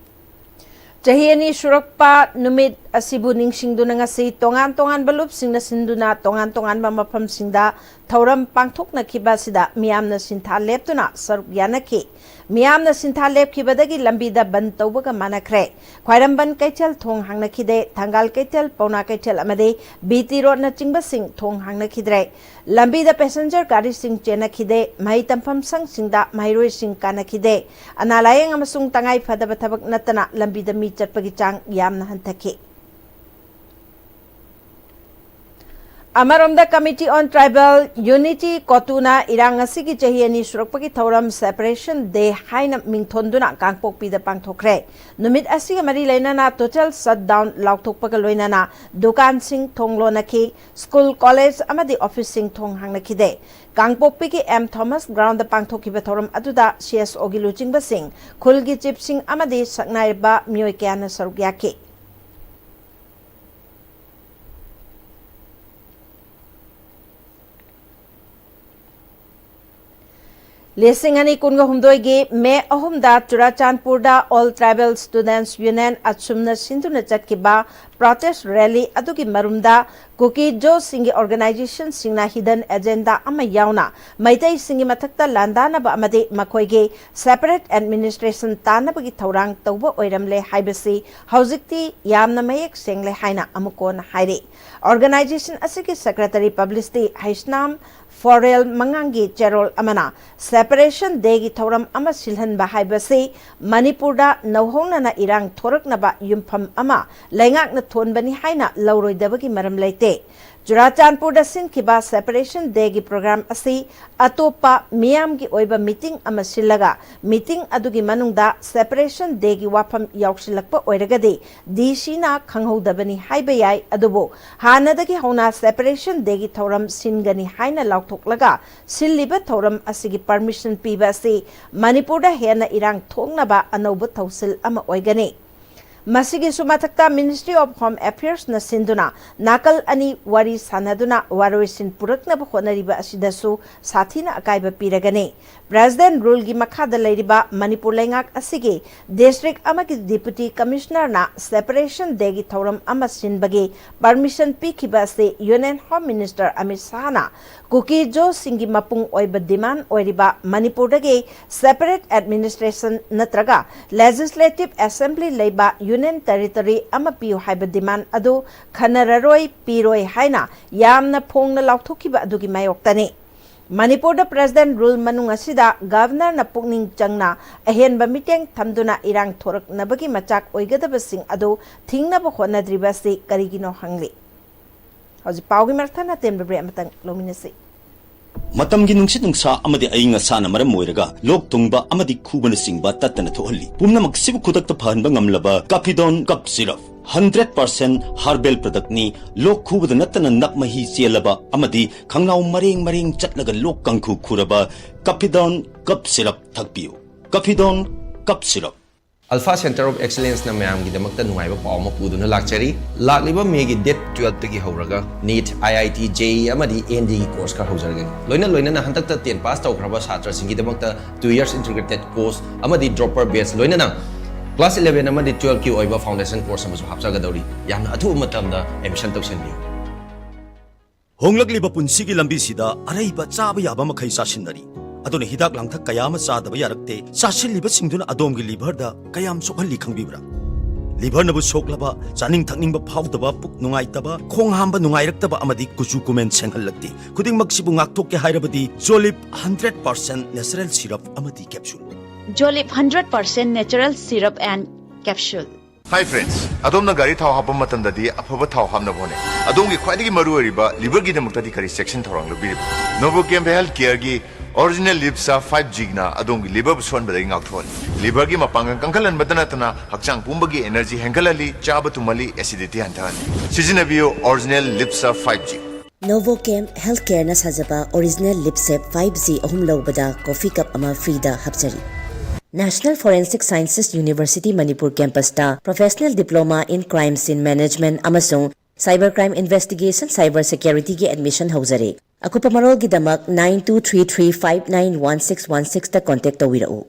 ꯆꯍꯤ ꯑꯅꯤ ꯁꯨꯔꯛꯄ ꯅꯨꯃꯤꯠ ꯑꯁꯤꯕꯨ ꯅꯤꯡꯁꯤꯡꯗꯨꯅ ꯉꯁꯤ ꯇꯣꯉꯥꯟ ꯇꯣꯉꯥꯟꯕ ꯂꯨꯞꯁꯤꯡꯅ ꯁꯤꯟꯗꯨꯅ ꯇꯣꯉꯥꯟ ꯇꯣꯉꯥꯟꯕ ꯃꯐꯝꯁꯤꯡꯗ ꯊꯧꯔꯝ ꯄꯥꯡꯊꯣꯛꯅꯈꯤꯕ ꯑꯁꯤꯗ ꯃꯤꯌꯥꯝꯅ ꯁꯤꯟꯊꯥ ꯂꯦꯞꯇꯨꯅ ꯁꯔꯨꯛ ꯌꯥꯅꯈꯤ꯫ ꯃꯤꯌꯥꯝꯅ ꯁꯤꯟꯊꯥ ꯂꯦꯞꯈꯤꯕꯗꯒꯤ ꯂꯝꯕꯤꯗ ꯕꯟ ꯇꯧꯕꯒ ꯃꯥꯟꯅꯈ꯭ꯔꯦ꯫ ꯈ꯭ꯋꯥꯏꯔꯝꯕꯟ ꯀꯩꯊꯦꯜ ꯊꯣꯡ ꯍꯥꯡꯅꯈꯤꯗꯦ, ꯊꯪꯒꯥꯜ ꯀꯩꯊꯦꯜ, ꯄꯥꯎꯅꯥ ꯀꯩꯊꯦꯜ ꯑꯃꯗꯤ ꯕꯤ ꯇꯤ ꯔꯣꯗꯅꯆꯤꯡꯕꯁꯤꯡ ꯊꯣꯡ ꯍꯥꯡꯅꯈꯤꯗ꯭ꯔꯦ꯫ ꯂꯝꯕꯤꯗ passenger ꯒꯥꯔꯤꯁꯤꯡ ꯆꯦꯟꯅꯈꯤꯗꯦ, ꯃꯍꯩ ꯇꯝꯐꯝ ꯁꯪꯁꯤꯡꯗ ꯃꯍꯩꯔꯣꯏꯁꯤꯡ ꯀꯥꯅꯈꯤꯗꯦ꯫ ꯑꯅꯥ ꯂꯥꯌꯦꯡ ꯑꯃꯁꯨꯡ ꯇꯉꯥꯏ ꯐꯗꯕ ꯊꯕꯛ ꯅꯠꯇꯅ ꯂꯝꯕꯤꯗ ꯃꯤ ꯆꯠꯄꯒꯤ ꯆꯥꯡ ꯌꯥꯝꯅ ꯍꯟꯊꯈꯤ꯫ ꯑꯃꯔꯣꯝꯗ, Committee on Tribal Unity, ꯀꯣꯇꯨꯅ ꯏꯔꯥꯡ ꯑꯁꯤꯒꯤ ꯆꯍꯤ ꯑꯅꯤ ꯁꯨꯔꯛꯄꯒꯤ ꯊꯧꯔꯝ Separation Day ꯍꯥꯏꯅ ꯃꯤꯡꯊꯣꯟꯗꯨꯅ ꯀꯥꯡꯄꯣꯛꯄꯤꯗ ꯄꯥꯡꯊꯣꯛꯈ꯭ꯔꯦ꯫ ꯅꯨꯃꯤꯠ ꯑꯁꯤꯒ ꯃꯔꯤ ꯂꯩꯅꯅ total shutdown ꯂꯥꯎꯊꯣꯛꯄꯒ ꯂꯣꯏꯅꯅ ꯗꯨꯀꯥꯟꯁꯤꯡ ꯊꯣꯡ ꯂꯣꯟꯅꯈꯤ, school, college ꯑꯃꯗꯤ office ꯁꯤꯡ ꯊꯣꯡ ꯍꯥꯡꯅꯈꯤꯗꯦ꯫ ꯀꯥꯡꯄꯣꯛꯄꯤꯒꯤ ꯑꯦꯝ ꯊꯣꯃꯁ ground ꯗ ꯄꯥꯡꯊꯣꯛꯈꯤꯕ ꯊꯧꯔꯝ ꯑꯗꯨꯗ C S O ꯒꯤ ꯂꯨꯆꯤꯡꯕꯁꯤꯡ, ꯈꯨꯜꯒꯤ chief ꯁꯤꯡ ꯑꯃꯗꯤ ꯁꯛꯅꯥꯏꯔꯕ ꯃꯤꯑꯣꯏ ꯀꯌꯥꯅ ꯁꯔꯨꯛ ꯌꯥꯈꯤ꯫ ꯂꯤꯁꯤꯡ ꯑꯅꯤ ꯀꯨꯟꯒ ꯍꯨꯝꯗꯣꯏꯒꯤ ꯃꯦ ꯑꯍꯨꯝꯗ ꯆꯨꯔꯥꯆꯥꯟꯄꯨꯔꯗ All Tribal Students Union, ꯑꯁꯨꯝꯅ ꯁꯤꯟꯗꯨꯅ ꯆꯠꯈꯤꯕ protest rally ꯑꯗꯨꯒꯤ ꯃꯔꯨꯝꯗ ꯀꯨꯀꯤ ꯖꯣꯁꯤꯡꯒꯤ organization ꯁꯤꯡꯅ hidden agenda ꯑꯃ ꯌꯥꯎꯅ ꯃꯩꯇꯩꯁꯤꯡꯒꯤ ꯃꯊꯛꯇ ꯂꯥꯟꯗꯥꯅꯕ ꯑꯃꯗꯤ ꯃꯈꯣꯏꯒꯤ separate administration ꯇꯥꯟꯅꯕꯒꯤ ꯊꯧꯔꯥꯡ ꯇꯧꯕ ꯑꯣꯏꯔꯝꯂꯦ ꯍꯥꯏꯕꯁꯤ ꯍꯧꯖꯤꯛꯇꯤ ꯌꯥꯝꯅ ꯃꯌꯦꯛ ꯁꯦꯡꯂꯦ ꯍꯥꯏꯅ ꯑꯃꯨꯛ ꯍꯟꯅ ꯍꯥꯏꯔꯤ꯫ Organization ꯑꯁꯤꯒꯤ secretary publicity ꯍꯩꯁꯅꯥꯝ ꯐꯣꯔꯦꯜ ꯃꯉꯥꯡꯒꯤ ꯆꯦꯔꯣꯜ ꯑꯃꯅ Separation Day ꯒꯤ ꯊꯧꯔꯝ ꯑꯃ ꯁꯤꯜꯍꯟꯕ ꯍꯥꯏꯕꯁꯤ ꯃꯅꯤꯄꯨꯔꯗ ꯅꯧꯍꯧꯅꯅ ꯏꯔꯥꯡ ꯊꯣꯔꯛꯅꯕ ꯌꯨꯝꯐꯝ ꯑꯃ ꯂꯩꯉꯥꯛꯅ ꯊꯣꯟꯕꯅꯤ ꯍꯥꯏꯅ ꯂꯧꯔꯣꯏꯗꯕꯒꯤ ꯃꯔꯝ ꯂꯩꯇꯦ꯫ ꯆꯨꯔꯥꯆꯥꯟꯄꯨꯔꯗ ꯁꯤꯟꯈꯤꯕ Separation Dayꯒꯤ program ꯑꯁꯤ ꯑꯇꯣꯞꯄ ꯃꯤꯌꯥꯝꯒꯤ ꯑꯣꯏꯕ meeting ꯑꯃ ꯁꯤꯜꯂꯒ, meeting ꯑꯗꯨꯒꯤ ꯃꯅꯨꯡꯗ Separation Dayꯒꯤ ꯋꯥꯐꯝ ꯌꯥꯎꯁꯤꯜꯂꯛꯄ ꯑꯣꯏꯔꯒꯗꯤ DCꯅ ꯈꯪꯍꯧꯗꯕꯅꯤ ꯍꯥꯏꯕ ꯌꯥꯏ꯫ ꯑꯗꯨꯕꯨ ꯍꯥꯟꯅꯗꯒꯤ ꯍꯧꯅ Separation Dayꯒꯤ ꯊꯧꯔꯝ ꯁꯤꯟꯒꯅꯤ ꯍꯥꯏꯅ ꯂꯥꯎꯊꯣꯛꯂꯒ ꯁꯤꯜꯂꯤꯕ ꯊꯧꯔꯝ ꯑꯁꯤꯒꯤ permission ꯄꯤꯕ ꯑꯁꯤ ꯃꯅꯤꯄꯨꯔꯗ ꯍꯦꯟꯅ ꯏꯔꯥꯡ ꯊꯣꯛꯅꯕ ꯑꯅꯧꯕ ꯊꯧꯁꯤꯜ ꯑꯃ ꯑꯣꯏꯒꯅꯤ꯫ ꯃꯁꯤꯒꯤꯁꯨ ꯃꯊꯛꯇ Ministry of Home Affairsꯅ ꯁꯤꯟꯗꯨꯅ ꯅꯥꯀꯜ ꯑꯅꯤ ꯋꯥꯔꯤ ꯁꯥꯟꯅꯗꯨꯅ ꯋꯥꯔꯣꯏꯁꯤꯟ ꯄꯨꯔꯛꯅꯕ ꯍꯣꯠꯅꯔꯤꯕ ꯑꯁꯤꯗꯁꯨ ꯁꯥꯊꯤꯅ ꯑꯀꯥꯏꯕ ꯄꯤꯔꯒꯅꯤ꯫ President ruleꯒꯤ ꯃꯈꯥꯗ ꯂꯩꯔꯤꯕ ꯃꯅꯤꯄꯨꯔ ꯂꯩꯉꯥꯛ ꯑꯁꯤꯒꯤ district ꯑꯃꯒꯤ Deputy Commissionerꯅ Separation Dayꯒꯤ ꯊꯧꯔꯝ ꯑꯃ ꯁꯤꯟꯕꯒꯤ permission ꯄꯤꯈꯤꯕ ꯑꯁꯤ Union Home Minister ꯑꯃꯤꯠ ꯁꯥꯍꯅ ꯀꯨꯀꯤ-ꯖꯣꯁꯤꯡꯒꯤ ꯃꯄꯨꯡ ꯑꯣꯏꯕ demand ꯑꯣꯏꯔꯤꯕ ꯃꯅꯤꯄꯨꯔꯗꯒꯤ separate administration ꯅꯠꯇ꯭ꯔꯒ Legislative Assembly ꯂꯩꯕ Union Territory ꯑꯃ ꯄꯤꯌꯨ ꯍꯥꯏꯕ demand ꯑꯗꯨ ꯈꯟꯅꯔꯔꯣꯏ, ꯄꯤꯔꯣꯏ ꯍꯥꯏꯅ ꯌꯥꯝꯅ ꯐꯣꯡꯅ ꯂꯥꯎꯊꯣꯛꯈꯤꯕ ꯑꯗꯨꯒꯤ ꯃꯥꯌꯣꯛꯇꯅꯤ꯫ ꯃꯅꯤꯄꯨꯔꯗ President rule ꯃꯅꯨꯡ ꯑꯁꯤꯗ Governorꯅ ꯄꯨꯛꯅꯤꯡ ꯆꯪꯅ ꯑꯍꯦꯟꯕ ꯃꯤꯠꯌꯦꯡ ꯊꯝꯗꯨꯅ ꯏꯔꯥꯡ ꯊꯣꯔꯛꯅꯕꯒꯤ ꯃꯆꯥꯛ ꯑꯣꯏꯒꯗꯕꯁꯤꯡ ꯑꯗꯨ ꯊꯤꯡꯅꯕ ꯍꯣꯠꯅꯗ꯭ꯔꯤꯕ ꯑꯁꯤ ꯀꯔꯤꯒꯤꯅꯣ ꯍꯪꯂꯤ꯫ ꯍꯧꯖꯤꯛ ꯄꯥꯎꯒꯤ ꯃꯔꯛ ꯊꯠꯅ ꯇꯦꯟꯕ break ꯑꯃꯇꯪ ꯂꯧꯃꯤꯟꯅꯁꯤ꯫ ꯃꯇꯝꯒꯤ ꯅꯨꯡꯁꯤꯠ ꯅꯨꯡꯁꯥ ꯑꯃꯗꯤ ꯑꯏꯪ ꯑꯁꯥꯅ ꯃꯔꯝ ꯑꯣꯏꯔꯒ ꯂꯣꯛ ꯊꯨꯡꯕ ꯑꯃꯗꯤ ꯈꯨꯕꯅꯆꯤꯡꯕ ꯇꯠꯇꯅ ꯊꯣꯛꯍꯜꯂꯤ꯫ ꯄꯨꯝꯅꯃꯛꯁꯤꯕꯨ ꯈꯨꯗꯛꯇ ꯐꯍꯟꯕ ꯉꯝꯂꯕ Cappidone Cough Syrup, hundred percent herbal productꯅꯤ꯫ ꯂꯣꯛ ꯈꯨꯕꯗ ꯅꯠꯇꯅ ꯅꯞ ꯃꯍꯤ ꯆꯦꯜꯂꯕ ꯑꯃꯗꯤ ꯈꯪꯅꯥꯎ ꯃꯔꯦꯡ ꯃꯔꯦꯡ ꯆꯠꯂꯒ ꯂꯣꯛ ꯀꯥꯡꯈꯨ ꯈꯨꯔꯕ Cappidone Cough Syrup ꯊꯛꯄꯤꯌꯨ꯫ Cappidone Cough Syrup꯫ Alpha Centre of Excellenceꯅ ꯃꯌꯥꯝꯒꯤꯗꯃꯛꯇ ꯅꯨꯡꯉꯥꯏꯕ ꯄꯥꯎ ꯑꯃ ꯄꯨꯗꯨꯅ ꯂꯥꯛꯆꯔꯤ꯫ ꯂꯥꯛꯂꯤꯕ Mayꯒꯤ date twelveꯇꯒꯤ ꯍꯧꯔꯒ NEET, IIT, JEE ꯑꯃꯗꯤ ANDꯒꯤ course ꯈꯔ ꯍꯧꯖꯔꯒꯅꯤ꯫ ꯂꯣꯏꯅ ꯂꯣꯏꯅꯅ ꯍꯟꯗꯛꯇ ten pass ꯇꯧꯈ꯭ꯔꯕ ꯁꯥꯇ꯭ꯔꯁꯤꯡꯒꯤꯗꯃꯛꯇ two years integrated course ꯑꯃꯗꯤ dropper batch, ꯂꯣꯏꯅꯅ class eleven ꯑꯃꯗꯤ twelveꯀꯤ ꯑꯣꯏꯕ foundation course ꯑꯃꯁꯨ ꯍꯥꯞꯆꯒꯗꯧꯔꯤ꯫ ꯌꯥꯝꯅ ꯑꯊꯨꯕ ꯃꯇꯝꯗ admission ꯇꯧꯁꯤꯟꯕꯤꯌꯨ꯫ ꯍꯣꯡꯂꯛꯂꯤꯕ ꯄꯨꯟꯁꯤꯒꯤ ꯂꯝꯕꯤꯁꯤꯗ ꯑꯔꯩꯕ ꯆꯥꯕ ꯌꯥꯕ ꯃꯈꯩ ꯆꯥꯁꯤꯟꯅꯔꯤ꯫ ꯑꯗꯨꯅ ꯍꯤꯗꯥꯛ ꯂꯥꯡꯊꯛ ꯀꯌꯥ ꯑꯃ ꯆꯥꯗꯕ ꯌꯥꯔꯛꯇꯦ꯫ ꯆꯥꯁꯤꯜꯂꯤꯕꯁꯤꯡꯗꯨꯅ ꯑꯗꯣꯝꯒꯤ liverꯗ ꯀꯌꯥꯝ ꯁꯣꯛꯍꯜꯂꯤ ꯈꯪꯕꯤꯕ꯭ꯔꯥ? Liverꯅꯕꯨ ꯁꯣꯛꯂꯕ, ꯆꯥꯅꯤꯡ ꯊꯛꯅꯤꯡꯕ ꯐꯥꯎꯗꯕ, ꯄꯨꯛ ꯅꯨꯡꯉꯥꯏꯇꯕ, ꯈꯣꯡ ꯍꯥꯝꯕ ꯅꯨꯡꯉꯥꯏꯔꯛꯇꯕ ꯑꯃꯗꯤ ꯀꯨꯆꯨ ꯀꯨꯃꯦꯟ ꯁꯦꯡꯍꯜꯂꯛꯇꯦ꯫ ꯈꯨꯗꯤꯡꯃꯛꯁꯤꯕꯨ ꯉꯥꯛꯊꯣꯛꯀꯦ ꯍꯥꯏꯔꯕꯗꯤ Jolib hundred percent natural syrup ꯑꯃꯗꯤ capsule꯫ Jolib hundred percent natural syrup and capsule꯫ Hi friends, ꯑꯗꯣꯝꯅ ꯒꯥꯔꯤ ꯊꯥꯎ ꯍꯥꯞꯄ ꯃꯇꯝꯗꯗꯤ ꯑꯐꯕ ꯊꯥꯎ ꯍꯥꯞꯅꯕ ꯍꯣꯠꯅꯩ꯫ ꯑꯗꯣꯝꯒꯤ ꯈ꯭ꯋꯥꯏꯗꯒꯤ ꯃꯔꯨꯑꯣꯏꯔꯤꯕ liverꯒꯤꯗꯃꯛꯇꯗꯤ ꯀꯔꯤ ꯆꯦꯛꯁꯤꯟ ꯊꯧꯔꯥꯡ ꯂꯧꯕꯤꯔꯤꯕ? Novochem Health Careꯒꯤ Original Lips Up five Gꯅ ꯑꯗꯣꯝꯒꯤ liverꯕꯨ ꯁꯣꯛꯍꯟꯕꯗꯒꯤ ꯉꯥꯛꯊꯣꯛꯍꯜꯂꯤ꯫ Liverꯒꯤ ꯃꯄꯥꯡꯒꯜ ꯀꯟꯈꯠꯍꯟꯕꯇ ꯅꯠꯇꯅ ꯍꯛꯆꯥꯡ ꯄꯨꯝꯕꯒꯤ energy ꯍꯦꯟꯒꯠꯍꯜꯂꯤ, ꯆꯥꯕ ꯇꯨꯝꯍꯜꯂꯤ, acidity ꯍꯟꯊꯍꯜꯂꯤ꯫ ꯁꯤꯖꯤꯟꯅꯕꯤꯌꯨ Original Lips Up five G꯫ Novochem Health Careꯅ ꯁꯥꯖꯕ Original Lips Up five G ꯑꯍꯨꯝ ꯂꯧꯕꯗ coffee cup ꯑꯃ freeꯗ ꯍꯥꯞꯆꯔꯤ꯫ National Forensic Sciences University Manipur campusꯇ Professional Diploma in Crime Scene Management ꯑꯃꯁꯨꯡ Cyber Crime Investigation, Cyber Securityꯒꯤ admission ꯍꯧꯖꯔꯦ꯫ ꯑꯀꯨꯞꯄ ꯃꯔꯣꯜꯒꯤꯗꯃꯛ nine two three three five nine one six one sixꯇ contact ꯇꯧꯕꯤꯔꯛꯎ꯫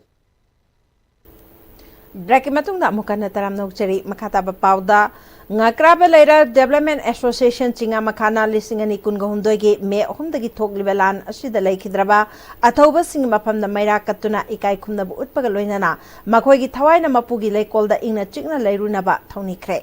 Breakꯀꯤ ꯃꯇꯨꯡꯗ ꯑꯃꯨꯛ ꯍꯟꯅ ꯇꯔꯥꯝꯅ ꯑꯣꯛꯆꯔꯤ꯫ ꯃꯈꯥ ꯇꯥꯕ ꯄꯥꯎꯗ, ꯉꯥꯀ꯭ꯔꯥꯕ ꯂꯩꯔꯛ Development Association ꯆꯤꯡꯉꯥ ꯃꯈꯥꯅ ꯂꯤꯁꯤꯡ ꯑꯅꯤ ꯀꯨꯟꯒ ꯍꯨꯝꯗꯣꯏꯒꯤ ꯃꯦ ꯑꯍꯨꯝꯗꯒꯤ ꯊꯣꯛꯂꯤꯕ ꯂꯥꯟ ꯑꯁꯤꯗ ꯂꯩꯈꯤꯗ꯭ꯔꯕ ꯑꯊꯧꯕꯁꯤꯡꯒꯤ ꯃꯐꯝꯗ ꯃꯩꯔꯥ ꯀꯠꯇꯨꯅ ꯏꯀꯥꯏ ꯈꯨꯝꯅꯕ ꯎꯠꯄꯒ ꯂꯣꯏꯅꯅ ꯃꯈꯣꯏꯒꯤ ꯊꯋꯥꯏꯅ ꯃꯄꯨꯒꯤ ꯂꯩꯀꯣꯜꯗ ꯏꯪꯅ ꯆꯤꯛꯅ ꯂꯩꯔꯨꯅꯕ ꯊꯧꯅꯤꯈ꯭ꯔꯦ꯫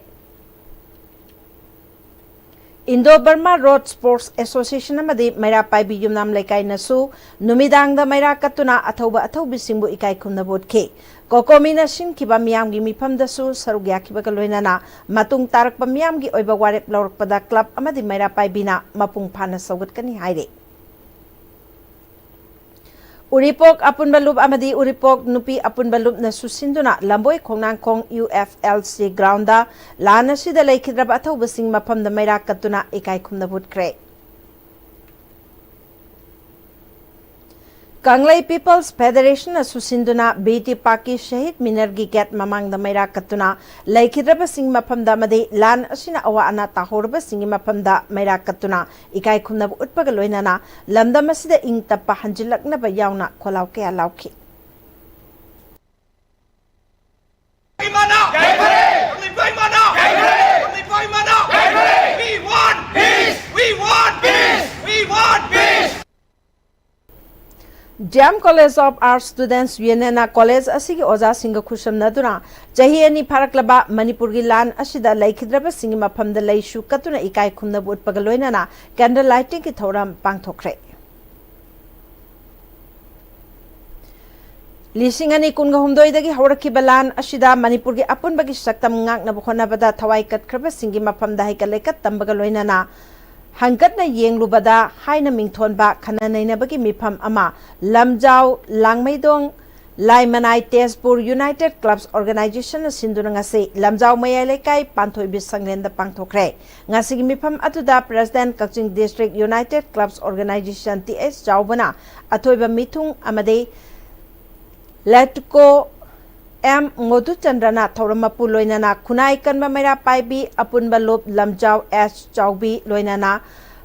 Indo Burma Road Sports Association ꯑꯃꯗꯤ ꯃꯩꯔꯥ ꯄꯥꯏꯕꯤ ꯌꯨꯝꯅꯥꯝ ꯂꯩꯀꯥꯏꯅꯁꯨ ꯅꯨꯃꯤꯗꯥꯡꯗ ꯃꯩꯔꯥ ꯀꯠꯇꯨꯅ ꯑꯊꯧꯕ ꯑꯊꯧꯕꯤꯁꯤꯡꯕꯨ ꯏꯀꯥꯏ ꯈꯨꯝꯅꯕ ꯎꯠꯈꯤ꯫ ꯀꯣꯀꯣꯃꯤꯅ ꯁꯤꯟꯈꯤꯕ ꯃꯤꯌꯥꯝꯒꯤ ꯃꯤꯐꯝꯗꯁꯨ ꯁꯔꯨꯛ ꯌꯥꯈꯤꯕꯒ ꯂꯣꯏꯅꯅ ꯃꯇꯨꯡ ꯇꯥꯔꯛꯄ ꯃꯤꯌꯥꯝꯒꯤ ꯑꯣꯏꯕ ꯋꯥꯔꯦꯞ ꯂꯧꯔꯛꯄꯗ club ꯑꯃꯗꯤ ꯃꯩꯔꯥ ꯄꯥꯏꯕꯤꯅ ꯃꯄꯨꯡ ꯐꯥꯅ ꯁꯧꯒꯠꯀꯅꯤ ꯍꯥꯏꯔꯤ꯫ ꯎꯔꯤꯄꯣꯛ ꯑꯄꯨꯟꯕ ꯂꯨꯞ ꯑꯃꯗꯤ ꯎꯔꯤꯄꯣꯛ ꯅꯨꯄꯤ ꯑꯄꯨꯟꯕ ꯂꯨꯞꯅꯁꯨ ꯁꯤꯟꯗꯨꯅ ꯂꯝꯕꯣꯏ ꯈꯣꯡꯅꯥꯡꯈꯣꯡ UFLC groundꯗ ꯂꯥꯟ ꯑꯁꯤꯗ ꯂꯩꯈꯤꯗ꯭ꯔꯕ ꯑꯊꯧꯕꯁꯤꯡ ꯃꯐꯝꯗ ꯃꯩꯔꯥ ꯀꯠꯇꯨꯅ ꯏꯀꯥꯏ ꯈꯨꯝꯅꯕ ꯎꯠꯈ꯭ꯔꯦ꯫ ꯀꯪꯂꯩ People's Federationꯅꯁꯨ ꯁꯤꯟꯗꯨꯅ BT Parkꯀꯤ ꯁꯍꯤꯗ ꯃꯤꯅꯔꯒꯤ gate ꯃꯃꯥꯡꯗ ꯃꯩꯔꯥ ꯀꯠꯇꯨꯅ ꯂꯩꯈꯤꯗ꯭ꯔꯕꯁꯤꯡ ꯃꯐꯝꯗ ꯑꯃꯗꯤ ꯂꯥꯟ ꯑꯁꯤꯅ ꯑꯋꯥ ꯑꯅꯥ ꯇꯥꯍꯧꯔꯕꯁꯤꯡꯒꯤ ꯃꯐꯝꯗ ꯃꯩꯔꯥ ꯀꯠꯇꯨꯅ ꯏꯀꯥꯏ ꯈꯨꯝꯅꯕ ꯎꯠꯄꯒ ꯂꯣꯏꯅꯅ ꯂꯝꯗꯝ ꯑꯁꯤꯗ ꯏꯪ ꯇꯞꯄ ꯍꯟꯖꯤꯜꯂꯛꯅꯕ ꯌꯥꯎꯅ ꯈꯣꯜꯂꯥꯎ ꯀꯌꯥ ꯂꯥꯎꯈꯤ꯫ We want peace! We want peace! We want peace! D M College of Arts Students Unionꯅ college ꯑꯁꯤꯒꯤ ꯑꯣꯖꯥꯁꯤꯡꯒ ꯈꯨꯠꯁꯝꯅꯗꯨꯅ ꯆꯍꯤ ꯑꯅꯤ ꯐꯥꯔꯛꯂꯕ ꯃꯅꯤꯄꯨꯔꯒꯤ ꯂꯥꯟ ꯑꯁꯤꯗ ꯂꯩꯈꯤꯗ꯭ꯔꯕꯁꯤꯡꯒꯤ ꯃꯐꯝꯗ ꯂꯩꯁꯨ ꯀꯠꯇꯨꯅ ꯏꯀꯥꯏ ꯈꯨꯝꯅꯕ ꯎꯠꯄꯒ ꯂꯣꯏꯅꯅ candle lightingꯒꯤ ꯊꯧꯔꯝ ꯄꯥꯡꯊꯣꯛꯈ꯭ꯔꯦ꯫ ꯂꯤꯁꯤꯡ ꯑꯅꯤ ꯀꯨꯟꯒ ꯍꯨꯝꯗꯣꯏꯗꯒꯤ ꯍꯧꯔꯛꯈꯤꯕ ꯂꯥꯟ ꯑꯁꯤꯗ ꯃꯅꯤꯄꯨꯔꯒꯤ ꯑꯄꯨꯟꯕꯒꯤ ꯁꯛꯇꯝ ꯉꯥꯛꯅꯕ ꯍꯣꯠꯅꯕꯗ ꯊꯋꯥꯏ ꯀꯠꯈ꯭ꯔꯕꯁꯤꯡꯒꯤ ꯃꯐꯝꯗ ꯍꯩꯀꯠ ꯂꯩꯀꯠ ꯇꯝꯕꯒ ꯂꯣꯏꯅꯅ ꯍꯪꯒꯠꯅ ꯌꯦꯡꯂꯨꯕꯗ ꯍꯥꯏꯅ ꯃꯤꯡꯊꯣꯟꯕ ꯈꯟꯅ ꯅꯩꯅꯕꯒꯤ ꯃꯤꯐꯝ ꯑꯃ ꯂꯝꯖꯥꯎ ꯂꯥꯡꯃꯩꯗꯣꯡ ꯂꯥꯏꯃꯅꯥꯏ ꯇꯦꯖꯄꯨꯔ ꯌꯨꯅꯥꯏꯇꯦꯗ ꯀ꯭ꯂꯕꯁ ꯑꯣꯔꯒꯅꯥꯏꯖꯦꯁꯟꯅ ꯁꯤꯟꯗꯨꯅ ꯉꯁꯤ ꯂꯝꯖꯥꯎ ꯃꯌꯥꯏ ꯂꯩꯀꯥꯏ ꯄꯥꯟꯊꯣꯏꯕꯤ ꯁꯪꯂꯦꯟꯗ ꯄꯥꯡꯊꯣꯛꯈ꯭ꯔꯦ꯫ ꯉꯁꯤꯒꯤ ꯃꯤꯐꯝ ꯑꯗꯨꯗ ꯄ꯭ꯔꯦꯁꯤꯗꯦꯟꯠ ꯀꯛꯆꯤꯡ ꯗꯤꯁꯇ꯭ꯔꯤꯛ ꯌꯨꯅꯥꯏꯇꯦꯗ ꯀ꯭ꯂꯕꯁ ꯑꯣꯔꯒꯅꯥꯏꯖꯦꯁꯟ ꯇꯤ ꯑꯦꯁ ꯆꯥꯎꯕꯅ ꯑꯊꯣꯏꯕ ꯃꯤꯊꯨꯡ ꯑꯃꯗꯤ ꯂꯦꯠꯀꯣ ꯑꯦꯝ ꯃꯣꯗꯨꯆꯟꯗ꯭ꯔꯅ ꯊꯧꯔꯝ ꯃꯄꯨ ꯂꯣꯏꯅꯅ ꯈꯨꯟꯅꯥꯏ ꯀꯟꯕ ꯃꯩꯔꯥ ꯄꯥꯏꯕꯤ ꯑꯄꯨꯟꯕ ꯂꯨꯞ ꯂꯝꯖꯥꯎ ꯑꯦꯁ ꯆꯥꯎꯕꯤ ꯂꯣꯏꯅꯅ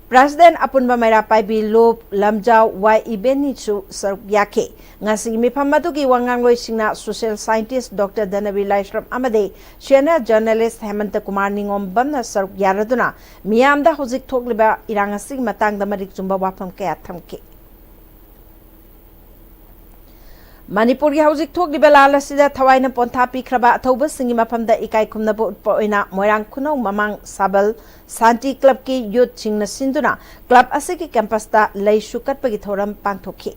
ꯄ꯭ꯔꯦꯁꯤꯗꯦꯟꯠ ꯑꯄꯨꯟꯕ ꯃꯩꯔꯥ ꯄꯥꯏꯕꯤ ꯂꯨꯞ ꯂꯝꯖꯥꯎ ꯋꯥꯏ ꯏꯕꯦꯟꯅꯤꯁꯨ ꯁꯔꯨꯛ ꯌꯥꯈꯤ꯫ ꯉꯁꯤꯒꯤ ꯃꯤꯐꯝ ꯑꯗꯨꯒꯤ ꯋꯥ ꯉꯥꯡꯂꯣꯏꯁꯤꯡꯅ ꯁꯣꯁꯤꯌꯦꯜ ꯁꯥꯏꯟꯇꯤꯁ꯭ꯠ ꯗꯣꯛꯇꯔ ꯙꯅꯕꯤꯔ ꯂꯥꯏꯁ꯭ꯔꯝ ꯑꯃꯗꯤ ꯁꯦꯅꯤꯌꯔ ꯖꯔꯅꯦꯂꯤꯁ꯭ꯠ ꯍꯦꯃꯟꯇ ꯀꯨꯃꯥꯔ ꯅꯤꯉꯣꯝꯕꯝꯅ ꯁꯔꯨꯛ ꯌꯥꯔꯗꯨꯅ ꯃꯤꯌꯥꯝꯗ ꯍꯧꯖꯤꯛ ꯊꯣꯛꯂꯤꯕ ꯏꯔꯥꯡ ꯑꯁꯤꯒꯤ ꯃꯇꯥꯡꯗ ꯃꯔꯤꯛ ꯆꯨꯝꯕ ꯋꯥꯐꯝ ꯀꯌꯥ ꯊꯝꯈꯤ꯫ ꯃꯅꯤꯄꯨꯔꯒꯤ ꯍꯧꯖꯤꯛ ꯊꯣꯛꯂꯤꯕ ꯂꯥꯟ ꯑꯁꯤꯗ ꯊꯋꯥꯏꯅ ꯄꯣꯟꯊꯥ ꯄꯤꯈ꯭ꯔꯕ ꯑꯊꯧꯕꯁꯤꯡꯒꯤ ꯃꯐꯝꯗ ꯏꯀꯥꯏ ꯈꯨꯝꯅꯕ ꯎꯠꯄ ꯑꯣꯏꯅ ꯃꯣꯏꯔꯥꯡ ꯈꯨꯅꯧ ꯃꯃꯥꯡ ꯁꯥꯕꯜ ꯁꯥꯟꯇꯤ ꯀ꯭ꯂꯕꯀꯤ ꯌꯨꯠꯁꯤꯡꯅ ꯁꯤꯟꯗꯨꯅ ꯀ꯭ꯂꯕ ꯑꯁꯤꯒꯤ ꯀꯦꯝꯄꯁꯇ ꯂꯩꯁꯨ ꯀꯠꯄꯒꯤ ꯊꯧꯔꯝ ꯄꯥꯡꯊꯣꯛꯈꯤ꯫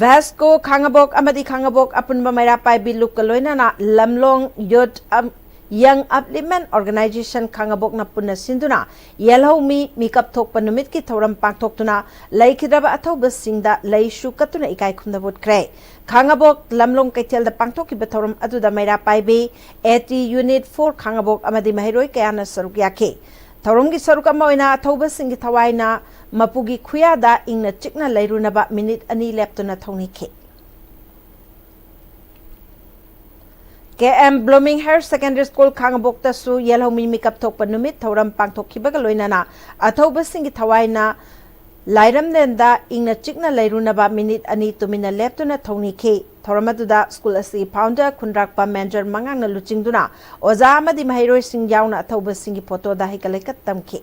ꯚꯦꯁꯀꯣ ꯈꯥꯉꯕꯣꯛ ꯑꯃꯗꯤ ꯈꯥꯉꯕꯣꯛ ꯑꯄꯨꯟꯕ ꯃꯩꯔꯥ ꯄꯥꯏꯕꯤ ꯂꯨꯞꯀ ꯂꯣꯏꯅꯅ ꯂꯝꯂꯣꯡ ꯌꯨꯠ ꯑꯝ-, ꯌꯪ ꯑꯞꯂꯤꯞꯃꯦꯟ ꯑꯣꯔꯒꯅꯥꯏꯖꯦꯁꯟ ꯈꯥꯉꯕꯣꯛꯅ ꯄꯨꯟꯅ ꯁꯤꯟꯗꯨꯅ ꯌꯦꯜꯍꯧꯃꯤ ꯃꯤꯀꯞ ꯊꯣꯛꯄ ꯅꯨꯃꯤꯠꯀꯤ ꯊꯧꯔꯝ ꯄꯥꯡꯊꯣꯛꯇꯨꯅ ꯂꯩꯈꯤꯗ꯭ꯔꯕ ꯑꯊꯧꯕꯁꯤꯡꯗ ꯂꯩꯁꯨ ꯀꯠꯇꯨꯅ ꯏꯀꯥꯏ ꯈꯨꯝꯅꯕ ꯎꯠꯈ꯭ꯔꯦ꯫ ꯈꯥꯉꯕꯣꯛ ꯂꯝꯂꯣꯡ ꯀꯩꯊꯦꯜꯗ ꯄꯥꯡꯊꯣꯛꯈꯤꯕ ꯊꯧꯔꯝ ꯑꯗꯨꯗ ꯃꯩꯔꯥ ꯄꯥꯏꯕꯤ, ꯑꯦ ꯇꯤ ꯌꯨꯅꯤꯠ ꯐꯣꯔ ꯈꯥꯉꯕꯣꯛ ꯑꯃꯗꯤ ꯃꯍꯩꯔꯣꯏ ꯀꯌꯥꯅ ꯁꯔꯨꯛ ꯌꯥꯈꯤ꯫ ꯊꯧꯔꯝꯒꯤ ꯁꯔꯨꯛ ꯑꯃ ꯑꯣꯏꯅ ꯑꯊꯧꯕꯁꯤꯡꯒꯤ ꯊꯋꯥꯏꯅ ꯃꯄꯨꯒꯤ ꯈꯨꯌꯥꯗ ꯏꯪꯅ ꯆꯤꯛꯅ ꯂꯩꯔꯨꯅꯕ ꯃꯤꯅꯤꯠ ꯑꯅꯤ ꯂꯦꯞꯇꯨꯅ ꯊꯧꯅꯤꯈꯤ꯫ K M blooming higher secondary school ꯈꯥꯉꯕꯣꯛꯇꯁꯨ ꯌꯦꯜꯍꯧꯃꯤ ꯃꯤꯀꯞ ꯊꯣꯛꯄ ꯅꯨꯃꯤꯠ ꯊꯧꯔꯝ ꯄꯥꯡꯊꯣꯛꯈꯤꯕꯒ ꯂꯣꯏꯅꯅ ꯑꯊꯧꯕꯁꯤꯡꯒꯤ ꯊꯋꯥꯏꯅ ꯂꯥꯏꯔꯝꯂꯦꯟꯗ ꯏꯪꯅ ꯆꯤꯛꯅ ꯂꯩꯔꯨꯅꯕ ꯃꯤꯅꯤꯠ ꯑꯅꯤ ꯇꯨꯃꯤꯟꯅ ꯂꯦꯞꯇꯨꯅ ꯊꯧꯅꯤꯈꯤ꯫ ꯊꯧꯔꯝ ꯑꯗꯨꯗ ꯁ꯭ꯀꯨꯜ ꯑꯁꯤꯒꯤ ꯐꯥꯎꯟꯗꯔ ꯈꯨꯟꯗ꯭ꯔꯥꯛꯄ ꯃꯦꯟꯖꯔ ꯃꯉꯥꯡꯅ ꯂꯨꯆꯤꯡꯗꯨꯅ ꯑꯣꯖꯥ ꯑꯃꯗꯤ ꯃꯍꯩꯔꯣꯏꯁꯤꯡ ꯌꯥꯎꯅ ꯑꯊꯧꯕꯁꯤꯡꯒꯤ ꯐꯣꯇꯣꯗ ꯍꯩꯀꯠ ꯂꯩꯀꯠ ꯇꯝꯈꯤ꯫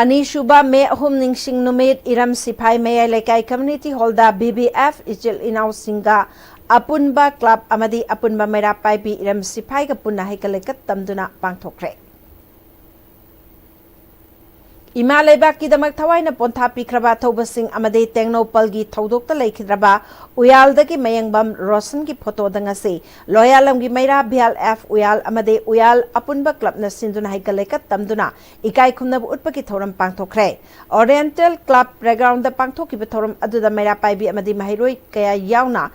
ꯑꯅꯤꯁꯨꯕ ꯃꯦ ꯑꯍꯨꯝ ꯅꯤꯡꯁꯤꯡ ꯅꯨꯃꯤꯠ ꯏꯔꯝ ꯁꯤꯐꯥꯏ ꯃꯌꯥꯏ ꯂꯩꯀꯥꯏ ꯀꯝꯃ꯭ꯌꯨꯅꯤꯇꯤ ꯍꯣꯜꯗ ꯕꯤ ꯕꯤ ꯑꯦꯐ ꯏꯆꯤꯜ ꯏꯅꯥꯎꯁꯤꯡꯒ ꯑꯄꯨꯟꯕ ꯀ꯭ꯂꯕ ꯑꯃꯗꯤ ꯑꯄꯨꯟꯕ ꯃꯩꯔꯥ ꯄꯥꯏꯕꯤ ꯏꯔꯝ ꯁꯤꯐꯥꯏꯒ ꯄꯨꯟꯅ ꯍꯩꯀꯠ ꯂꯩꯀꯠ ꯇꯝꯗꯨꯅ ꯄꯥꯡꯊꯣꯛꯈ꯭ꯔꯦ꯫ ꯏꯃꯥ ꯂꯩꯕꯥꯛꯀꯤꯗꯃꯛ ꯊꯋꯥꯏꯅ ꯄꯣꯟꯊꯥ ꯄꯤꯈ꯭ꯔꯕ ꯑꯊꯧꯕꯁꯤꯡ ꯑꯃꯗꯤ ꯇꯦꯡꯅꯧꯄꯜꯒꯤ ꯊꯧꯗꯣꯛꯇ ꯂꯩꯈꯤꯗ꯭ꯔꯕ ꯎꯌꯥꯜꯗꯒꯤ ꯃꯌꯦꯡꯕꯝ ꯔꯣꯁꯟꯒꯤ ꯐꯣꯇꯣꯗ ꯉꯁꯤ ꯂꯣꯌꯥꯂꯝꯒꯤ ꯃꯩꯔꯥ ꯚꯤ ꯑꯦꯜ ꯑꯦꯐ ꯎꯌꯥꯜ ꯑꯃꯗꯤ ꯎꯌꯥꯜ ꯑꯄꯨꯟꯕ ꯀ꯭ꯂꯕꯅ ꯁꯤꯟꯗꯨꯅ ꯍꯩꯀꯠ ꯂꯩꯀꯠ ꯇꯝꯗꯨꯅ ꯏꯀꯥꯏ ꯈꯨꯝꯅꯕ ꯎꯠꯄꯒꯤ ꯊꯧꯔꯝ ꯄꯥꯡꯊꯣꯛꯈ꯭ꯔꯦ꯫ ꯑꯣꯔꯤꯌꯦꯟꯇꯦꯜ ꯀ꯭ꯂꯕ ꯄ꯭ꯂꯦꯒ꯭ꯔꯥꯎꯟꯗ ꯄꯥꯡꯊꯣꯛꯈꯤꯕ ꯊꯧꯔꯝ ꯑꯗꯨꯗ ꯃꯩꯔꯥ ꯄꯥꯏꯕꯤ ꯑꯃꯗꯤ ꯃꯍꯩꯔꯣꯏ ꯀꯌꯥ ꯌꯥꯎꯅ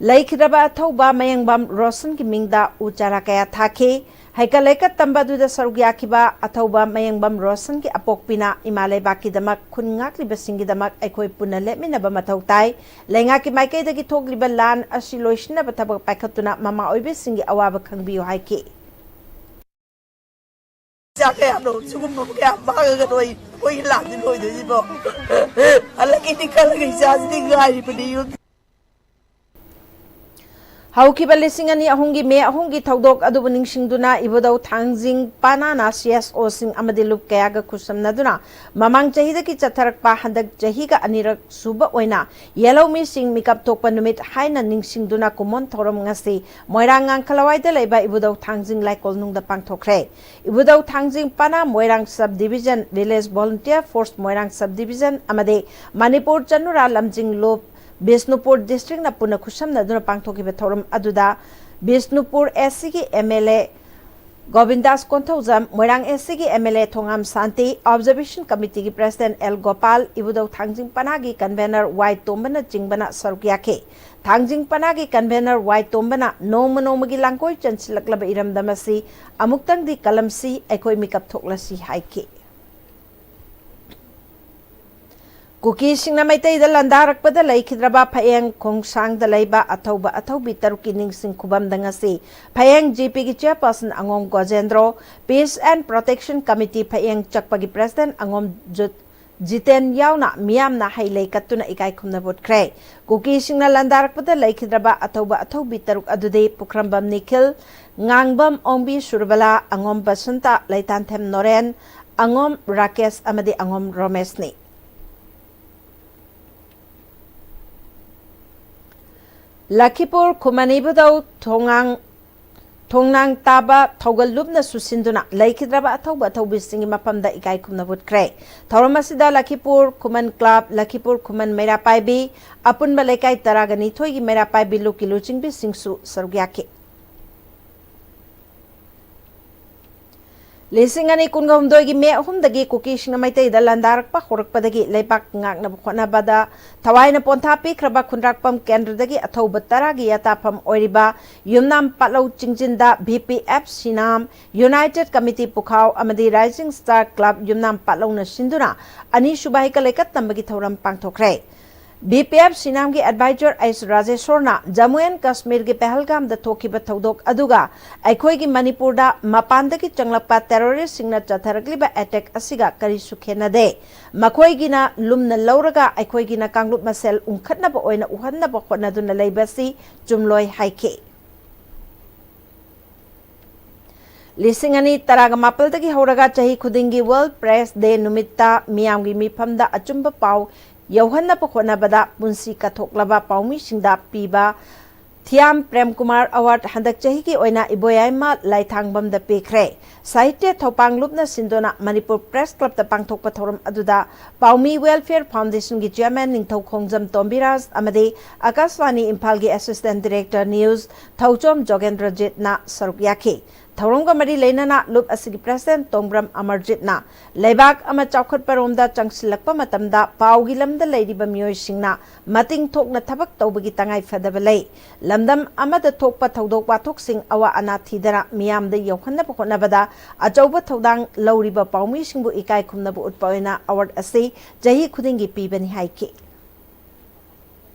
ꯂꯩꯈꯤꯗ꯭ꯔꯕ ꯑꯊꯧꯕ ꯃꯌꯦꯡꯕꯝ ꯔꯣꯁꯟꯒꯤ ꯃꯤꯡꯗ ꯎ ꯆꯥꯔꯥ ꯀꯌꯥ ꯊꯥꯈꯤ꯫ ꯍꯩꯀꯠ ꯂꯩꯀꯠ ꯇꯝꯕ ꯑꯗꯨꯗ ꯁꯔꯨꯛ ꯌꯥꯈꯤꯕ ꯑꯊꯧꯕ ꯃꯌꯦꯡꯕꯝ ꯔꯣꯁꯟꯒꯤ ꯑꯄꯣꯛꯄꯤꯅ ꯏꯃꯥ ꯂꯩꯕꯥꯛꯀꯤꯗꯃꯛ ꯈꯨꯟ ꯉꯥꯛꯂꯤꯕꯁꯤꯡꯒꯤꯗꯃꯛ ꯑꯩꯈꯣꯏ ꯄꯨꯟꯅ ꯂꯦꯞꯃꯤꯟꯅꯕ ꯃꯊꯧ ꯇꯥꯏ꯫ ꯂꯩꯉꯥꯛꯀꯤ ꯃꯥꯏꯀꯩꯗꯒꯤ ꯊꯣꯛꯂꯤꯕ ꯂꯥꯟ ꯑꯁꯤ ꯂꯣꯏꯁꯤꯟꯅꯕ ꯊꯕꯛ ꯄꯥꯏꯈꯠꯇꯨꯅ ꯃꯃꯥ ꯑꯣꯏꯕꯤꯁꯤꯡꯒꯤ ꯑꯋꯥꯕ ꯈꯪꯕꯤꯌꯨ ꯍꯥꯏꯈꯤ꯫ ꯏꯆꯥ ꯀꯌꯥꯅꯣ ꯁꯤꯒꯨꯝꯕ ꯀꯌꯥ ꯃꯥꯡꯉꯒ ꯅꯣꯏ ꯑꯩꯈꯣꯏꯒꯤ ꯂꯥꯟꯁꯤ ꯂꯣꯏꯗꯣꯏꯁꯤꯕꯣ? ꯍꯜꯂꯛꯏꯅꯤ ꯈꯜꯂꯒ ꯏꯆꯥꯁꯤꯗꯤ ꯉꯥꯏꯔꯤꯕꯅꯤ ꯌꯨꯝ꯫ ꯍꯧꯈꯤꯕ ꯂꯤꯁꯤꯡ ꯑꯅꯤ ꯑꯍꯨꯝꯒꯤ ꯃꯦ ꯑꯍꯨꯝꯒꯤ ꯊꯧꯗꯣꯛ ꯑꯗꯨꯕꯨ ꯅꯤꯡꯁꯤꯡꯗꯨꯅ ꯏꯕꯨꯙꯧ ꯊꯥꯡꯖꯤꯡ ꯄꯥꯅꯥꯅ ꯁꯤ ꯑꯦꯁ ꯑꯣꯁꯤꯡ ꯑꯃꯗꯤ ꯂꯨꯞ ꯀꯌꯥꯒ ꯈꯨꯠꯁꯝꯅꯗꯨꯅ ꯃꯃꯥꯡ ꯆꯍꯤꯗꯒꯤ ꯆꯠꯊꯔꯛꯄ ꯍꯟꯗꯛ ꯆꯍꯤꯒ ꯑꯅꯤꯔꯛ ꯁꯨꯕ ꯑꯣꯏꯅ ꯌꯦꯜꯍꯧꯃꯤꯁꯤꯡ ꯃꯤꯀꯞ ꯊꯣꯛꯄ ꯅꯨꯃꯤꯠ ꯍꯥꯏꯅ ꯅꯤꯡꯁꯤꯡꯗꯨꯅ ꯀꯨꯝꯑꯣꯟ ꯊꯧꯔꯝ ꯉꯁꯤ ꯃꯣꯏꯔꯥꯡ ꯉꯥꯡꯈꯂꯋꯥꯏꯗ ꯂꯩꯕ ꯏꯕꯨꯙꯧ ꯊꯥꯡꯖꯤꯡ ꯂꯥꯏꯀꯣꯜꯅꯨꯡꯗ ꯄꯥꯡꯊꯣꯛꯈ꯭ꯔꯦ꯫ ꯏꯕꯨꯙꯧ ꯊꯥꯡꯖꯤꯡ ꯄꯅꯥ Moirang sub division, village volunteer force Moirang sub division ꯑꯃꯗꯤ ꯃꯅꯤꯄꯨꯔ ꯆꯅꯨꯔꯥ ꯂꯝꯖꯤꯡ ꯂꯨꯞ ꯕꯤꯁꯅꯨꯄꯨꯔ ꯗꯤꯁꯇ꯭ꯔꯤꯛꯅ ꯄꯨꯟꯅ ꯈꯨꯠꯁꯝꯅꯗꯨꯅ ꯄꯥꯡꯊꯣꯛꯈꯤꯕ ꯊꯧꯔꯝ ꯑꯗꯨꯗ ꯕꯤꯁꯅꯨꯄꯨꯔ ꯑꯦꯁ ꯁꯤꯒꯤ ꯑꯦꯝ ꯑꯦꯜ ꯑꯦ ꯒꯣꯕꯤꯟꯗꯥꯁ ꯀꯣꯟꯊꯧꯖꯝ, ꯃꯣꯏꯔꯥꯡ ꯑꯦꯁ ꯁꯤꯒꯤ M L A Thongam Shanti, observation ꯀꯃꯤꯇꯤꯒꯤ president L Gopal, Ibudhou Thangjing ꯄꯅꯥꯒꯤ convener ꯋꯥꯏ ꯇꯣꯝꯕꯅꯆꯤꯡꯕꯅ ꯁꯔꯨꯛ ꯌꯥꯈꯤ꯫ ꯊꯥꯡꯖꯤꯡ ꯄꯅꯥꯒꯤ ꯀꯟꯚꯦꯅꯔ ꯋꯥꯏ ꯇꯣꯝꯕꯅ ꯅꯣꯡꯃ ꯅꯣꯡꯃꯒꯤ ꯂꯥꯡꯒꯣꯏ ꯆꯟꯁꯤꯜꯂꯛꯂꯕ ꯏꯔꯝꯗꯝ ꯑꯁꯤ ꯑꯃꯨꯛꯇꯪꯗꯤ ꯀꯂꯝꯁꯤ, ꯑꯩꯈꯣꯏ ꯃꯤꯀꯞ ꯊꯣꯛꯂꯁꯤ ꯍꯥꯏꯈꯤ꯫ ꯀꯨꯀꯤꯁꯤꯡꯅ ꯃꯩꯇꯩꯗ ꯂꯥꯟꯗꯥꯔꯛꯄꯗ ꯂꯩꯈꯤꯗ꯭ꯔꯕ ꯐꯌꯦꯡ ꯈꯣꯡꯁꯥꯡꯗ ꯂꯩꯕ ꯑꯊꯧꯕ ꯑꯊꯧꯕꯤ ꯇꯔꯨꯛꯀꯤ ꯅꯤꯡꯁꯤꯡ ꯈꯨꯕꯝꯗ ꯉꯁꯤ ꯐꯌꯦꯡ ꯖꯤ ꯄꯤꯒꯤ ꯆꯤꯌꯔꯄꯔꯁꯟ ꯑꯉꯣꯝ Gojendro, peace and protection committee Phayeng ꯆꯛꯄꯒꯤ ꯄ꯭ꯔꯦꯁꯤꯗꯦꯟꯠ ꯑꯉꯣꯝ ꯖꯨꯠ ꯖꯤꯇꯦꯟ ꯌꯥꯎꯅ ꯃꯤꯌꯥꯝꯅ ꯍꯩ ꯂꯩ ꯀꯠꯇꯨꯅ ꯏꯀꯥꯏ ꯈꯨꯝꯅꯕ ꯎꯠꯈ꯭ꯔꯦ꯫ ꯀꯨꯀꯤꯁꯤꯡꯅ ꯂꯥꯟꯗꯥꯔꯛꯄꯗ ꯂꯩꯈꯤꯗ꯭ꯔꯕ ꯑꯊꯧꯕ ꯑꯊꯧꯕꯤ ꯇꯔꯨꯛ ꯑꯗꯨꯗꯤ ꯄꯨꯈ꯭ꯔꯝꯕꯝ ꯅꯤꯈꯤꯜ, ꯉꯥꯡꯕꯝ ꯑꯣꯡꯕꯤ ꯁꯨꯔꯕꯂꯥ, ꯑꯉꯣꯝ ꯕꯁꯟꯇ, ꯂꯩꯇꯥꯟꯊꯦꯝ ꯅꯣꯔꯦꯟ, ꯑꯉꯣꯝ ꯔꯥꯀꯦꯁ ꯑꯃꯗꯤ ꯑꯉꯣꯝ ꯔꯣꯃꯦꯁꯅꯤ꯫ ꯂꯈꯤꯄꯨꯔ ꯈꯨꯃꯟ ꯏꯕꯨꯙꯧ ꯊꯣꯉꯥꯡ ꯈꯣꯡꯅꯥꯡ ꯇꯥꯕ ꯊꯧꯒꯜ ꯂꯨꯞꯅ ꯁꯨꯁꯤꯟꯗꯨꯅ ꯂꯩꯈꯤꯗ꯭ꯔꯕ ꯑꯊꯧꯕ ꯑꯊꯧꯕꯤꯁꯤꯡꯒꯤ ꯃꯐꯝꯗ ꯏꯀꯥꯏ ꯈꯨꯝꯅꯕ ꯎꯠꯈ꯭ꯔꯦ꯫ ꯊꯧꯔꯝ ꯑꯁꯤꯗ ꯂꯈꯤꯄꯨꯔ ꯈꯨꯃꯟ ꯀ꯭ꯂꯕ, ꯂꯈꯤꯄꯨꯔ ꯈꯨꯃꯟ ꯃꯩꯔꯥ ꯄꯥꯏꯕꯤ, ꯑꯄꯨꯟꯕ ꯂꯩꯀꯥꯏ ꯇꯔꯥꯒ ꯅꯤꯊꯣꯏꯒꯤ ꯃꯩꯔꯥ ꯄꯥꯏꯕꯤ ꯂꯨꯞꯀꯤ ꯂꯨꯆꯤꯡꯕꯤꯁꯤꯡꯁꯨ ꯁꯔꯨꯛ ꯌꯥꯈꯤ꯫ ꯂꯤꯁꯤꯡ ꯑꯅꯤ ꯀꯨꯟꯒ ꯍꯨꯝꯗꯣꯏꯒꯤ ꯃꯦ ꯑꯍꯨꯝꯗꯒꯤ ꯀꯨꯀꯤꯁꯤꯡꯅ ꯃꯩꯇꯩꯗ ꯂꯥꯟꯗꯥꯔꯛꯄ ꯍꯧꯔꯛꯄꯗꯒꯤ ꯂꯩꯕꯥꯛ ꯉꯥꯛꯅꯕ ꯍꯣꯠꯅꯕꯗ ꯊꯋꯥꯏꯅ ꯄꯣꯟꯊꯥ ꯄꯤꯈ꯭ꯔꯕ ꯈꯨꯟꯗ꯭ꯔꯥꯛꯄꯝ ꯀꯦꯟꯗ꯭ꯔꯗꯒꯤ ꯑꯊꯧꯕ ꯇꯔꯥꯒꯤ ꯌꯥꯇꯥꯐꯝ ꯑꯣꯏꯔꯤꯕ ꯌꯨꯝꯅꯥꯝ ꯄꯥꯠꯂꯧ ꯆꯤꯡꯖꯤꯟꯗ V P F Sinam, united committee Pukhao ꯑꯃꯗꯤ ꯔꯥꯏꯖꯤꯡ ꯁ꯭ꯇꯥꯔ ꯀ꯭ꯂꯕ ꯌꯨꯝꯅꯥꯝ ꯄꯥꯠꯂꯧꯅ ꯁꯤꯟꯗꯨꯅ ꯑꯅꯤꯁꯨꯕ ꯍꯩꯀꯠ ꯂꯩꯀꯠ ꯇꯝꯕꯒꯤ ꯊꯧꯔꯝ ꯄꯥꯡꯊꯣꯛꯈ꯭ꯔꯦ꯫ ꯚꯤ ꯄꯤ ꯑꯦꯐ ꯁꯤꯅꯥꯝꯒꯤ ꯑꯦꯗꯚꯥꯏꯖꯔ ꯑꯩꯆ ꯔꯥꯖꯦꯁꯣꯔꯅ ꯖꯝꯃꯨ ꯑꯦꯟ ꯀꯥꯁꯃꯤꯔꯒꯤ ꯄꯍꯜꯒꯥꯝꯗ ꯊꯣꯛꯈꯤꯕ ꯊꯧꯗꯣꯛ ꯑꯗꯨꯒ ꯑꯩꯈꯣꯏꯒꯤ ꯃꯅꯤꯄꯨꯔꯗ ꯃꯄꯥꯟꯗꯒꯤ ꯆꯪꯂꯛꯄ ꯇꯦꯔꯣꯔꯤꯁꯁꯤꯡꯅ ꯆꯠꯊꯔꯛꯂꯤꯕ ꯑꯦꯇꯦꯛ ꯑꯁꯤꯒ ꯀꯔꯤꯁꯨ ꯈꯦꯟꯅꯗꯦ꯫ ꯃꯈꯣꯏꯒꯤꯅ ꯂꯨꯝꯅ ꯂꯧꯔꯒ ꯑꯩꯈꯣꯏꯒꯤꯅ ꯀꯥꯡꯂꯨꯞ ꯃꯁꯦꯜ ꯎꯪꯈꯠꯅꯕ ꯑꯣꯏꯅ ꯎꯍꯟꯅꯕ ꯍꯣꯠꯅꯗꯨꯅ ꯂꯩꯕꯁꯤ ꯆꯨꯝꯂꯣꯏ ꯍꯥꯏꯈꯤ꯫ ꯂꯤꯁꯤꯡ ꯑꯅꯤ ꯇꯔꯥꯒ ꯃꯥꯄꯜꯗꯒꯤ ꯍꯧꯔꯒ ꯆꯍꯤ ꯈꯨꯗꯤꯡꯒꯤ ꯋꯥꯔꯜꯗ ꯄ꯭ꯔꯦꯁ ꯗꯦ ꯅꯨꯃꯤꯠꯇ ꯃꯤꯌꯥꯝꯒꯤ ꯃꯤꯐꯝꯗ ꯑꯆꯨꯝꯕ ꯄꯥꯎ ꯌꯧꯍꯟꯅꯕ ꯍꯣꯠꯅꯕꯗ ꯄꯨꯟꯁꯤ ꯀꯠꯊꯣꯛꯂꯕ ꯄꯥꯎꯃꯤꯁꯤꯡꯗ ꯄꯤꯕ ꯊꯤꯌꯥꯝ ꯄ꯭ꯔꯦꯝ ꯀꯨꯃꯥꯔ ꯑꯦꯋꯥꯔꯗ ꯍꯟꯗꯛ ꯆꯍꯤꯒꯤ ꯑꯣꯏꯅ ꯏꯕꯣꯌꯥꯏꯃ ꯂꯥꯏꯊꯥꯡꯕꯝꯗ ꯄꯤꯈ꯭ꯔꯦ꯫ ꯁꯥꯍꯤꯇ꯭ꯌ ꯊꯧꯄꯥꯡ ꯂꯨꯞꯅ ꯁꯤꯟꯗꯨꯅ ꯃꯅꯤꯄꯨꯔ ꯄ꯭ꯔꯦꯁ ꯀ꯭ꯂꯕꯇ ꯄꯥꯡꯊꯣꯛꯄ ꯊꯧꯔꯝ ꯑꯗꯨꯗ ꯄꯥꯎꯃꯤ ꯋꯦꯜꯐꯤꯌꯔ ꯐꯥꯎꯟꯗꯦꯁꯟꯒꯤ ꯆꯤꯌꯔꯃꯦꯟ ꯅꯤꯡꯊꯧ ꯈꯣꯡꯖꯝ ꯇꯣꯝꯕꯤꯔꯥꯖ ꯑꯃꯗꯤ ꯑꯀꯥꯁꯕꯥꯅꯤ ꯏꯝꯐꯥꯜꯒꯤ ꯑꯦꯁꯤꯁꯇꯦꯟꯠ ꯗꯤꯔꯦꯛꯇꯔ ꯅ꯭ꯌꯨꯁ ꯊꯧꯆꯣꯝ ꯖꯣꯒꯦꯟꯗ꯭ꯔꯖꯤꯠꯅ ꯁꯔꯨꯛ ꯌꯥꯈꯤ꯫ ꯊꯧꯔꯝꯒ ꯃꯔꯤ ꯂꯩꯅꯅ ꯂꯨꯞ ꯑꯁꯤꯒꯤ ꯄ꯭ꯔꯦꯁꯤꯗꯦꯟꯠ ꯇꯣꯡꯕ꯭ꯔꯝ ꯑꯃꯔꯖꯤꯠꯅ ꯂꯩꯕꯥꯛ ꯑꯃ ꯆꯥꯎꯈꯠꯄꯔꯣꯝꯗ ꯆꯪꯁꯤꯜꯂꯛꯄ ꯃꯇꯝꯗ ꯄꯥꯎꯒꯤ ꯂꯝꯗ ꯂꯩꯔꯤꯕ ꯃꯤꯑꯣꯏꯁꯤꯡꯅ ꯃꯇꯤꯡ ꯊꯣꯛꯅ ꯊꯕꯛ ꯇꯧꯕꯒꯤ ꯇꯉꯥꯏ ꯐꯗꯕ ꯂꯩ꯫ ꯂꯝꯗꯝ ꯑꯃꯗ ꯊꯣꯛꯄ ꯊꯧꯗꯣꯛ ꯋꯥꯊꯣꯛꯁꯤꯡ ꯑꯋꯥ ꯑꯅꯥ ꯊꯤꯗꯅ ꯃꯤꯌꯥꯝꯗ ꯌꯧꯍꯟꯅꯕ ꯍꯣꯠꯅꯕꯗ ꯑꯆꯧꯕ ꯊꯧꯗꯥꯡ ꯂꯧꯔꯤꯕ ꯄꯥꯎꯃꯤꯁꯤꯡꯕꯨ ꯏꯀꯥꯏ ꯈꯨꯝꯅꯕ ꯎꯠꯄ ꯑꯣꯏꯅ ꯑꯦꯋꯥꯔꯗ ꯑꯁꯤ ꯆꯍꯤ ꯈꯨꯗꯤꯡꯒꯤ ꯄꯤꯕꯅꯤ ꯍꯥꯏꯈꯤ꯫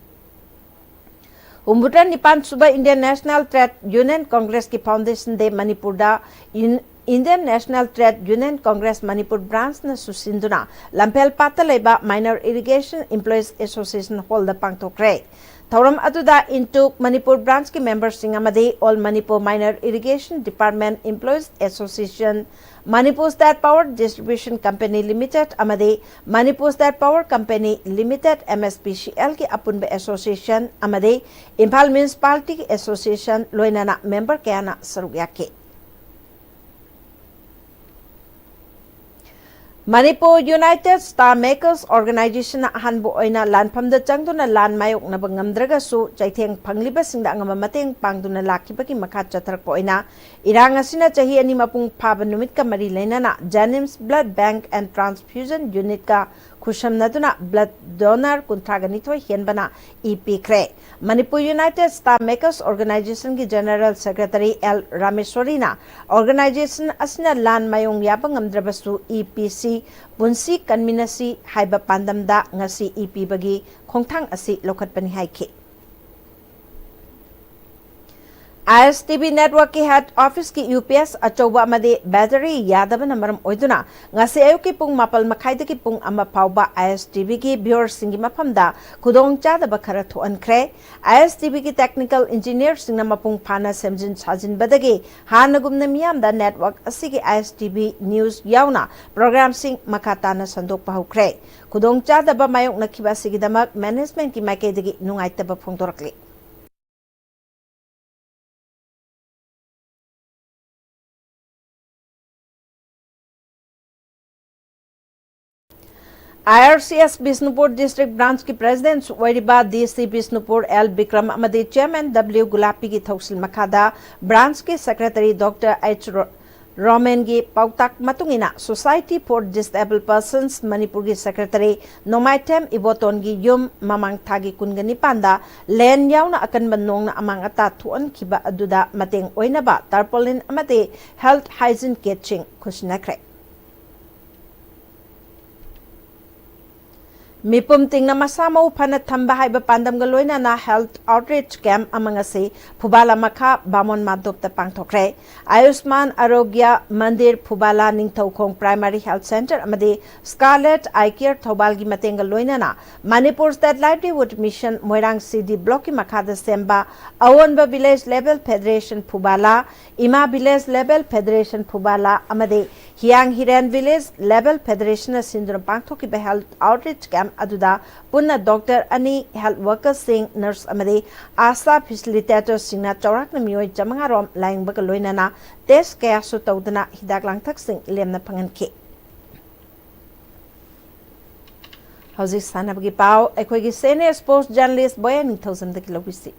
ꯍꯨꯝꯐꯨꯇꯔꯦꯠ ꯅꯤꯄꯥꯟ ꯁꯨꯕ ꯏꯟꯗꯤꯌꯟ ꯅꯦꯁꯅꯦꯜ ꯇ꯭ꯔꯦꯗ ꯌꯨꯅꯤꯌꯟ ꯀꯣꯡꯒ꯭ꯔꯦꯁꯀꯤ ꯐꯥꯎꯟꯗꯦꯁꯟ ꯗꯦ ꯃꯅꯤꯄꯨꯔꯗ ꯏꯟ-, Indian National Trade Union Congress Manipur ꯕ꯭ꯔꯥꯟꯁꯅ ꯁꯨꯁꯤꯟꯗꯨꯅ ꯂꯝꯐꯦꯜ ꯄꯥꯠꯇ ꯂꯩꯕ ꯃꯥꯏꯅꯔ ꯏꯔꯤꯒꯦꯁꯟ ꯏꯝꯄ꯭ꯂꯣꯌꯤꯁ ꯑꯦꯁꯣꯁꯤꯌꯦꯁꯟ ꯍꯣꯜꯗ ꯄꯥꯡꯊꯣꯛꯈ꯭ꯔꯦ꯫ ꯊꯧꯔꯝ ꯑꯗꯨꯗ ꯏꯟꯇꯨꯛ ꯃꯅꯤꯄꯨꯔ ꯕ꯭ꯔꯥꯟꯁꯀꯤ ꯃꯦꯝꯕꯔꯁꯤꯡ ꯑꯃꯗꯤ All Manipur Minor Irrigation Department Employees Association, Manipur State Power Distribution Company Limited ꯑꯃꯗꯤ Manipur State Power Company Limited, M S P C L ꯒꯤ ꯑꯄꯨꯟꯕ association ꯑꯃꯗꯤ ꯏꯝꯐꯥꯜ Municipality ꯒꯤ association ꯂꯣꯏꯅꯅ ꯃꯦꯝꯕꯔ ꯀꯌꯥꯅ ꯁꯔꯨꯛ ꯌꯥꯈꯤ꯫ Manipur United Star Makers Organization ꯅ ꯑꯍꯥꯟꯕ ꯑꯣꯏꯅ ꯂꯥꯟꯐꯝꯗ ꯆꯪꯗꯨꯅ ꯂꯥꯟ ꯃꯥꯌꯣꯛꯅꯕ ꯉꯝꯗ꯭ꯔꯒꯁꯨ ꯆꯩꯊꯦꯡ ꯐꯪꯂꯤꯕꯁꯤꯡꯗ ꯑꯉꯝꯕ ꯃꯇꯦꯡ ꯄꯥꯡꯗꯨꯅ ꯂꯥꯛꯈꯤꯕꯒꯤ ꯃꯈꯥ ꯆꯠꯊꯔꯛꯄ ꯑꯣꯏꯅ ꯏꯔꯥꯡ ꯑꯁꯤꯅ ꯆꯍꯤ ꯑꯅꯤ ꯃꯄꯨꯡ ꯐꯥꯕ ꯅꯨꯃꯤꯠꯀ ꯃꯔꯤ ꯂꯩꯅꯅ JNIMS Blood Bank and Transfusion Unit ꯀ ꯈꯨꯠꯁꯝꯅꯗꯨꯅ blood donor ꯀꯨꯟꯊ꯭ꯔꯥꯒ ꯅꯤꯊꯣꯏ ꯍꯦꯟꯕꯅ ꯏ ꯄꯤꯈ꯭ꯔꯦ꯫ Manipur United Star Makers Organization ꯒꯤ General Secretary L ꯔꯥꯃꯦꯁ꯭ꯋꯔꯤꯅ organization ꯑꯁꯤꯅ ꯂꯥꯟ ꯃꯥꯌꯣꯡ ꯌꯥꯕ ꯉꯝꯗ꯭ꯔꯕꯁꯨ ꯏ ꯄꯤꯁꯤ, ꯄꯨꯟꯁꯤ ꯀꯟꯃꯤꯟꯅꯁꯤ ꯍꯥꯏꯕ ꯄꯥꯟꯗꯝꯗ ꯉꯁꯤ ꯏ ꯄꯤꯕꯒꯤ ꯈꯣꯡꯊꯥꯡ ꯑꯁꯤ ꯂꯧꯈꯠꯄꯅꯤ ꯍꯥꯏꯈꯤ꯫ ISTV network ꯀꯤ head office ꯀꯤ UPS ꯑꯆꯧꯕ ꯑꯃꯗꯤ battery ꯌꯥꯗꯕꯅ ꯃꯔꯝ ꯑꯣꯏꯗꯨꯅ ꯉꯁꯤ ꯑꯌꯨꯛꯀꯤ ꯄꯨꯡ ꯃꯥꯄꯜ ꯃꯈꯥꯏꯗꯒꯤ ꯄꯨꯡ ꯑꯃ ꯐꯥꯎꯕ ISTV ꯒꯤ viewer ꯁꯤꯡꯒꯤ ꯃꯐꯝꯗ ꯈꯨꯗꯣꯡꯆꯥꯗꯕ ꯈꯔ ꯊꯣꯛꯍꯟꯈ꯭ꯔꯦ꯫ ISTV ꯒꯤ technical engineer ꯁꯤꯡꯅ ꯃꯄꯨꯡ ꯐꯥꯅ ꯁꯦꯝꯖꯤꯟ ꯁꯥꯖꯤꯟꯕꯗꯒꯤ ꯍꯥꯟꯅꯒꯨꯝꯅ ꯃꯤꯌꯥꯝꯗ network ꯑꯁꯤꯒꯤ ISTV news ꯌꯥꯎꯅ program ꯁꯤꯡ ꯃꯈꯥ ꯇꯥꯅ ꯁꯟꯗꯣꯛꯄ ꯍꯧꯈ꯭ꯔꯦ꯫ ꯈꯨꯗꯣꯡꯆꯥꯗꯕ ꯃꯥꯌꯣꯛꯅꯈꯤꯕ ꯑꯁꯤꯒꯤꯗꯃꯛ management ꯀꯤ ꯃꯥꯏꯀꯩꯗꯒꯤ ꯅꯨꯡꯉꯥꯏꯇꯕ ꯐꯣꯡꯗꯣꯔꯛꯂꯤ꯫ IRCS ꯕꯤꯁꯅꯨꯄꯨꯔ district branch ꯀꯤ president ꯑꯣꯏꯔꯤꯕ DC ꯕꯤꯁꯅꯨꯄꯨꯔ L ꯕꯤꯀ꯭ꯔꯝ ꯑꯃꯗꯤ chairman W ꯒꯨꯂꯥꯄꯤꯒꯤ ꯊꯧꯁꯤꯜ ꯃꯈꯥꯗ branch ꯀꯤ secretary Doctor H ꯔꯣ-, ꯔꯣꯃꯦꯟꯒꯤ ꯄꯥꯎꯇꯥꯛ ꯃꯇꯨꯡ ꯏꯟꯅ Society for Disabled Persons ꯃꯅꯤꯄꯨꯔꯒꯤ secretary ꯅꯣꯡꯃꯥꯏꯊꯦꯝ ꯏꯕꯣꯇꯣꯟꯒꯤ ꯌꯨꯝ ꯃꯃꯥꯡ ꯊꯥꯒꯤ ꯀꯨꯟꯒ ꯅꯤꯄꯥꯟꯗ ꯂꯦꯟ ꯌꯥꯎꯅ ꯑꯀꯟꯕ ꯅꯣꯡꯅ ꯑꯃꯥꯡ ꯑꯇꯥ ꯊꯣꯛꯍꯟꯈꯤꯕ ꯑꯗꯨꯗ ꯃꯇꯦꯡ ꯑꯣꯏꯅꯕ tarpaulin ꯑꯃꯗꯤ health hygiene kit ꯁꯤꯡ ꯈꯨꯠꯁꯤꯟꯅꯈ꯭ꯔꯦ꯫ ꯃꯤꯄꯨꯝ ꯇꯤꯡꯅ ꯃꯁꯥ ꯃꯎ ꯐꯅ ꯊꯝꯕ ꯍꯥꯏꯕ ꯄꯥꯟꯗꯝꯒ ꯂꯣꯏꯅꯅ health outreach camp ꯑꯃ ꯉꯁꯤ ꯐꯨꯕꯥꯂꯥ ꯃꯈꯥ ꯕꯥꯃꯣꯟ ꯃꯥꯟꯗꯣꯞꯇ ꯄꯥꯡꯊꯣꯛꯈ꯭ꯔꯦ꯫ ꯑꯌꯨꯁꯃꯥꯟ ꯑꯔꯣꯒ꯭ꯌ ꯃꯟꯗꯤꯔ ꯐꯨꯕꯥꯂꯥ, ꯅꯤꯡꯊꯧꯈꯣꯡ Primary Health Centre ꯑꯃꯗꯤ Scarlet Eye Care ꯊꯧꯕꯥꯜꯒꯤ ꯃꯇꯦꯡꯒ ꯂꯣꯏꯅꯅ ꯃꯅꯤꯄꯨꯔ State Livelihood Mission ꯃꯣꯏꯔꯥꯡ C D Blockꯀꯤ ꯃꯈꯥꯗ ꯁꯦꯝꯕ ꯑꯑꯣꯟꯕ Village Level Federation ꯐꯨꯕꯥꯂꯥ, ꯏꯃꯥ Village Level Federation ꯐꯨꯕꯥꯂꯥ ꯑꯃꯗꯤ ꯍꯤꯌꯥꯡ ꯍꯤꯔꯦꯟ Village Level Federationꯅ ꯁꯤꯟꯗꯨꯅ ꯄꯥꯡꯊꯣꯛꯈꯤꯕ health outreach camp ꯑꯗꯨꯗ ꯄꯨꯟꯅ doctor ꯑꯅꯤ, health workerꯁꯤꯡ, nurse ꯑꯃꯗꯤ ASHA facilitatorꯁꯤꯡꯅ ꯆꯥꯎꯔꯥꯛꯅ ꯃꯤꯑꯣꯏ ꯆꯥꯃꯉꯥ ꯔꯣꯝ ꯂꯥꯌꯦꯡꯕꯒ ꯂꯣꯏꯅꯅ test ꯀꯌꯥꯁꯨ ꯇꯧꯗꯨꯅ ꯍꯤꯗꯥꯛ ꯂꯥꯡꯊꯛꯁꯤꯡ ꯂꯦꯝꯅ ꯐꯪꯍꯟꯈꯤ꯫ ꯍꯧꯖꯤꯛ ꯁꯥꯟꯅꯕꯒꯤ ꯄꯥꯎ ꯑꯩꯈꯣꯏꯒꯤ senior sports journalist ꯕꯣꯌꯥ ꯅꯤꯡꯊꯧꯖꯝꯗꯒꯤ ꯂꯧꯕꯤꯁꯤ꯫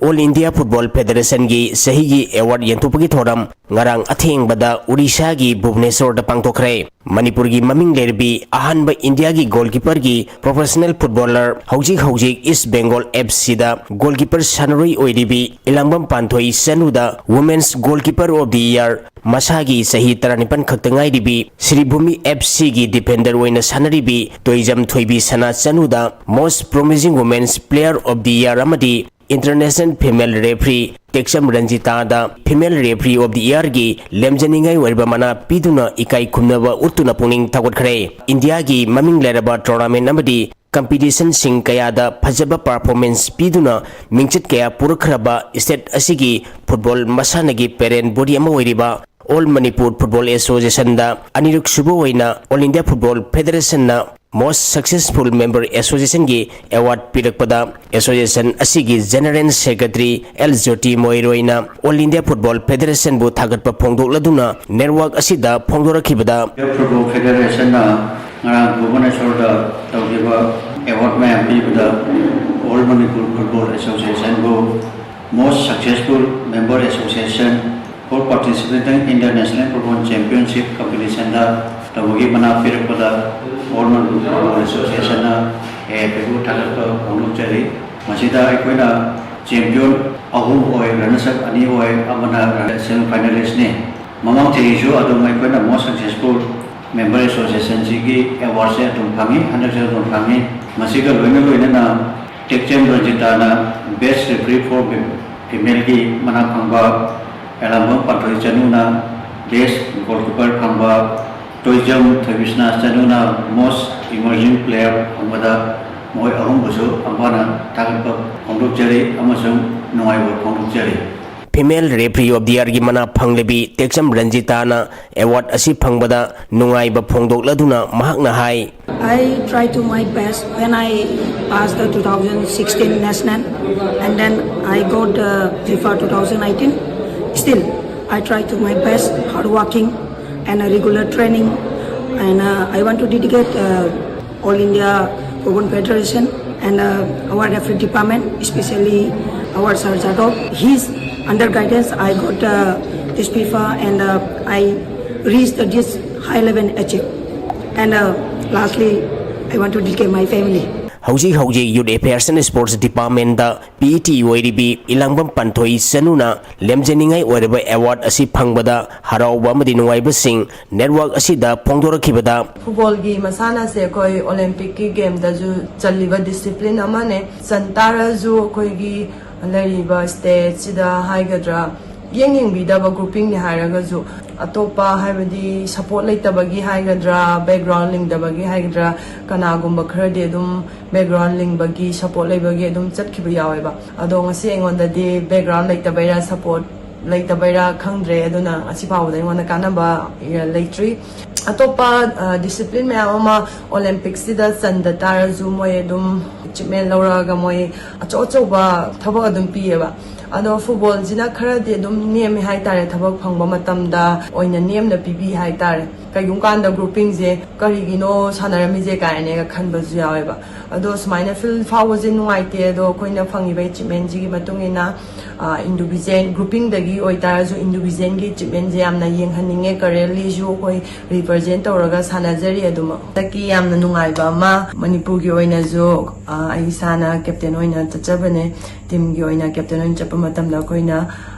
All India Football Federationꯒꯤ ꯆꯍꯤꯒꯤ award ꯌꯦꯟꯊꯣꯛꯄꯒꯤ ꯊꯧꯔꯝ ꯉꯔꯥꯡ ꯑꯊꯦꯡꯕꯗ ꯎꯔꯤꯁꯥꯒꯤ ꯚꯨꯕꯅꯦꯁꯣꯔꯗ ꯄꯥꯡꯊꯣꯛꯈ꯭ꯔꯦ꯫ ꯃꯅꯤꯄꯨꯔꯒꯤ ꯃꯃꯤꯡ ꯂꯩꯔꯕꯤ ꯑꯍꯥꯟꯕ ꯏꯟꯗꯤꯌꯥꯒꯤ goalkeeperꯒꯤ professional footballer, ꯍꯧꯖꯤꯛ ꯍꯧꯖꯤꯛ East Bengal FCꯗ goalkeeper ꯁꯥꯟꯅꯔꯣꯏ ꯑꯣꯏꯔꯤꯕꯤ Ilangbam ꯄꯥꯟꯊꯣꯏ ꯆꯅꯨꯗ Women's Goalkeeper of the Year, ꯃꯁꯥꯒꯤ ꯆꯍꯤ ꯇꯔꯥꯅꯤꯄꯥꯟ ꯈꯛꯇ ꯉꯥꯏꯔꯤꯕꯤ ꯁ꯭ꯔꯤꯚꯨꯃꯤ FCꯒꯤ defender ꯑꯣꯏꯅ ꯁꯥꯟꯅꯔꯤꯕꯤ ꯇꯣꯏꯖꯝ ꯊꯣꯏꯕꯤ ꯁꯅꯥ ꯆꯅꯨꯗ Most Promising Women's Player of the Year ꯑꯃꯗꯤ International Female Referee ꯇꯦꯛꯆꯝ ꯔꯟꯖꯤꯇꯥꯗ Female Referee of the Yearꯒꯤ ꯂꯦꯝꯖꯅꯤꯡꯉꯥꯏ ꯑꯣꯏꯔꯕ ꯃꯅꯥ ꯄꯤꯗꯨꯅ ꯏꯀꯥꯏ ꯈꯨꯝꯅꯕ ꯎꯠꯇꯨꯅ ꯄꯨꯛꯅꯤꯡ ꯊꯧꯒꯠꯈ꯭ꯔꯦ꯫ ꯏꯟꯗꯤꯌꯥꯒꯤ ꯃꯃꯤꯡ ꯂꯩꯔꯕ tournament ꯑꯃꯗꯤ competitionꯁꯤꯡ ꯀꯌꯥꯗ ꯐꯖꯕ performance ꯄꯤꯗꯨꯅ ꯃꯤꯡꯆꯠ ꯀꯌꯥ ꯄꯨꯔꯛꯈ꯭ꯔꯕ state ꯑꯁꯤꯒꯤ football ꯃꯁꯥꯟꯅꯒꯤ parent body ꯑꯃ ꯑꯣꯏꯔꯤꯕ All Manipur Football Associationꯗ ꯑꯅꯤꯔꯛ ꯁꯨꯕ ꯑꯣꯏꯅ All India Football Federationꯅ Most Successful Member Associationꯒꯤ award ꯄꯤꯔꯛꯄꯗ association ꯑꯁꯤꯒꯤ General Secretary ꯑꯦꯜ ꯖꯣꯇꯤ ꯃꯣꯏꯔꯣꯏꯅ All India Football Federationꯕꯨ ꯊꯥꯒꯠꯄ ꯐꯣꯡꯗꯣꯛꯂꯗꯨꯅ network ꯑꯁꯤꯗ ꯐꯣꯡꯗꯣꯔꯛꯈꯤꯕꯗ, Football Federationꯅ ꯉꯔꯥꯡ ꯚꯨꯕꯅꯦꯁꯣꯔꯗ ꯇꯧꯈꯤꯕ award ꯃꯌꯥꯝ ꯄꯤꯕꯗ All Manipur Football Associationꯕꯨ Most Successful Member Association for Participating in the National Football Championship Competitionꯗ ꯇꯧꯕꯒꯤ ꯃꯅꯥ ꯄꯤꯔꯛꯄꯗ All Manipur Football Associationꯅ AFFꯕꯨ ꯊꯥꯒꯠꯄ ꯐꯣꯡꯗꯣꯛꯆꯔꯤ꯫ ꯃꯁꯤꯗ ꯑꯩꯈꯣꯏꯅ champion ꯑꯍꯨꯝ ꯑꯣꯏ, runners up ꯑꯅꯤ ꯑꯣꯏ, ꯑꯃꯅ semi finalistꯅꯤ꯫ ꯃꯃꯥꯡ ꯆꯍꯤꯁꯨ ꯑꯗꯨꯝ ꯑꯩꯈꯣꯏꯅ most successful Member Associationꯁꯤꯒꯤ ꯑꯦꯋꯥꯔꯗꯁꯦ ꯑꯗꯨꯝ ꯐꯪꯉꯤ, ꯍꯟꯗꯛꯁꯨ ꯑꯗꯨꯝ ꯐꯪꯉꯤ꯫ ꯃꯁꯤꯒ ꯂꯣꯏꯅ ꯂꯣꯏꯅꯅ ꯇꯦꯛꯆꯝ ꯔꯟꯖꯤꯇꯥꯅ Best Referee for Femaleꯒꯤ ꯃꯅꯥ ꯐꯪꯕ, ꯑꯦꯂꯥꯡꯕꯝ ꯄꯥꯟꯊꯣꯏ ꯆꯅꯨꯅ Best Goalkeeper ꯐꯪꯕ, ꯇꯣꯏꯖꯝ ꯊꯣꯏꯕꯤꯁꯅꯥ ꯆꯅꯨꯅ Most Emerging Player ꯐꯪꯕꯗ ꯃꯈꯣꯏ ꯑꯍꯨꯝꯕꯨꯁꯨ ꯑꯃꯨꯛ ꯍꯟꯅ ꯊꯥꯒꯠꯄ ꯐꯣꯡꯗꯣꯛꯆꯔꯤ ꯑꯃꯁꯨꯡ ꯅꯨꯡꯉꯥꯏꯕ ꯐꯣꯡꯗꯣꯛꯆꯔꯤ꯫ Female Referee of the Yearꯒꯤ ꯃꯅꯥ ꯐꯪꯂꯤꯕꯤ ꯇꯦꯛꯆꯝ ꯔꯟꯖꯤꯇꯥꯅ ꯑꯦꯋꯥꯔꯗ ꯑꯁꯤ ꯐꯪꯕꯗ ꯅꯨꯡꯉꯥꯏꯕ ꯐꯣꯡꯗꯣꯛꯂꯗꯨꯅ ꯃꯍꯥꯛꯅ ꯍꯥꯏ, I try to my best when I passed the two thousand sixteen national, and then I got the FIFA two thousand eighteen. Still, I try to my best, hard working, and a regular training. And uh, I want to dedicate uh, All India Football Federation and uh, our referee department, especially our Sir Jadov. His under guidance, I got uh, this FIFA, and uh, I reached this high level achieve. And uh, lastly, I want to dedicate my family. ꯍꯧꯖꯤꯛ ꯍꯧꯖꯤꯛ Youth Affairs and Sports Departmentꯇ P E T ꯑꯣꯏꯔꯤꯕꯤ ꯏꯂꯥꯡꯕꯝ ꯄꯥꯟꯊꯣꯏ ꯆꯅꯨꯅ ꯂꯦꯝꯖꯅꯤꯡꯉꯥꯏ ꯑꯣꯏꯔꯕ award ꯑꯁꯤ ꯐꯪꯕꯗ ꯍꯔꯥꯎꯕ ꯑꯃꯗꯤ ꯅꯨꯡꯉꯥꯏꯕꯁꯤꯡ ꯅꯦꯠꯋꯥꯔꯛ ꯑꯁꯤꯗ ꯐꯣꯡꯗꯣꯔꯛꯈꯤꯕꯗ, ꯐꯨꯠꯕꯣꯜꯒꯤ ꯃꯁꯥꯟꯅꯁꯦ ꯑꯩꯈꯣꯏ ꯑꯣꯂꯦꯝꯄꯤꯛꯀꯤ ꯒꯦꯝꯗꯁꯨ ꯆꯜꯂꯤꯕ ꯗꯤꯁꯤꯄ꯭ꯂꯤꯟ ꯑꯃꯅꯦ꯫ ꯆꯟ ꯇꯥꯔꯁꯨ ꯑꯩꯈꯣꯏꯒꯤ ꯂꯩꯔꯤꯕ ꯁ꯭ꯇꯦꯠꯁꯤꯗ ꯍꯥꯏꯒꯗ꯭ꯔꯥ, ꯌꯦꯡ ꯌꯦꯡꯕꯤꯗꯕ ꯒ꯭ꯔꯨꯄꯤꯡꯅꯤ ꯍꯥꯏꯔꯒꯁꯨ, ꯑꯇꯣꯞꯄ ꯍꯥꯏꯕꯗꯤ ꯁꯄꯣꯔꯠ ꯂꯩꯇꯕꯒꯤ ꯍꯥꯏꯒꯗ꯭ꯔꯥ, ꯕꯦꯛꯒ꯭ꯔꯥꯎꯟ ꯂꯤꯡꯗꯕꯒꯤ ꯍꯥꯏꯒꯗ꯭ꯔꯥ, ꯀꯅꯥꯒꯨꯝꯕ ꯈꯔꯗꯤ ꯑꯗꯨꯝ ꯕꯦꯛꯒ꯭ꯔꯥꯎꯟ ꯂꯤꯡꯕꯒꯤ, ꯁꯄꯣꯔꯠ ꯂꯩꯕꯒꯤ ꯑꯗꯨꯝ ꯆꯠꯈꯤꯕ ꯌꯥꯎꯋꯦꯕ꯫ ꯑꯗꯣ ꯉꯁꯤ ꯑꯩꯉꯣꯟꯗꯗꯤ ꯕꯦꯛꯒ꯭ꯔꯥꯎꯟ ꯂꯩꯇꯕꯩꯔꯥ, ꯁꯄꯣꯔꯠ ꯂꯩꯇꯕꯩꯔꯥ ꯈꯪꯗ꯭ꯔꯦ, ꯑꯗꯨꯅ ꯉꯁꯤ ꯐꯥꯎꯕꯗ ꯑꯩꯉꯣꯟꯗ ꯀꯥꯟꯅꯕ ꯂꯩꯇ꯭ꯔꯤ꯫ ꯑꯇꯣꯞꯄ ꯗꯤꯁꯤꯄ꯭ꯂꯤꯟ ꯃꯌꯥꯝ ꯑꯃ ꯑꯣꯂꯦꯝꯄꯤꯛꯁꯤꯗ ꯆꯟꯗ ꯇꯥꯔꯁꯨ, ꯃꯣꯏ ꯑꯗꯨꯝ ꯑꯦꯆꯤꯞꯃꯦꯟ ꯂꯧꯔꯛꯑꯒ ꯃꯣꯏ ꯑꯆꯧ ꯑꯆꯧꯕ ꯊꯕꯛ ꯑꯗꯨꯝ ꯄꯤꯌꯦꯕ꯫ ꯑꯗꯣ ꯐꯨꯠꯕꯣꯜꯁꯤꯅ ꯈꯔꯗꯤ ꯑꯗꯨꯝ ꯅꯦꯝꯃꯦ ꯍꯥꯏꯇꯥꯔꯦ, ꯊꯕꯛ ꯐꯪꯕ ꯃꯇꯝꯗ ꯑꯣꯏꯅ ꯅꯦꯝꯅ ꯄꯤꯕꯤ ꯍꯥꯏꯇꯥꯔꯦ꯫ ꯀꯩꯒꯨꯝꯕ ꯀꯥꯟꯗ ꯒ꯭ꯔꯨꯄꯤꯡꯁꯦ ꯀꯔꯤꯒꯤꯅꯣ ꯁꯥꯟꯅꯔꯝꯃꯤꯁꯦ ꯀꯥꯏꯅꯒ ꯈꯟꯕꯁꯨ ꯌꯥꯎꯋꯦꯕ꯫ ꯑꯗꯣ ꯁꯨꯃꯥꯏꯅ ꯐꯤꯜ ꯐꯥꯎꯕꯁꯦ ꯅꯨꯡꯉꯥꯏꯇꯦ꯫ ꯑꯗꯣ ꯑꯩꯈꯣꯏꯅ ꯐꯪꯉꯤꯕ ꯑꯦꯆꯤꯞꯃꯦꯟꯁꯤꯒꯤ ꯃꯇꯨꯡ ꯏꯟꯅ, ꯏꯟꯗꯤꯕꯤꯖꯨꯋꯦꯜ ꯒ꯭ꯔꯨꯄꯤꯡꯗꯒꯤ ꯑꯣꯏꯇꯥꯔꯁꯨ ꯏꯟꯗꯤꯕꯤꯖꯨꯋꯦꯜꯒꯤ ꯑꯦꯆꯤꯞꯃꯦꯟꯁꯦ ꯌꯥꯝꯅ ꯌꯦꯡꯍꯟꯅꯤꯡꯉꯦ꯫ ꯀꯔꯦꯟꯂꯤꯁꯨ ꯑꯩꯈꯣꯏ ꯔꯤꯄ꯭ꯔꯖꯦꯟ ꯇꯧꯔꯒ ꯁꯥꯟꯅꯖꯔꯤ꯫ ꯑꯗꯨꯃꯛ ꯍꯟꯗꯛꯀꯤ ꯌꯥꯝꯅ ꯅꯨꯡꯉꯥꯏꯕ ꯑꯃ, ꯃꯅꯤꯄꯨꯔꯒꯤ ꯑꯣꯏꯅꯁꯨ ꯑꯩ ꯏꯁꯥꯅ ꯀꯦꯞꯇꯦꯟ ꯑꯣꯏꯅ ꯆꯠꯆꯕꯅꯦ꯫ ꯇꯤꯝꯒꯤ ꯑꯣꯏꯅ ꯀꯦꯞꯇꯦꯟ ꯑꯣꯏꯅ ꯆꯠꯄ ꯃꯇꯝꯗ ꯑꯩꯈꯣꯏꯅ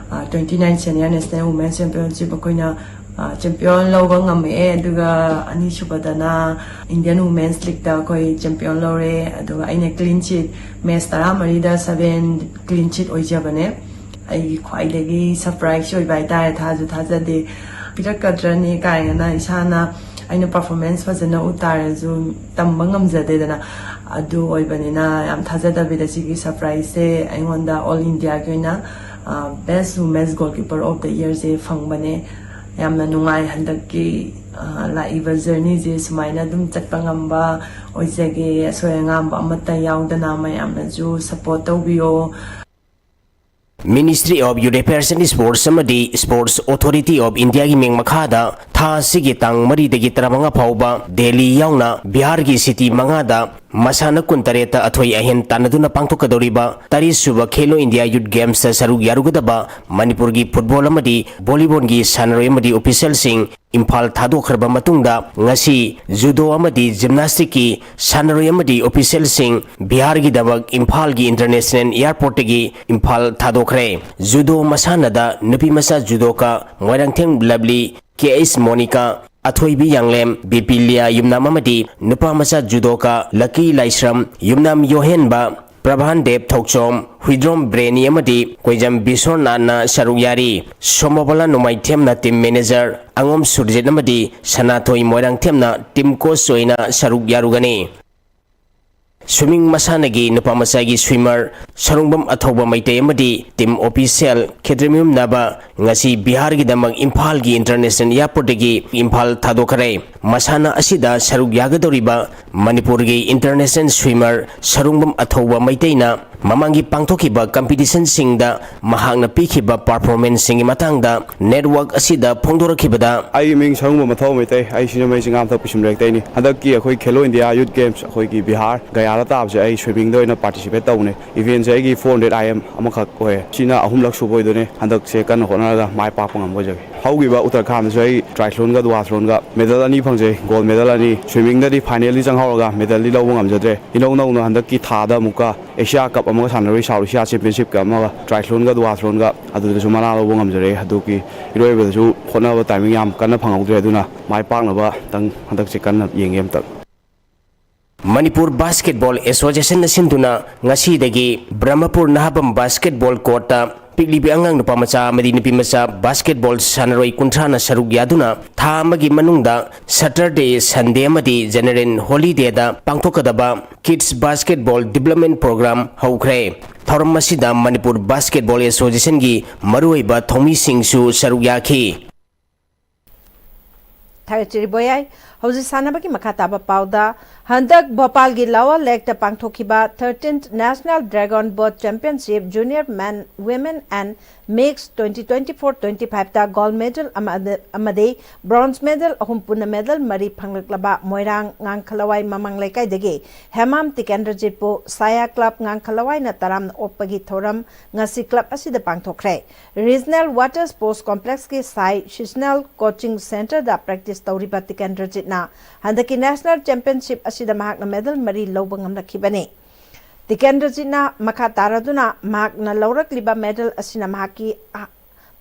twenty nine senior national women championship ꯑꯩꯈꯣꯏꯅ ꯆꯦꯝꯄꯤꯌꯟ ꯂꯧꯕ ꯉꯝꯃꯛꯑꯦ꯫ ꯑꯗꯨꯒ ꯑꯅꯤꯁꯨꯕꯗꯅ ꯏꯟꯗꯤꯌꯟ ꯋꯨꯃꯦꯟꯁ ꯂꯤꯛꯇ ꯑꯩꯈꯣꯏ ꯆꯦꯝꯄꯤꯌꯟ ꯂꯧꯔꯦ꯫ ꯑꯗꯨꯒ ꯑꯩꯅ ꯀ꯭ꯂꯤꯟ ꯆꯤꯠ, ꯃꯦꯠꯆ ꯇꯔꯥꯃꯔꯤꯗ ꯁꯚꯦꯟ ꯀ꯭ꯂꯤꯟ ꯆꯤꯠ ꯑꯣꯏꯖꯕꯅꯦ꯫ ꯑꯩꯒꯤ ꯈ꯭ꯋꯥꯏꯗꯒꯤ ꯁꯔꯄ꯭ꯔꯥꯏꯁ ꯑꯣꯏꯕ ꯍꯥꯏꯇꯥꯔꯦ꯫ ꯊꯥꯁꯨ ꯊꯥꯖꯗꯦ, ꯄꯤꯔꯛꯀꯗ꯭ꯔꯅꯤ ꯀꯥꯏꯅ꯫ ꯏꯁꯥꯅ, ꯑꯩꯅ ꯄꯔꯐꯣꯔꯃꯦꯟꯁ ꯐꯖꯅ ꯎꯠ ꯇꯥꯔꯁꯨ ꯇꯝꯕ ꯉꯝꯖꯗꯦꯗꯅ꯫ ꯑꯗꯨ ꯑꯣꯏꯕꯅꯤꯅ ꯌꯥꯝ ꯊꯥꯖꯗꯕꯤꯗ ꯁꯤꯒꯤ ꯁꯔꯄ꯭ꯔꯥꯏꯁꯁꯦ ꯑꯩꯉꯣꯟꯗ ꯑꯣꯜ ꯏꯟꯗꯤꯌꯥꯒꯤ ꯑꯣꯏꯅ ꯕꯦꯁ ꯋꯨꯃꯦꯟꯁ ꯒꯣꯜꯀꯤꯄꯔ ꯑꯣꯐ ꯗ ꯏꯌꯔꯁꯦ ꯐꯪꯕꯅꯦ꯫ ꯌꯥꯝꯅ ꯅꯨꯡꯉꯥꯏ꯫ ꯍꯟꯗꯛꯀꯤ, ꯑ, ꯂꯥꯛꯏꯕ ꯖꯔꯅꯤꯁꯦ ꯁꯨꯃꯥꯏꯅ ꯑꯗꯨꯝ ꯆꯠꯄ ꯉꯝꯕ ꯑꯣꯏꯖꯒꯦ꯫ ꯑꯁꯣꯏ ꯑꯉꯥꯝꯕ ꯑꯃꯠꯇ ꯌꯥꯎꯗꯅ ꯃꯌꯥꯝꯅꯁꯨ ꯁꯞꯄꯣꯔꯠ ꯇꯧꯕꯤꯌꯣ꯫ Ministry of Youth Affairs and Sports ꯑꯃꯗꯤ Sports Authority of Indiaꯒꯤ ꯃꯤꯡ ꯃꯈꯥꯗ ꯊꯥ ꯑꯁꯤꯒꯤ ꯇꯥꯡ ꯃꯔꯤꯗꯒꯤ ꯇꯔꯥꯃꯉꯥ ꯐꯥꯎꯕ ꯗꯦꯜꯂꯤ ꯌꯥꯎꯅ ꯕꯤꯍꯥꯔꯒꯤ ꯁꯤꯇꯤ ꯃꯉꯥꯗ ꯃꯁꯥꯟꯅ ꯀꯨꯟꯇꯔꯦꯠꯇ ꯑꯊꯣꯏ ꯑꯍꯦꯟ ꯇꯥꯟꯅꯗꯨꯅ ꯄꯥꯡꯊꯣꯛꯀꯗꯧꯔꯤꯕ ꯇꯔꯦꯠ ꯁꯨꯕ ꯈꯦꯂꯣ ꯏꯟꯗꯤꯌꯥ ꯌꯨꯠ ꯒꯦꯝꯁꯇ ꯁꯔꯨꯛ ꯌꯥꯔꯨꯒꯗꯕ ꯃꯅꯤꯄꯨꯔꯒꯤ ꯐꯨꯠꯕꯣꯜ ꯑꯃꯗꯤ ꯚꯣꯂꯤꯕꯣꯜꯒꯤ ꯁꯥꯟꯅꯔꯣꯏ ꯑꯃꯗꯤ ꯑꯣꯐꯤꯁꯤꯌꯦꯜꯁꯤꯡ ꯏꯝꯐꯥꯜ ꯊꯥꯗꯣꯛꯈ꯭ꯔꯕ ꯃꯇꯨꯡꯗ, ꯉꯁꯤ ꯖꯨꯗꯣ ꯑꯃꯗꯤ ꯖꯤꯝꯅꯥꯁꯇꯤꯛꯀꯤ ꯁꯥꯟꯅꯔꯣꯏ ꯑꯃꯗꯤ ꯑꯣꯐꯤꯁꯤꯌꯦꯜꯁꯤꯡ ꯕꯤꯍꯥꯔꯒꯤꯗꯃꯛ ꯏꯝꯐꯥꯜꯒꯤ ꯏꯟꯇꯔꯅꯦꯁꯅꯦꯜ ꯏꯌꯥꯔꯄꯣꯔꯠꯇꯒꯤ ꯏꯝꯐꯥꯜ ꯊꯥꯗꯣꯛꯈ꯭ꯔꯦ꯫ ꯖꯨꯗꯣ ꯃꯁꯥꯟꯅꯗ ꯅꯨꯄꯤꯃꯆꯥ ꯖꯨꯗꯣꯀꯥ ꯃꯣꯏꯔꯥꯡꯊꯦꯝ ꯂꯕꯂꯤ, ꯀꯦ ꯑꯩꯆ ꯃꯣꯅꯤꯀꯥ, ꯑꯊꯣꯏꯕꯤ ꯌꯥꯡꯂꯦꯝ, ꯕꯤꯄꯤꯂꯤꯌꯥ ꯌꯨꯝꯅꯥꯝ ꯑꯃꯗꯤ ꯅꯨꯄꯥꯃꯆꯥ ꯖꯨꯗꯣꯀꯥ ꯂꯛꯀꯤ ꯂꯥꯏꯁ꯭ꯔꯝ, ꯌꯨꯝꯅꯥꯝ ꯌꯣꯍꯦꯟꯕ, ꯄ꯭ꯔꯚꯥꯟ ꯗꯦꯕ ꯊꯧꯆꯣꯝ, ꯍꯨꯏꯗ꯭ꯔꯣꯝ ꯕ꯭ꯔꯦꯅꯤ ꯑꯃꯗꯤ ꯀꯣꯏꯖꯝ ꯕꯤꯁ꯭ꯋꯔꯅꯥꯊꯅ ꯁꯔꯨꯛ ꯌꯥꯔꯤ꯫ ꯁꯣꯃꯣꯕꯂꯥ ꯅꯣꯡꯃꯥꯏꯊꯦꯝꯅ ꯇꯤꯝ ꯃꯦꯅꯦꯖꯔ, ꯑꯉꯣꯝ ꯁꯨꯔꯖꯤꯠ ꯑꯃꯗꯤ ꯁꯅꯥꯊꯣꯏ ꯃꯣꯏꯔꯥꯡꯊꯦꯝꯅ ꯇꯤꯝ ꯀꯣꯆ ꯑꯣꯏꯅ ꯁꯔꯨꯛ ꯌꯥꯔꯨꯒꯅꯤ꯫ ꯁ꯭ꯋꯤꯃꯤꯡ ꯃꯁꯥꯟꯅꯒꯤ ꯅꯨꯄꯥ ꯃꯆꯥꯒꯤ ꯁ꯭ꯋꯤꯃꯔ ꯁꯔꯨꯡꯕꯝ ꯑꯊꯧꯕ ꯃꯩꯇꯩ ꯑꯃꯗꯤ ꯇꯤꯝ ꯑꯣꯐꯤꯁꯤꯌꯦꯜ ꯈꯦꯇ꯭ꯔꯤꯃꯌꯨꯝ ꯅꯥꯕ ꯉꯁꯤ ꯕꯤꯍꯥꯔꯒꯤꯗꯃꯛ ꯏꯝꯐꯥꯜꯒꯤ ꯏꯟꯇꯔꯅꯦꯁꯅꯦꯜ ꯏꯌꯥꯔꯄꯣꯔꯠꯇꯒꯤ ꯏꯝꯐꯥꯜ ꯊꯥꯗꯣꯛꯈ꯭ꯔꯦ꯫ ꯃꯁꯥꯟꯅ ꯑꯁꯤꯗ ꯁꯔꯨꯛ ꯌꯥꯒꯗꯧꯔꯤꯕ ꯃꯅꯤꯄꯨꯔꯒꯤ ꯏꯟꯇꯔꯅꯦꯁꯅꯦꯜ ꯁ꯭ꯋꯤꯃꯔ ꯁꯔꯨꯡꯕꯝ ꯑꯊꯧꯕ ꯃꯩꯇꯩꯅ ꯃꯃꯥꯡꯒꯤ ꯄꯥꯡꯊꯣꯛꯈꯤꯕ ꯀꯝꯄꯤꯇꯤꯁꯟꯁꯤꯡꯗ ꯃꯍꯥꯛꯅ ꯄꯤꯈꯤꯕ ꯄꯔꯐꯣꯔꯃꯦꯟꯁꯁꯤꯡꯒꯤ ꯃꯇꯥꯡꯗ ꯅꯦꯠꯋꯥꯔꯛ ꯑꯁꯤꯗ ꯐꯣꯡꯗꯣꯔꯛꯈꯤꯕꯗ, ꯑꯩꯒꯤ ꯃꯤꯡ ꯁꯔꯨꯡꯕꯝ ꯑꯊꯧꯕ ꯃꯩꯇꯩ, ꯑꯩ ꯁꯤꯡꯖꯃꯩ ꯆꯤꯡꯉꯥꯝꯊꯛ ꯄꯤꯁꯨꯝ ꯂꯩꯔꯛꯇꯩꯅꯤ꯫ ꯍꯟꯗꯛꯀꯤ ꯑꯩꯈꯣꯏ ꯈꯦꯂꯣ ꯏꯟꯗꯤꯌꯥ ꯌꯨꯠ ꯒꯦꯝꯁ ꯑꯩꯈꯣꯏꯒꯤ ꯕꯤꯍꯥꯔ ꯒꯌꯥꯗ ꯇꯥꯕꯁꯦ ꯑꯩ ꯁ꯭ꯋꯤꯃꯤꯡꯗ ꯑꯣꯏꯅ ꯄꯥꯔꯇꯤꯁꯤꯄꯦꯠ ꯇꯧꯕꯅꯦ꯫ ꯏꯚꯦꯟꯁꯦ ꯑꯩꯒꯤ ꯐꯣꯔ ꯍꯟꯗ꯭ꯔꯦꯠ ꯑꯥꯏ ꯑꯦꯝ ꯑꯃꯈꯛ ꯑꯣꯏꯌꯦ꯫ ꯁꯤꯅ ꯑꯍꯨꯝꯂꯛ ꯁꯨꯕ ꯑꯣꯏꯗꯣꯏꯅꯦ꯫ ꯍꯟꯗꯛꯁꯦ ꯀꯟꯅ ꯍꯣꯠꯅꯔꯒ ꯃꯥꯏ ꯄꯥꯛꯄ ꯉꯝꯕ ꯑꯣꯏꯖꯒꯦ꯫ ꯍꯧꯈꯤꯕ ꯎꯠꯇꯔꯈꯥꯟꯗꯁꯨ ꯑꯩ triathlonꯒ duathlonꯒ medal ꯑꯅꯤ ꯐꯪꯖꯩ, gold medal ꯑꯅꯤ꯫ Swimmingꯗꯗꯤ finalꯗꯤ ꯆꯪꯍꯧꯔꯒ medalꯗꯤ ꯂꯧꯕ ꯉꯝꯖꯗ꯭ꯔꯦ꯫ ꯏꯅꯧ ꯅꯧꯅ ꯍꯟꯗꯛꯀꯤ ꯊꯥꯗ ꯑꯃꯨꯛꯀ Asia Cup ꯑꯃꯒ ꯁꯥꯟꯅꯔꯨꯏ, South Asia Championshipꯀ ꯑꯃꯒ, triathlonꯒ duathlonꯒ, ꯑꯗꯨꯗꯁꯨ ꯃꯅꯥ ꯂꯧꯕ ꯉꯝꯖꯔꯦ꯫ ꯑꯗꯨꯒꯤ ꯏꯔꯣꯏꯕꯗꯁꯨ ꯍꯣꯠꯅꯕ timing ꯌꯥꯝ ꯀꯟꯅ ꯐꯪꯍꯧꯗ꯭ꯔꯦ, ꯑꯗꯨꯅ ꯃꯥꯏ ꯄꯥꯛꯅꯕ ꯇꯪ ꯍꯟꯗꯛꯁꯦ ꯀꯟꯅ ꯌꯦꯡꯒꯦ ꯑꯝꯇꯪ꯫ ꯃꯅꯤꯄꯨꯔ ꯕꯥꯁꯀꯦꯠꯕꯣꯜ ꯑꯦꯁꯣꯁꯤꯌꯦꯁꯟꯅ ꯁꯤꯟꯗꯨꯅ ꯉꯁꯤꯗꯒꯤ ꯕ꯭ꯔꯍꯃꯄꯨꯔ ꯅꯍꯥꯕꯝ ꯕꯥꯁꯀꯦꯠꯕꯣꯜ ꯀꯣꯔꯠꯇ ꯄꯤꯛꯂꯤꯕꯤ ꯑꯉꯥꯡ ꯅꯨꯄꯥ ꯃꯆꯥ ꯑꯃꯗꯤ ꯅꯨꯄꯤ ꯃꯆꯥ ꯕꯥꯁꯀꯦꯠꯕꯣꯜ ꯁꯥꯟꯅꯔꯣꯏ ꯀꯨꯟꯊ꯭ꯔꯥꯅ ꯁꯔꯨꯛ ꯌꯥꯗꯨꯅ ꯊꯥ ꯑꯃꯒꯤ ꯃꯅꯨꯡꯗ Saturday, Sunday ꯑꯃꯗꯤ general holidayꯗ ꯄꯥꯡꯊꯣꯛꯀꯗꯕ Kids Basketball Development Program ꯍꯧꯈ꯭ꯔꯦ꯫ ꯊꯧꯔꯝ ꯑꯁꯤꯗ ꯃꯅꯤꯄꯨꯔ ꯕꯥꯁꯀꯦꯠꯕꯣꯜ ꯑꯦꯁꯣꯁꯤꯌꯦꯁꯟꯒꯤ ꯃꯔꯨꯑꯣꯏꯕ ꯊꯧꯃꯤꯁꯤꯡꯁꯨ ꯁꯔꯨꯛ ꯌꯥꯈꯤ꯫ ꯊꯥꯒꯠꯆꯔꯤ ꯕꯣꯌꯥꯏ꯫ ꯍꯧꯖꯤꯛ ꯁꯥꯟꯅꯕꯒꯤ ꯃꯈꯥ ꯇꯥꯕ ꯄꯥꯎꯗ, ꯍꯟꯗꯛ ꯚꯣꯄꯥꯜꯒꯤ ꯂꯥꯋꯥ ꯂꯦꯛꯇ ꯄꯥꯡꯊꯣꯛꯈꯤꯕ thirteenth National Dragon Boat Championship Junior Men, Women and Mixed twenty twenty-four twenty-fiveꯇ gold medal ꯑꯃ ꯑꯃꯗꯤ bronze medal ꯑꯍꯨꯝ ꯄꯨꯟꯅ medal ꯃꯔꯤ ꯐꯪꯂꯛꯂꯕ ꯃꯣꯏꯔꯥꯡ ꯉꯥꯡꯈꯂꯋꯥꯏ ꯃꯃꯥꯡ ꯂꯩꯀꯥꯏꯗꯒꯤ ꯍꯦꯃꯥꯝ ꯇꯤꯀꯦꯟꯗ꯭ꯔꯖꯤꯠꯄꯨ ꯁꯥꯌꯥ club ꯉꯥꯡꯈꯂꯋꯥꯏꯅ ꯇꯔꯥꯝꯅ ꯑꯣꯛꯄꯒꯤ ꯊꯧꯔꯝ ꯉꯁꯤ club ꯑꯁꯤꯗ ꯄꯥꯡꯊꯣꯛꯈ꯭ꯔꯦ꯫ Regional Water Sports Complexꯀꯤ ꯁꯥꯏ Seasonal Coaching Centreꯗ practice ꯇꯧꯔꯤꯕ ꯇꯤꯀꯦꯟꯗ꯭ꯔꯖꯤꯠꯅ ꯍꯟꯗꯛꯀꯤ National Championship ꯑꯁꯤꯗ ꯃꯍꯥꯛꯅ medal ꯃꯔꯤ ꯂꯧꯕ ꯉꯝꯂꯛꯈꯤꯕꯅꯤ꯫ ꯇꯤꯀꯦꯟꯗ꯭ꯔꯖꯤꯠꯅ ꯃꯈꯥ ꯇꯥꯔꯗꯨꯅ ꯃꯍꯥꯛꯅ ꯂꯧꯔꯛꯂꯤꯕ medal ꯑꯁꯤꯅ ꯃꯍꯥꯛꯀꯤ ꯑꯍ-,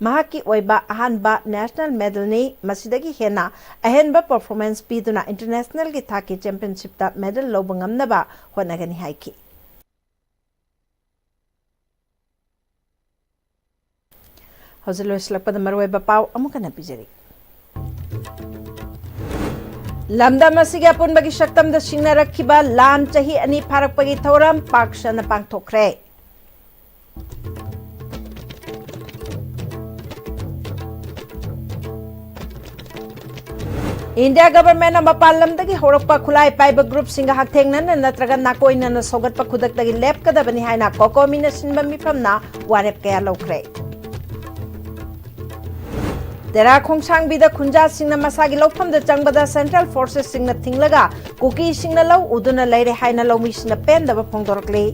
ꯃꯍꯥꯛꯀꯤ ꯑꯣꯏꯕ ꯑꯍꯥꯟꯕ national medalꯅꯤ꯫ ꯃꯁꯤꯗꯒꯤ ꯍꯦꯟꯅ ꯑꯍꯦꯟꯕ performance ꯄꯤꯗꯨꯅ internationalꯒꯤ ꯊꯥꯛꯀꯤ championshipꯇ medal ꯂꯧꯕ ꯉꯝꯅꯕ ꯍꯣꯠꯅꯒꯅꯤ ꯍꯥꯏꯈꯤ꯫ ꯍꯧꯖꯤꯛ ꯂꯣꯏꯁꯤꯜꯂꯛꯄꯗ ꯃꯔꯨꯑꯣꯏꯕ ꯄꯥꯎ ꯑꯃꯨꯛ ꯍꯟꯅ ꯄꯤꯖꯔꯤ꯫ ꯂꯝꯗꯝ ꯑꯁꯤꯒꯤ ꯑꯄꯨꯟꯕꯒꯤ ꯁꯛꯇꯝꯗ ꯁꯤꯡꯅꯔꯛꯈꯤꯕ ꯂꯥꯟ ꯆꯍꯤ ꯑꯅꯤ ꯐꯥꯔꯛꯄꯒꯤ ꯊꯧꯔꯝ ꯄꯥꯛ ꯁꯟꯅ ꯄꯥꯡꯊꯣꯛꯈ꯭ꯔꯦ꯫ ꯏꯟꯗꯤꯌꯥ ꯒꯚꯔꯟꯃꯦꯟꯠꯅ ꯃꯄꯥꯟ ꯂꯝꯗꯒꯤ ꯍꯧꯔꯛꯄ ꯈꯨꯠꯂꯥꯏ ꯄꯥꯏꯕ ꯒ꯭ꯔꯨꯞꯁꯤꯡꯒ ꯍꯛꯊꯦꯡꯅꯅ ꯅꯠꯇ꯭ꯔꯒ ꯅꯥꯀꯣꯏꯅꯅ ꯁꯧꯒꯠꯄ ꯈꯨꯗꯛꯇꯒꯤ ꯂꯦꯞꯀꯗꯕꯅꯤ ꯍꯥꯏꯅ ꯀꯣꯀꯣꯃꯤꯅ ꯁꯤꯟꯕ ꯃꯤꯐꯝꯅ ꯋꯥꯔꯦꯞ ꯀꯌꯥ ꯂꯧꯈ꯭ꯔꯦ꯫ ꯇꯦꯔꯥ ꯈꯣꯡꯁꯥꯡꯕꯤꯗ ꯈꯨꯟꯖꯥꯁꯤꯡꯅ ꯃꯁꯥꯒꯤ ꯂꯧꯐꯝꯗ ꯆꯪꯕꯗ ꯁꯦꯟꯇ꯭ꯔꯦꯜ ꯐꯣꯔꯁꯦꯁꯁꯤꯡꯅ ꯊꯤꯡꯂꯒ ꯀꯨꯀꯤꯁꯤꯡꯅ ꯂꯧ ꯎꯗꯨꯅ ꯂꯩꯔꯦ ꯍꯥꯏꯅ ꯂꯧꯃꯤꯁꯤꯡꯅ ꯄꯦꯟꯗꯕ ꯐꯣꯡꯗꯣꯔꯛꯂꯤ꯫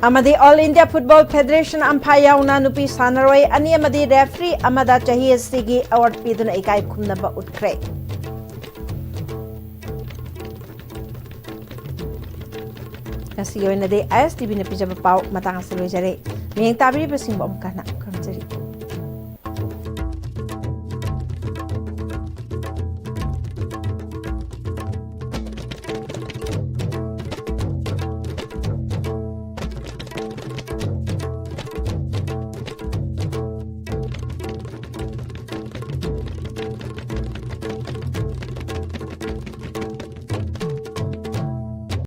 ꯑꯃꯗꯤ All India Football Federation ꯑꯝꯐꯥ ꯌꯥꯎꯅ ꯅꯨꯄꯤ ꯁꯥꯟꯅꯔꯣꯏ ꯑꯅꯤ ꯑꯃꯗꯤ referee ꯑꯃꯗ ꯆꯍꯤ ꯑꯁꯤꯒꯤ award ꯄꯤꯗꯨꯅ ꯏꯀꯥꯏ ꯈꯨꯝꯅꯕ ꯎꯠꯈ꯭ꯔꯦ꯫ ꯉꯁꯤꯒꯤ ꯑꯣꯏꯅꯗꯤ ISTVꯅ ꯄꯤꯖꯕ ꯄꯥꯎ ꯃꯇꯥꯡ ꯑꯁꯤ ꯂꯣꯏꯖꯔꯦ꯫ ꯃꯤꯠꯌꯦꯡ ꯇꯥꯕꯤꯔꯤꯕꯁꯤꯡꯕꯨ ꯑꯃꯨꯛ ꯍꯟꯅ